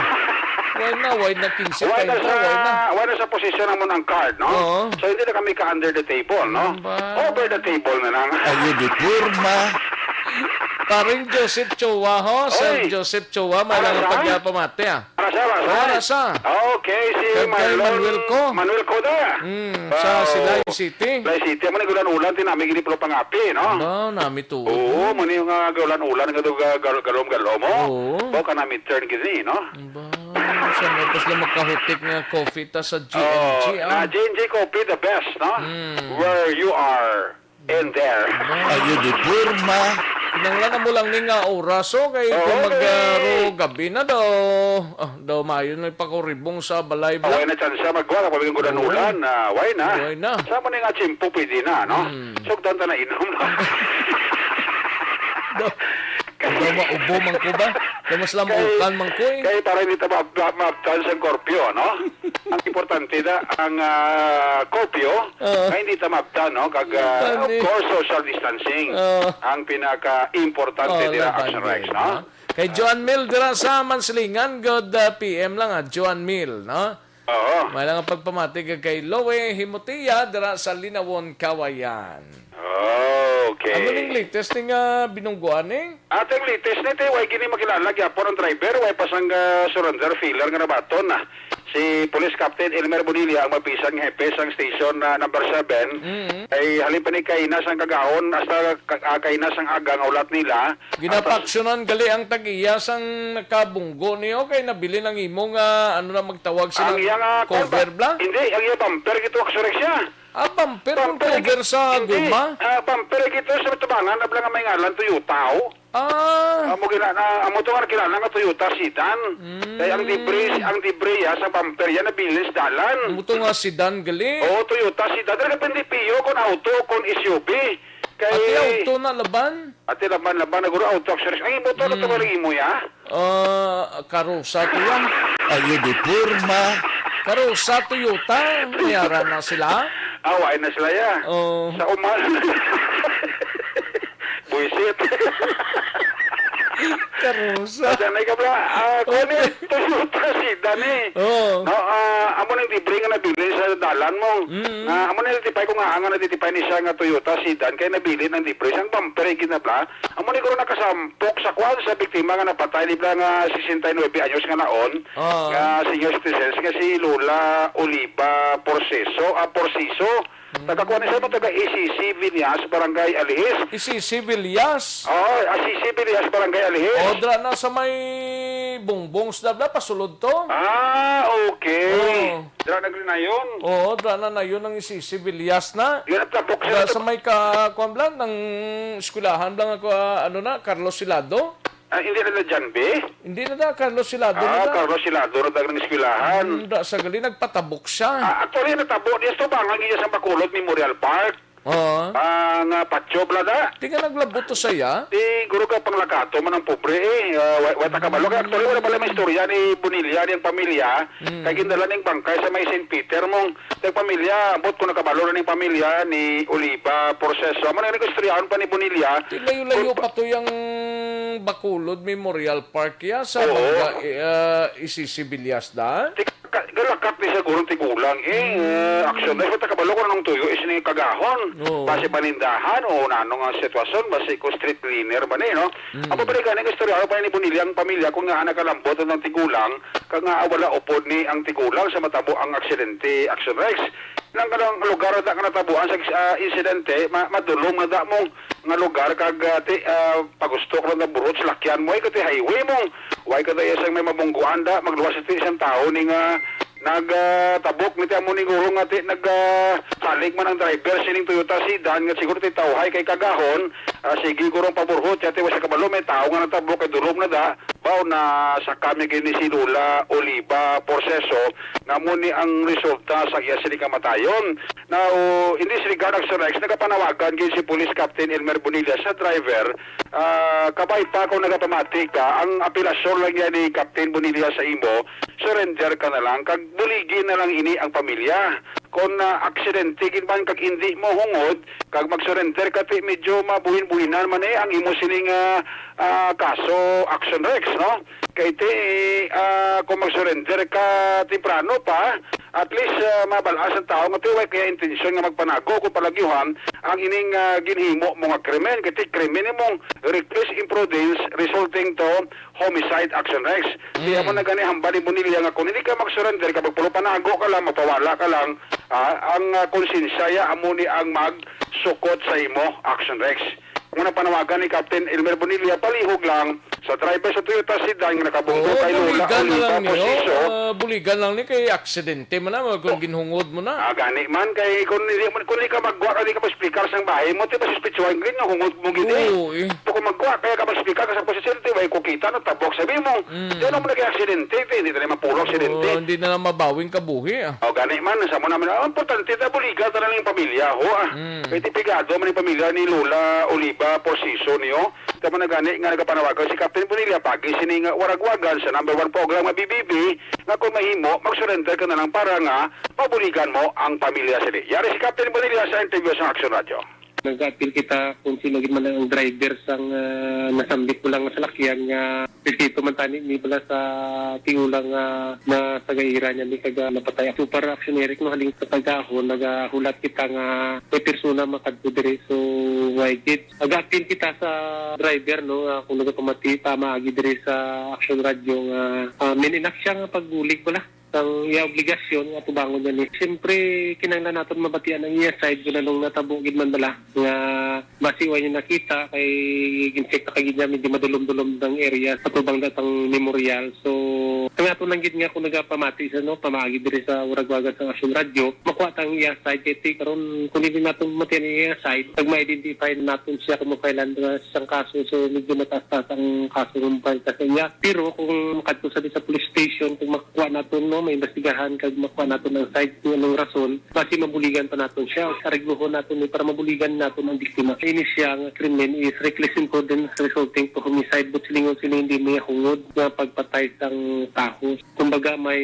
Way na, way na, quince Way na treinta, sa, way na. way na sa posisyon namon ang card, no? Oo. So, hindi na kami ka under the table, no? Ba? Over the table na lang. Ayo di porma. Paring Joseph Chua, ho? Sir Oy. Joseph Chua, may Para lang ang saan? pagpamati, ah. Para sa, para sa? Para sa? Okay, si Kag kay Marlon, Manuel Co. Manuel Co da. Mm, sa Oh. Silay City. Silay City. Amo ni ulan-ulan, ti nami gini pulo pangapi, no? Ba, nami to. Oo, mo ni nga ulan-ulan, nga do ga-, gal-, galom-galom, oh. Oo. Ba, ka nami turn gini, no? Ba, sa nga, pas lang makahutik nga coffee ta sa Oh, G N G, na ah. G N G Coffee, the best, no? Mm. Where you are. And there. Ayo di porma. Kinahanglan mo lang ni nga oras, oh, kay Oo, kung mag, kay ah, ro, gabi na daw. Ah, daw mayo na pakuribong sa balay ba? Away na tsansa magkuha, kapag yung gulan-ulan, Oo. ah, away na. Away na. Sa mo ni nga tsimpo, pwede na, no? Hmm. Sugdan ta na inom. Daw, daw maubo man ko ba? Daw mas lamukan man ko eh. Kay para hindi ta ma-, ma-, maabtan sa curfew, no? Ang importante na, ang, ah, curfew, Oo. nga hindi ta maabtan, no? Kag, ah, Yan of eh. course, social distancing Oo. ang pinaka-importante Oh, dira, laban Action Rex, din, no? no? Kay Joan Mil dira sa Manslingan, good, ah, P M lang, ah, Joan Mil, no? Oo. May lang ang pagpamati kay Loe Himotia dira sa Linawon, Kawayan. Okay. Ano ning latest ning, ah, binungguan, eh? Atong latest ni, te, way gini makilala gyapon ang driver, way pa sang, ah, surrender filler nga nabaton na. Si Police Captain Elmer Bonilla ang mapisang hepe sang station na number seven. Mm. Ay halin pa ni kaina sang kagahon hasta ka-, ah, kaina sang aga nga ulat nila. Ginapaaksyonan gali ang tag-iya sang nakabunggo niyo kay nabilin ang imo nga, ano na, magtawag sila Ang iya nga cover, kwan ba? bla? Hindi, ang iya bumper gito, Action Rex, siya. Ah, bumper kung Bumper, cover sa hindi. guma? Ah, bumper gito sa tubangan, abla nga may ngalan Toyota, oh. Ah. Amo gina-, na, amo to nga kilala nga Toyota sedan. Mm. Kay ang debris, ang debris, ah, sa bumper yan, nabilin sa dalan. Amo to nga sedan gali. Oo, Toyota sedan. Dali ka pindi piyo kung auto, kung S U V. Kay Ati auto na laban? Ati laban, laban, naguro auto, Action Rex. Ang imo to, ano to Mm. nga imo, ya? Ah, karusa to yan. Ayo di porma. Karusa, Toyota. Mayara na sila. Away na sila, ya. Oh. Sa umal. Buisit. Karusa. Sa may kabla, ah, Okay. kunin, Toyota sedan eh. Oh. No, ah, amo nang debris nga nabilin sa dalan mo. Mm. Nga, amo nang natipay ko nga, nga natitipay ni siya nga Toyota sedan, kay nabilin ang debris. Ang bumper ay ginabla. Amo ni guro nakasampok sa kwan sa biktima nga napatay ni bla nga sesenta y nuebe anyos nga naon, Ah. nga senior citizens nga si Lola Oliva Porceso, ah, Porciso. Hmm. Taga kwan siya, taga A C C Villas, Barangay Alihis. A C C Villas? Oo, A C C Villas, Barangay Alihis. O, dra na sa may Bongbong sa Dabla, pasulod to. Ah, okay. Oo. Dra na gid na yun. Oo, dra na na yun ang A C C Villas na. Yun ang tapok Dra siya. sa may ka, kwan bla, ng eskwelahan bla nga, kwa-, ano na, Carlos Silado? Ah, hindi na na John B? Hindi na na, Carlos Silado na Ah, na. Carlos Silado na dagang eskwelahan. Hmm, da, sa gali, nagpatabok siya. Ah, actually, natabo niya sa tubangan niya sa Bacolod Memorial Park. Oo. Ah, nga patyo, bla da. Di nga naglabot to saya? Di, guro ka, panglakato man ang pobre, eh. Ah, wa-, wa ta kabalo. Kaya actually, wala pala may istorya ni Bonilla, ni ang pamilya. Mm. Kay gindala ning bangkay sa may Saint Peter mong Tag pamilya, ambot ko nakabalo na ning pamilya ni Oliva Proceso. Amo na rin istoryahan pa ni Bonilla. Ti layo-layo Kung pa to yung Bacolod Memorial Park ya sa Oo. Mangga, eh, ah, isisibilyas da? Ti-, ka-, galakat ni sa gurong tigulang, eh, Hmm. eh, aksyon. Dahil kabalo ko na nung tuyo is ni kagahon. Oo. Basi panindahan o nanong ang sitwasyon, basi ko street cleaner ba ni, no? Hmm. Ang pabalikan ng istorya, pa ni Bonilla ang pamilya kung nga nakalambot ang tigulang, kag nga wala upod ni ang tigulang sa matabo ang aksidente, Action Rex. Nang kanang lugar na nga natabuan sa, ah, insidente, ma-, madulom nga da mo nga lugar kag, ah, ti-, ah, pagusto ka lang na burot sa lakyan mo, ay kati highway mo. Way ka daya sang may mabungguan da, magluwas iti isang tao ni nga nag, ah, tabok ni ti amo ni guro nga ti nag, ah, salig man ang driver sining Toyota sedan nga siguro ti tawhay kay kagahon, ah, sige guro ang paburhot, yati wa sa kabalo may tao nga natabok kay dulom na da. Baw na sa kami gini si Lola Oliva Porceso nga mo ni ang resulta sa iya sini kamatayon. Now, in this regard, Action Rex, nagapanawagan gid si Police Captain Elmer Bonilla sa driver, ah, kabay pa kung nagapamati ka, ang apelasyon lang yan ni Captain Bonilla sa imo, surrender ka na lang, kag buligi na lang ini ang pamilya. Kung, ah, aksidente gid man kag indi mo hungod, kag mag-surrender ka, ti medyo mabuhin-buhinan man eh ang imo sining, ah, ah, kaso, Action Rex, no? Kay ti, ah, kung mag-surrender ka temprano pa, at least, ah, mabalas ang tao nga ti way kaya intensyon nga magpanago kung palagyuhan ang ining, ah, ginhimo mo nga krimen. Kay ti krimen imong reckless imprudence resulting to homicide, Action Rex. Di Mm. amo na gani hambal ni Bonilla nga kung hindi ka mag-surrender, kapag puro panago ka lang, mapawala ka lang, ah, ang, ah, konsensya ya amo ni ang magsukot sa imo, Action Rex. Muna panawagan ni Captain Elmer Bonilla, palihog lang sa driver sa Toyota sedan nga nakabunggo Oo, kay Lola buligan na Oliva lang ni, oh, Posiso. Ah, buligan lang ni kay aksidente man na, kung Oh. ginhungod mo na. Ah, gani man, kay kung hindi mo, kung hindi ka magwa, hindi ka mag-speaker sang bahay mo, di ba, suspitsuhan gid nga hungod mo gid, eh. Oo, eh. Kung magwa, kaya ka mag-speaker ka sa posisyon, di ba, kung kita, no, tabok, sabi mo, Mm. Di, ano mo na kay aksidente, di, hindi na mapulo aksidente. Oo, hindi na lang mabawing kabuhi, ah. O, gani man, sa mo naman, ang importante, ta, buligan ta na lang yung pamilya, ho, ah. Mm. Kay ti pigado man yung pamilya ni Lola Oliva Porciso, niyo. Tama na gani nga nagapanawagan si Captain Bonilla pagi sini nga waragwagan sa number one program nga B B B, nga kung mahimo, mag-surrender ka na lang para nga mabuligan mo ang pamilya sini. Yari si Captain Bonilla sa interview sa Action Radio. Nag-appeal kita kung sino gid man ang driver sang, ah, nasambit mo lang nga salakyan nga respeto man tani ni bala sa tigulang nga nasagaira niya ni kag, ah, napatay. Super Action Eric, no, halin sa pagkahon, nagahulat kita nga may persona makadto diri. So, why gid? Nag-appeal kita sa driver, no, nga kung nagapamati, pamaagi diri sa Action Radio nga, ah, may inak siya nga pagbulig bala sang iya obligasyon nga tubangon niya ni. Siyempre, kinahanglan naton mabatian ang iya side kung anong natabo gid man bala nga basi wa niya nakita kay gin-check na kagid niya medyo madulom-dulom ang area sa tubang datang memorial. So, ang ato lang gid nga kung nagapamati sa, no, pamaagi diri sa waragwagan sa Action Radio, makuha ta ang iya side kay ti karon kung hindi naton matian ang iya side, pag ma-identify naton siya kung mafile na siyang kaso, so medyo mataas-taas ang kaso nga mafile sa iya. Pero kung makadto sa, sa police station, kung makuha naton, no, maimbestigahan kag makuha naton ang side kung anong rason, basi mabuligan pa naton siya. Aregluhon naton ni para mabuligan naton ang biktima. Ini siya nga krimen is reckless imprudence resulting to homicide, but silingon sila hindi may hungod nga pagpatay sang tawo. Kumbaga, may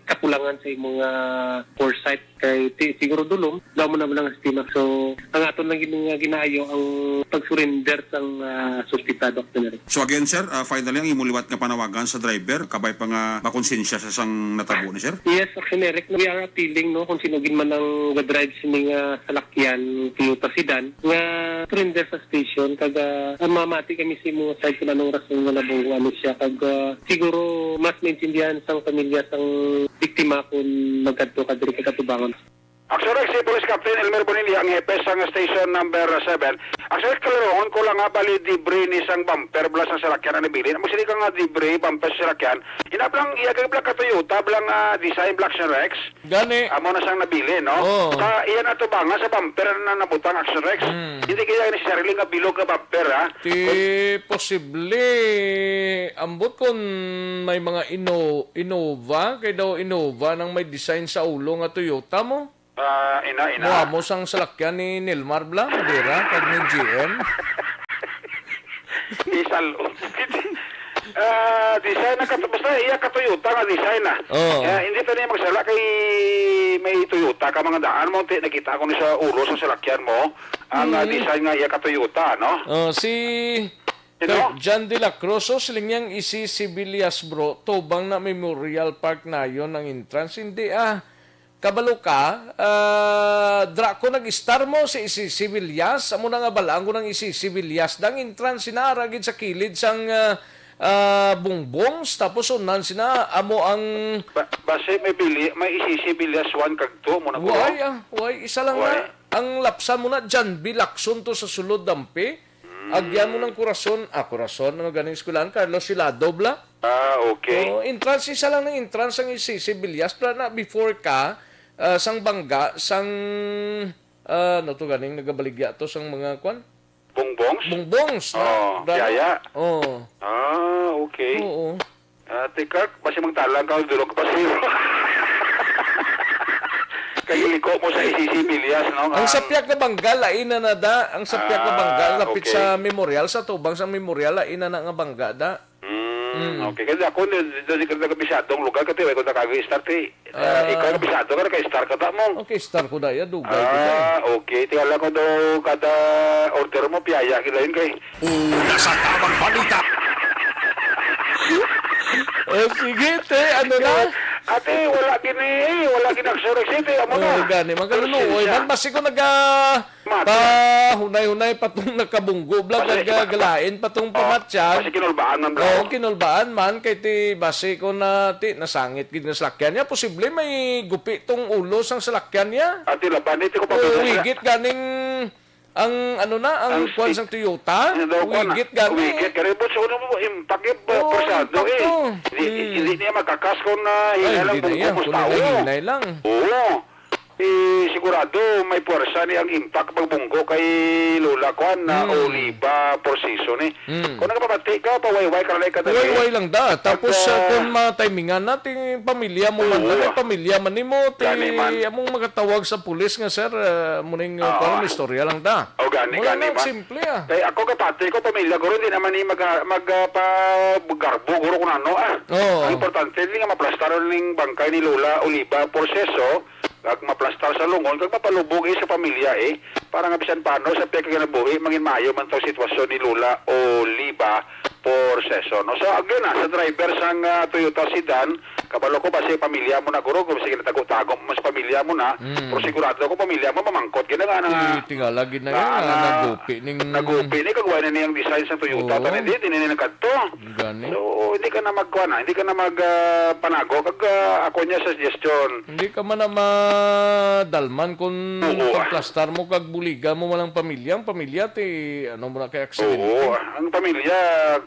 kakulangan sa imong, ah, foresight. Kay ti-, siguro dulom, daw mo naman ang estima. So, ang aton lang gini nga ginaayo ang pag-surrender sang, ah, suspitado, Action Eric. So again, sir, ah, finally, ang imo liwat nga panawagan sa driver, kabay pa nga makonsensya sa sang natabo ni sir? Yes, Action Eric, we are appealing, no, kung sino gid man ang ga-drive sini nga salakyan, Toyota sedan, nga surrender sa station, kag, ah, mamati kami sa imo side kung anong rason nga nabunggo ani siya, kag, ah, siguro mas maintindihan sang pamilya sang biktima kung magkadto ka diri kag atubangon. Action Rex, si Police Captain Elmer Bonilla, ang hepe sang Station Number Seven. Action Rex, klarohon ko lang nga, bali, debris ni sang bumper bala sang salakyan ang nabilin. Amo sini ka nga debris, bumper sa salakyan. Ina bala ang iya kay bala ka Toyota, bala nga design bala, Action Rex. Gani. Amo na sang nabilin, no? Oo. Sa iya na tubangan sa bumper na nabutang, Action Rex. Mm. Hindi kaya necessarily nga bilog nga bumper, ha? Ti Kung posible, ambot kon may mga Inno-, Innova, kay daw Innova nang may design sa ulo nga Toyota mo. Ah, ina, ina. Mo, amo sang salakyan ni Nilmar bala, dira, kag ni G M. Isal-, ah, design na kat-, basta iya ka Toyota nga design na. Oo. Eh, hindi ta niya magsala kay may Toyota ka mga daan mo, ti-, nakita ko ni sa ulo sa salakyan mo, ang, ah, Mm. design nga iya ka Toyota, no? Oh, si Sino? Kay John De La Cruz, oh, siling niyang isi Sibillas, bro. Tubang na Memorial Park nayon ang entrance. Hindi, ah. Kabalo ka, ah, dra ko nag-star mo si isi Sibillas. Amo na nga balaan ko nang isi Sibillas. Dang entrance, sina ara gid sa kilid sang, ah, ah, Bongbongs. Tapos unan sina, amo ang Ba-, base may bili, may isi Sibillas one kag two, mo na ko. Why, ah? Why? Isa lang Why? na. Ang lapsan mo na, John B. Lacson to sa sulod, dampi. Mm. Agyan mo ng Corazon, ah, Corazon, ano ganing eskwelahan? Carlos Hilado, bla? Ah, okay. Oh, entrance, isa lang ng entrance ang isi Sibillas, bla, na before ka, ah, sang bangga, sang, ah, ano to ganing nagabaligya to, sang mga kwan? Bongbongs? Bongbongs, na? Oo, Bla, no? Yaya. Oo. Ah, okay. Oo. Ah, tika, basi magtalang ka, dulog pa siya. Kay liko mo sa isi Sibillas, no? Ang Ang sapyak nga bangga, lain na na da. Ang sapyak nga Ah, bangga, lapit okay. sa memorial, sa tubang sa memorial, lain na na nga bangga da. Mm, Mm. okay. Kasi ako, di, di, di ka nakabisadong lugar, kasi wala ko nakag-start eh. Ah, Ah. ikaw nakapisado ka, naka-star ka ta mo. Okay, star ko da, ya, dugay ko da, eh. Ah, okay. Tingala ko daw kada order mo, piyaya kita yun kay. Una sa tamang balita. Oh, sige, te, ano na? Ate, wala gini, eh, wala gini Action Rex, eh, amo na. Oh, gani, magkaluloy Konsensya. man. Basi ko naga-, Mati. pa hunay-hunay pa tong nakabunggo, bla, Basi, naga-, ba-, galain pa tong oh, pamatyan. basi kinulbaan man, bla. Oh, kinulbaan man, kay ti, basi ko na, ti, nasangit gid nga salakyan niya. Posible may gupi tong ulo sang salakyan niya. Ate, laban, ito ko Oh, pabili sa wigit ganing Ang ano na, ang Ang kwan stick. sang Toyota, Ano daw, kwan, wigit gani. wigit gani. But sa una mo, impact yung, uh, Oo, persado impact eh. to. Hindi, Hmm. hindi niya magkakas kung, uh, Ay, hinay lang hindi na bunggo yan. mo sa Kung tao. hinay-hinay lang. Oo. Eh, sigurado, may puwersa ni ang impact pagbunggo kay Lola Kwan na Hmm. Oliva Porceso ni. Hmm. Kung nakapamati ka, pawayway ka na lang ka dali. Pawayway lang da. Tapos, Pag, uh, ah, kung matimingan natin, pamilya mo man Oo. lang, eh, pamilya man nimo, ti Gani man. among makatawag sa pulis nga, "Sir, ah, muning, ah, Oo. kwan, may istorya lang da." O, gani, Mura gani na, man. simple, ah. Kay ako, kapatid ko, pamilya, guro, hindi naman ni mag-, mag-, ah, pa-, garbo, guro, kung ano, ah. Oo. Ang importante, hindi nga maplastar ning bangkay ni Lola Oliva Porceso, kag maplastar sa lungon, kag mapalubog, eh, sa pamilya, eh. Para nga bisan paano, sa pagkaginabuhi, mangin maayo man tong sitwasyon ni Lola Oliva Porceso, no? So, again, ah, sa driver sang, ah, Toyota sedan, kabalo ko ba si pamilya mo na, guro, kung sige natago-tago mo sa pamilya mo na, Mm. pero sigurado ko pamilya mo mamangkot gid na nga na nga, Ti-, tingala gid na nga yan, nga na nagupi ning nagupi ni kag wala na niyang design sa Toyota, Oo. tani di, di na niya nagkadto. Gani. So, hindi ka na magkuha na, hindi ka na mag, ah, panago, kag, ah, ako niya suggestion. Hindi ka man na madalman kung Oo, ah. pagplastar mo kag buliga mo man ang pamilya. Ang pamilya, ti, ano mo na kay aksidente? Oo, ah. Ang pamilya,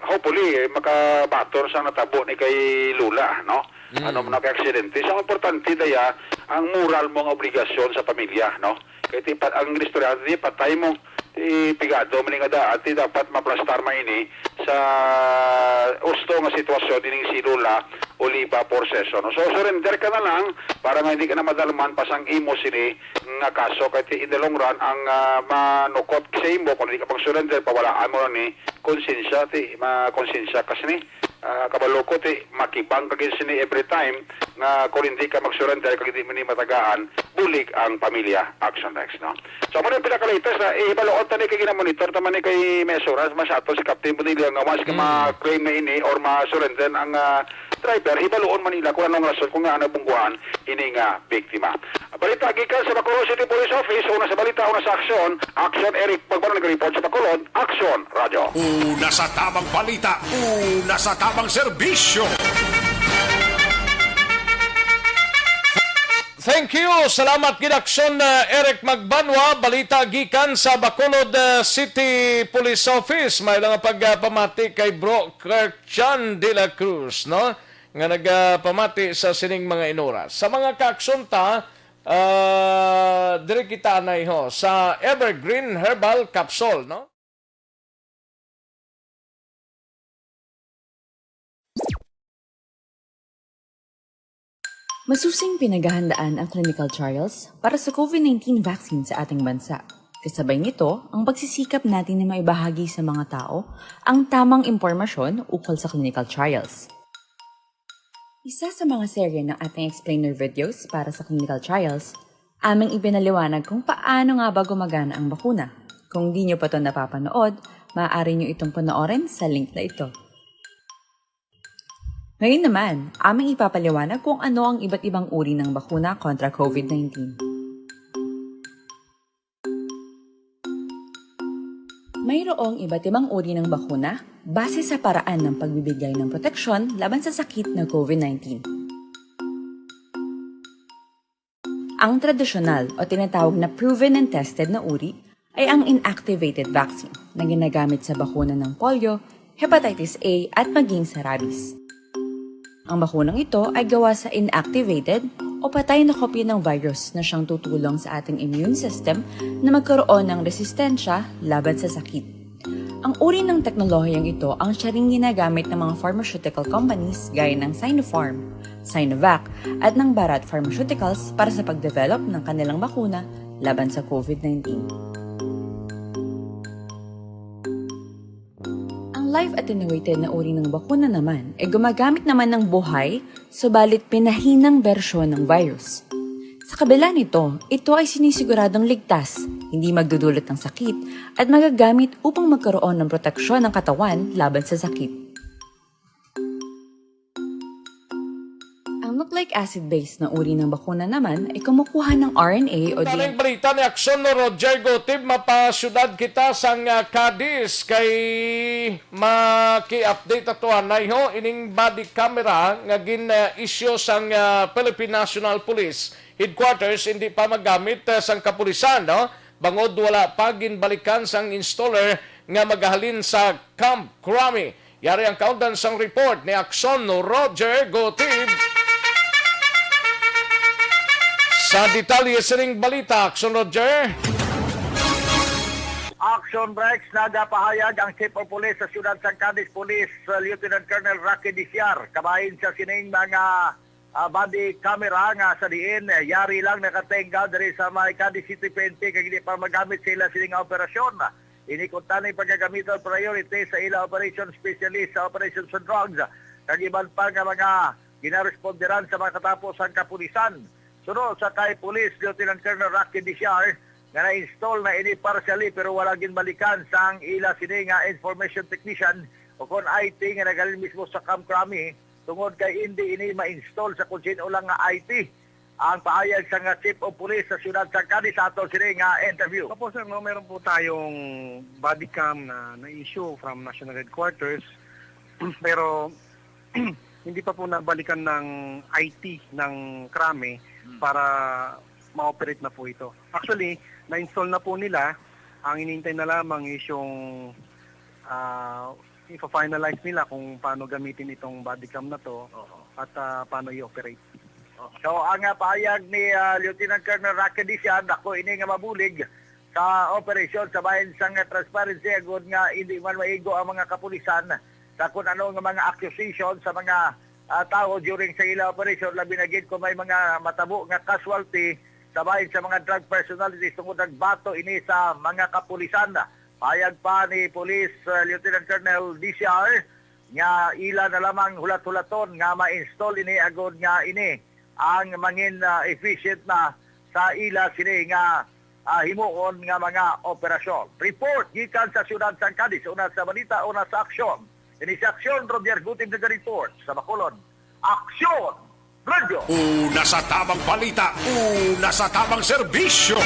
hopefully, eh, makabaton sa natabo ni kay Lola, no? Mm. Ano mo na kay aksidente. So, ang importante, daya, ang moral mo nga obligasyon sa pamilya, no? Kay ti, pa, ang istorya, di, patay mo, ti, pigado, man nga daan, ti, dapat maplastar man ini sa husto nga sitwasyon ining si Lola Oliva Porceso, no? So, surrender ka na lang para nga hindi ka na madalman pa sang imo sini nga kaso. Kay ti, in the long run, ang, ah, manukot sa imo, kung hindi ka pag-surrender, pawalaan mo lang ni konsensya, ti, makonsensya ka sini. Ah, kabalo ko, ti, makibang ka gid sini every time nga kung hindi ka mag-surrender, kag hindi mo ni matagaan, bulig ang pamilya. Action next, no? So, amo na yung pinaka-latest, ah, eh, hibaluon ta ni kay ginamonitor ta man ni kay may assurance man sa ato si Captain Bonilla nga once ka Mm. ma-claim na ini or ma-surrender ang, ah, driver, hibaluon man nila kung anong rason kung nga nabungguan ini nga biktima. Balita gikan sa Bacolod City Police Office, una sa balita, una sa aksyon, Action Eric Pagbaron nag-report sa Bacolod, Action Radio. Una sa tamang balita, una sa tamang serbisyo. Thank you. Salamat gid, Aksyon, uh, Eric Magbanwa. Balita gikan sa Bacolod, uh, City Police Office. May lang pagpamati kay Bro Kirk John de la Cruz, no? Nga nagapamati sa sining mga inora. Sa mga kaaksyon ta, uh, diri kita anay ho sa Evergreen Herbal Capsule, no? Masusing pinaghahandaan ang clinical trials para sa COVID nineteen vaccine sa ating bansa. Kasabay nito, ang pagsisikap natin na maibahagi sa mga tao ang tamang impormasyon ukol sa clinical trials. Isa sa mga serye ng ating explainer videos para sa clinical trials, aming ipinaliwanag kung paano nga ba gumagana ang bakuna. Kung di nyo pa 'to napapanood, maaari nyo itong panoorin sa link na ito. Ngayon naman, aming ipapaliwanag kung ano ang iba't ibang uri ng bakuna kontra COVID nineteen. Mayroong iba't ibang uri ng bakuna base sa paraan ng pagbibigay ng proteksyon laban sa sakit na COVID nineteen. Ang tradisyonal o tinatawag na proven and tested na uri ay ang inactivated vaccine na ginagamit sa bakuna ng polio, hepatitis A, at maging sa rabies. Ang bakunang ito ay gawa sa inactivated o patay na kopya ng virus na siyang tutulong sa ating immune system na magkaroon ng resistensya laban sa sakit. Ang uri ng teknolohiyang ito ang siya ring ginagamit ng mga pharmaceutical companies gaya ng Sinopharm, Sinovac, at ng Bharat Pharmaceuticals para sa pagdevelop ng kanilang bakuna laban sa COVID nineteen. Ang live attenuated na uri ng bakuna naman ay gumagamit naman ng buhay, subalit pinahinang bersyon ng virus. Sa kabila nito, ito ay sinisiguradong ligtas, hindi magdudulot ng sakit, at magagamit upang magkaroon ng proteksyon ng katawan laban sa sakit. Ang nucleic acid-based na uri ng bakuna naman ay kumukuha ng R N A o D N A. Taning balita ni Aksyon, no, Roger Gotib, mapasyudad kita sang, ah, Cadiz kay maki-update ato anay ho ining body camera nga gin, ah, issue sang, ah, Philippine National Police Headquarters, hindi pa magamit, ah, sang kapulisan, no? bangod wala pa ginbalikan sang installer nga magahalin sa Camp Crame. Yari ang kaundan sang report ni Aksyon Roger Gotib. Sa detalye sining balita, Aksyon Roger. Action Rex, nagapahayag ang Chief of Police sa siyudad sang Cadiz, Police, uh, Lieutenant Colonel Rocky Diciar, kabahin sa sining mga, uh, body camera nga sa diin, uh, yari lang nakatenga diri sa may Cadiz City P N P kag hindi pa magamit sa ila sining nga operasyon. Ini kuntani pagkagamiton priority sa ila operation specialist sa operation sa drugs kag iban pa nga mga ginaresponderan sa mga katapos sang kapulisan. Suno sa kay Police Lieutenant Colonel Rocky Diciar, nga na-install na ini partially pero wala ginbalikan sang ila sini nga information technician o kon I T nga nagaling mismo sa Camp Crame, tungod kay indi ini ma-install sa kung sino lang nga I T. Ang pahayag sa nga Chief of Police sa siyudad sa Cadiz sa ato sini nga interview. Opo, sir, no, meron po tayong body cam na na-issue from National Headquarters, pero hindi pa po nabalikan ng I T ng Crame Hmm. para ma-operate na po ito. Actually, na-install na po nila. Ang inintay na lamang is yung, ah, ipa-finalize nila kung paano gamitin itong body cam na to Oo. at, ah, paano i-operate. So, ang, ah, pahayag ni, ah, Lieutenant Colonel Rocky Diciar, dako ini nga mabulig sa operasyon sa bahin sang transparency, agod nga hindi man maigo ang mga kapulisan sa kun ano nga mga accusation sa mga, ah, tawo during sa ila operasyon, labi na gid kung may mga matabo nga casualty sa bahin sa mga drug personalities tungod nagbato ini sa mga kapulisan. Payag pa ni Police, ah, Lieutenant Colonel Diciar nga ila na lamang hulat-hulaton nga ma-install ini agod nga ini ang mangin, ah, efficient na sa ila sini nga, ah, himuon nga mga operasyon. Report gikan sa siyudad sang Cadiz, una sa balita, una sa aksyon. Ini si Aksyon, Roger Gutib naga-report sa Bacolod. Aksyon Radio. Una sa tamang balita, una sa tamang serbisyo.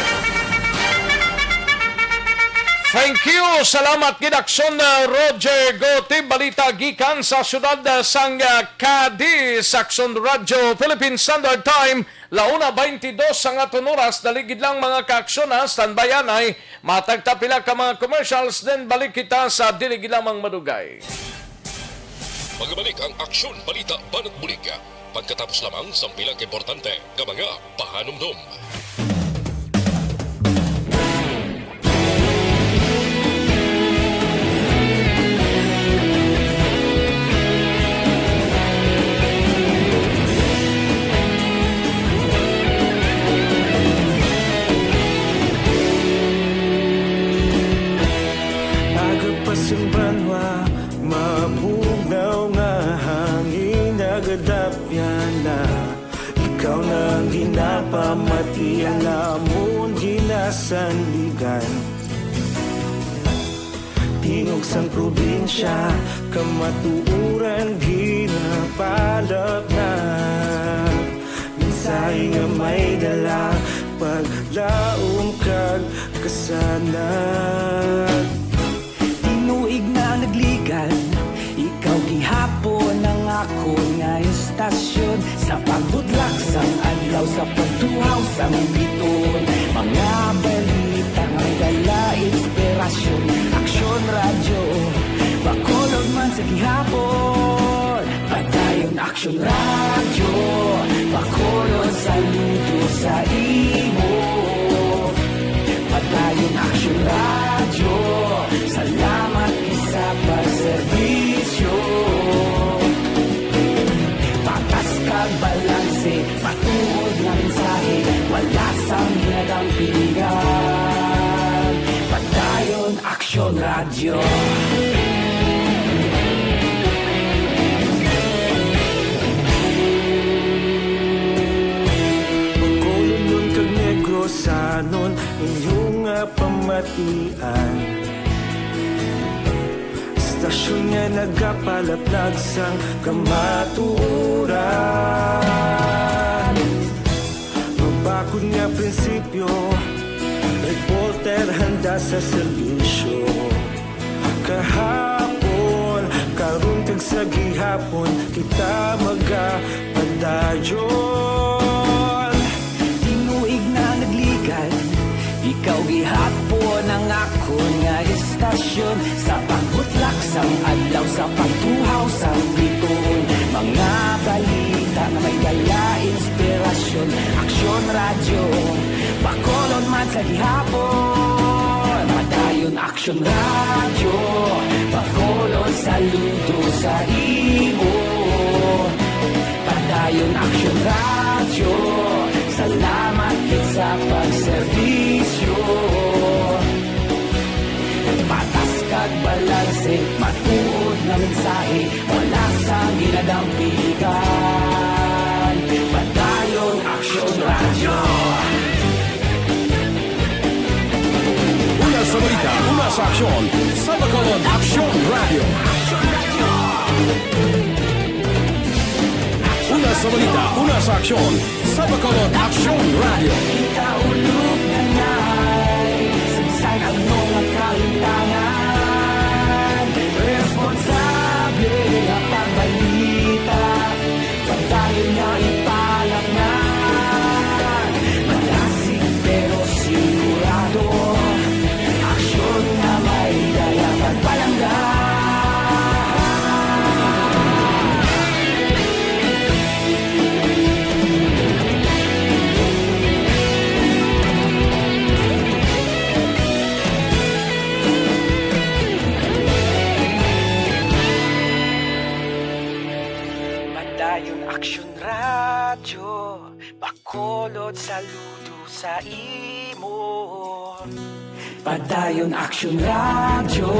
Thank you. Salamat gid, Aksyon, uh, Roger Gotib. Balita gikan sa siyudad, uh, sang, uh, Cadiz. Aksyon Radio Philippine Standard Time, la una baynte dos ang aton oras. Dali gid lang, mga kaaksyon, ha. Standby anay. Matag ta pila ka mga commercials, then balik kita sa dili gid lamang madugay. Magabalik ang Aksyon Balita Banat Bulig pagkatapos lamang sang pila ka importante nga mga pahanumdom. Aga pa sing banwa, mabugnaw nga hangin nagadapyan na. Ikaw na ang ginapamati, ang amon ginasandigan. Tingog sang probinsya, kamatuoran ginapalapnap. Mensahe nga may dala, paglaom kag kasanag. Tinuig na nagligad, ikaw gihapon ang akon nga istasyon. Sa pagbudlak sang adlaw, sa pagtuhaw sang biton, mga balita nga dala inspirasyon. Aksyon Radyo, Bacolod man sa gihapon. Padayon Aksyon Radyo, Bacolod, saludo sa imo. Padayon Aksyon Radyo, salamat gid sa pagserbisyo. Patas kag balanse, matuod nga mensahe, wala sang ginadampingan. Padayon Aksyon Radyo. Bacolodnon kag Negrosanon, inyo nga pamatian. Istasyon nga nagapalaplag sang kamatuoran. Mabakod nga prinsipyo, reporter handa sa serbisyo. Kahapon, karon kag sa gihapon, kita magapadayon. Tinuig na nagligad, Ikaw gihapon ang akon nga istasyon, sa pagbutlak sang adlaw, sa pagtuhaw sang bituon. Mga balita nga may dala inspirasyon. Aksyon Radyo Bacolod man sa gihapon. Padayon Aksyon Radyo Bacolod, saludo sa imo. Padayon Aksyon Radyo, salamat gid sa pagserbisyo. Patas kag balanse, matuod nga mensahe, wala sang ginadampigan. Padayon Aksyon Radyo. Una sa balita, una sa aksyon, sa Bacolod Aksyon Radyo. Una sa balita, una sa aksyon, sa Bacolod Aksyon Radyo. Kita ulog na na'y sagsag ang mga kahitangan. Responsable nga pagbalita, padayon nga ipalaknag. Malasig pero sigurado, aksyon nga may dala pagpalangga. Padayon Aksyon Radyo Bacolod, saludo sa imo. Padayon Aksyon Radyo,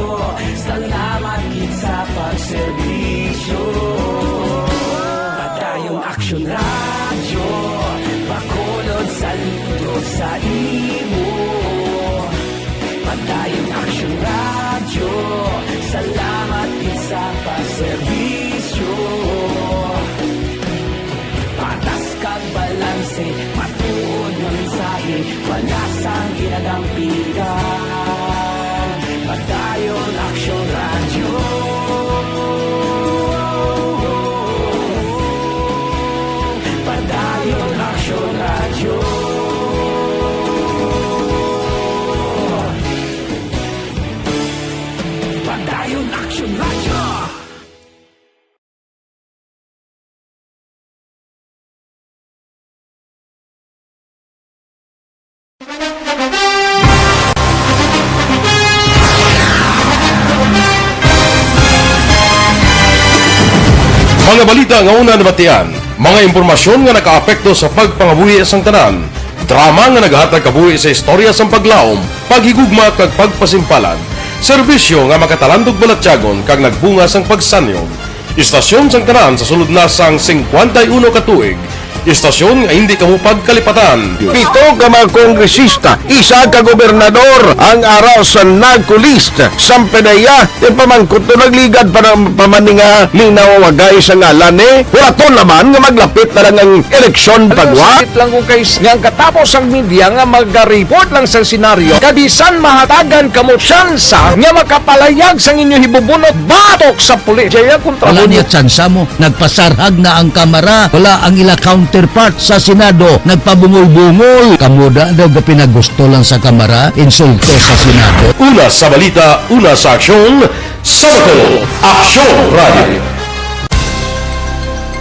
salamat gid sa pagserbisyo. Padayon Aksyon Radyo Bacolod, saludo sa imo. Padayon Aksyon Radyo, salamat gid sa pagserbisyo. Patas kag balanse, matuod nga mensahe, wala sang ginadampigan. Padayon Aksyon Radyo. Padayon Aksyon Radyo. Padayon Aksyon Radyo. Mga balita nga una nabatian, mga impormasyon nga nakaapekto sa pagpangabuhi sang tanan, drama nga nagahatag kabuhi sa istorya sang paglaom, paghigugma, kag pagpasimpalan, serbisyo nga makatalandog balatyagon kag nagbunga sang pagsanyog. Istasyon sang tanan sa sulod na sang singkwenta y uno ka tuig. Istasyon nga hindi kamo pagkalipatan. Pito ka mga kongresista, isa ka gobernador ang ara sa NAGCO list. Sang PDEA, ti pamangkot to nagligad pa na, pa man ni nga linawagay sa ngalan ni. Huraton naman nga maglapit na lang ang eleksyon. Alam mo, pagwa. Sakit lang kung kay s-, nga ang katapos ang media nga maga-report lang sa senaryo, kabisan mahatagan kamo tsansa nga makapalayag sang inyo hibubunot batok sa pulis. Jaya kontra. Wala mo niya tsansa mo. Nagpasarhag na ang kamara. Wala ang ila counterpart sa Senado. Nagpabungol-bungol. Kamo da daw gapinagusto lang sa kamara. Insulto sa Senado. Una sa balita, una sa aksyon, sa Bacolod, Aksyon Radio.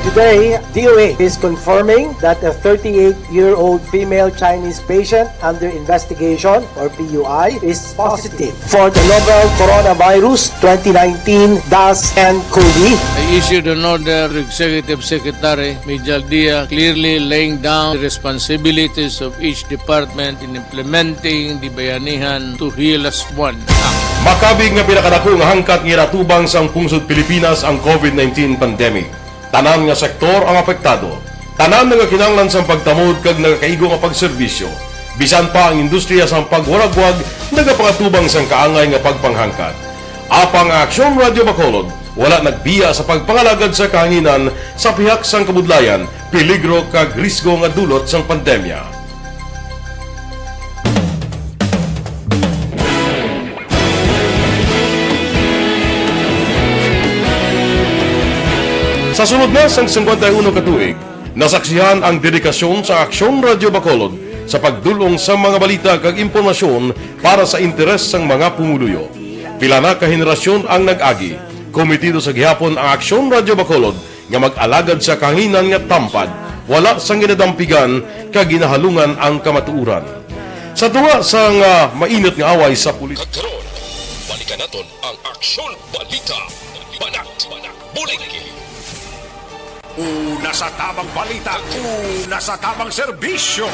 Today, D O A is confirming that a thirty-eight-year-old female Chinese patient under investigation, or P U I, is positive for the novel coronavirus twenty nineteen dash N COVID. I issued an order to Executive Secretary Mijal Dia, clearly laying down the responsibilities of each department in implementing the Bayanihan to Heal Us One Act. Makabig nga pinakadako nga hangkat nga ginatubang sang pungsod Pilipinas ang COVID nineteen pandemic. Tanan nga sektor ang apektado. Tanan nagakinahanglan sang pagtamod kag nagakaigo nga pagserbisyo. Bisan pa ang industriya sang pagwaragwag nagapangatubang sang kaangay nga pagpanghangkat. Apang ang Aksyon Radio Bacolod wala nagbiya sa pagpangalagad sa kahanginan sa pihak sang kabudlayan, peligro kag risgo nga dulot sang pandemya. Sa sulod na sang singkwenta y uno ka tuig, nasaksihan ang dedikasyon sa Aksyon Radio Bacolod sa pagdul-ong sa mga balita kag impormasyon para sa interes sang mga pumuluyo. Pila na ka henerasyon ang nag-agi. Kometido sa gihapon ang Aksyon Radyo Bacolod nga mag-alagad sa kahanginan nga tampad, wala sang ginadampigan kag ginahalungan ang kamatuoran. Sa tunga sang, ah, mainit nga away sa pulit- Kag karon, balikan naton ang Aksyon Balita. Banat, Bulig. Una sa tamang balita, una sa tamang serbisyo.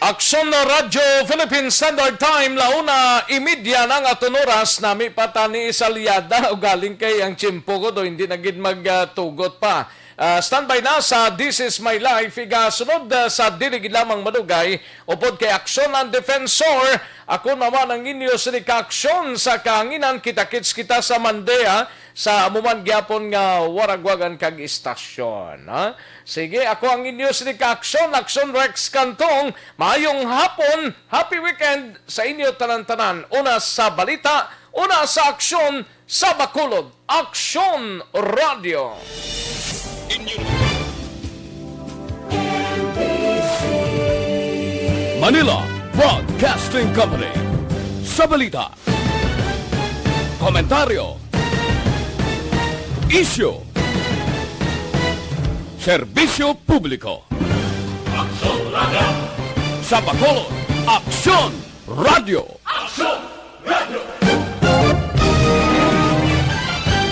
Aksyon na Radyo Philippine Standard Time, la una y media na nga aton oras, nami pa tani sa Liada, ugaling kay ang tiyempo ko do, hindi na gid magtugot pa. Ah, standby na sa This Is My Life, igasunod, ah, sa dili gid lamang madugay, upod kay Aksyon ang Defensor. Ako naman ang inyo sini ka Aksyon sa kahanginan, kita-kits kita sa Mandea, sa amo man gyapon nga waragwagan kag istasyon, ha? Sige, ako ang inyo sini ka Aksyon, Aksyon Rex Cantong. Maayong hapon, happy weekend sa inyo tanan-tanan. Una sa balita, una sa aksyon, sa Bacolod, Aksyon Radio. Inyo Manila Broadcasting Company. Sa balita, komentaryo, isyu, serbisyo publiko. Aksyon Radio. Sa Bacolod, Aksyon Radio.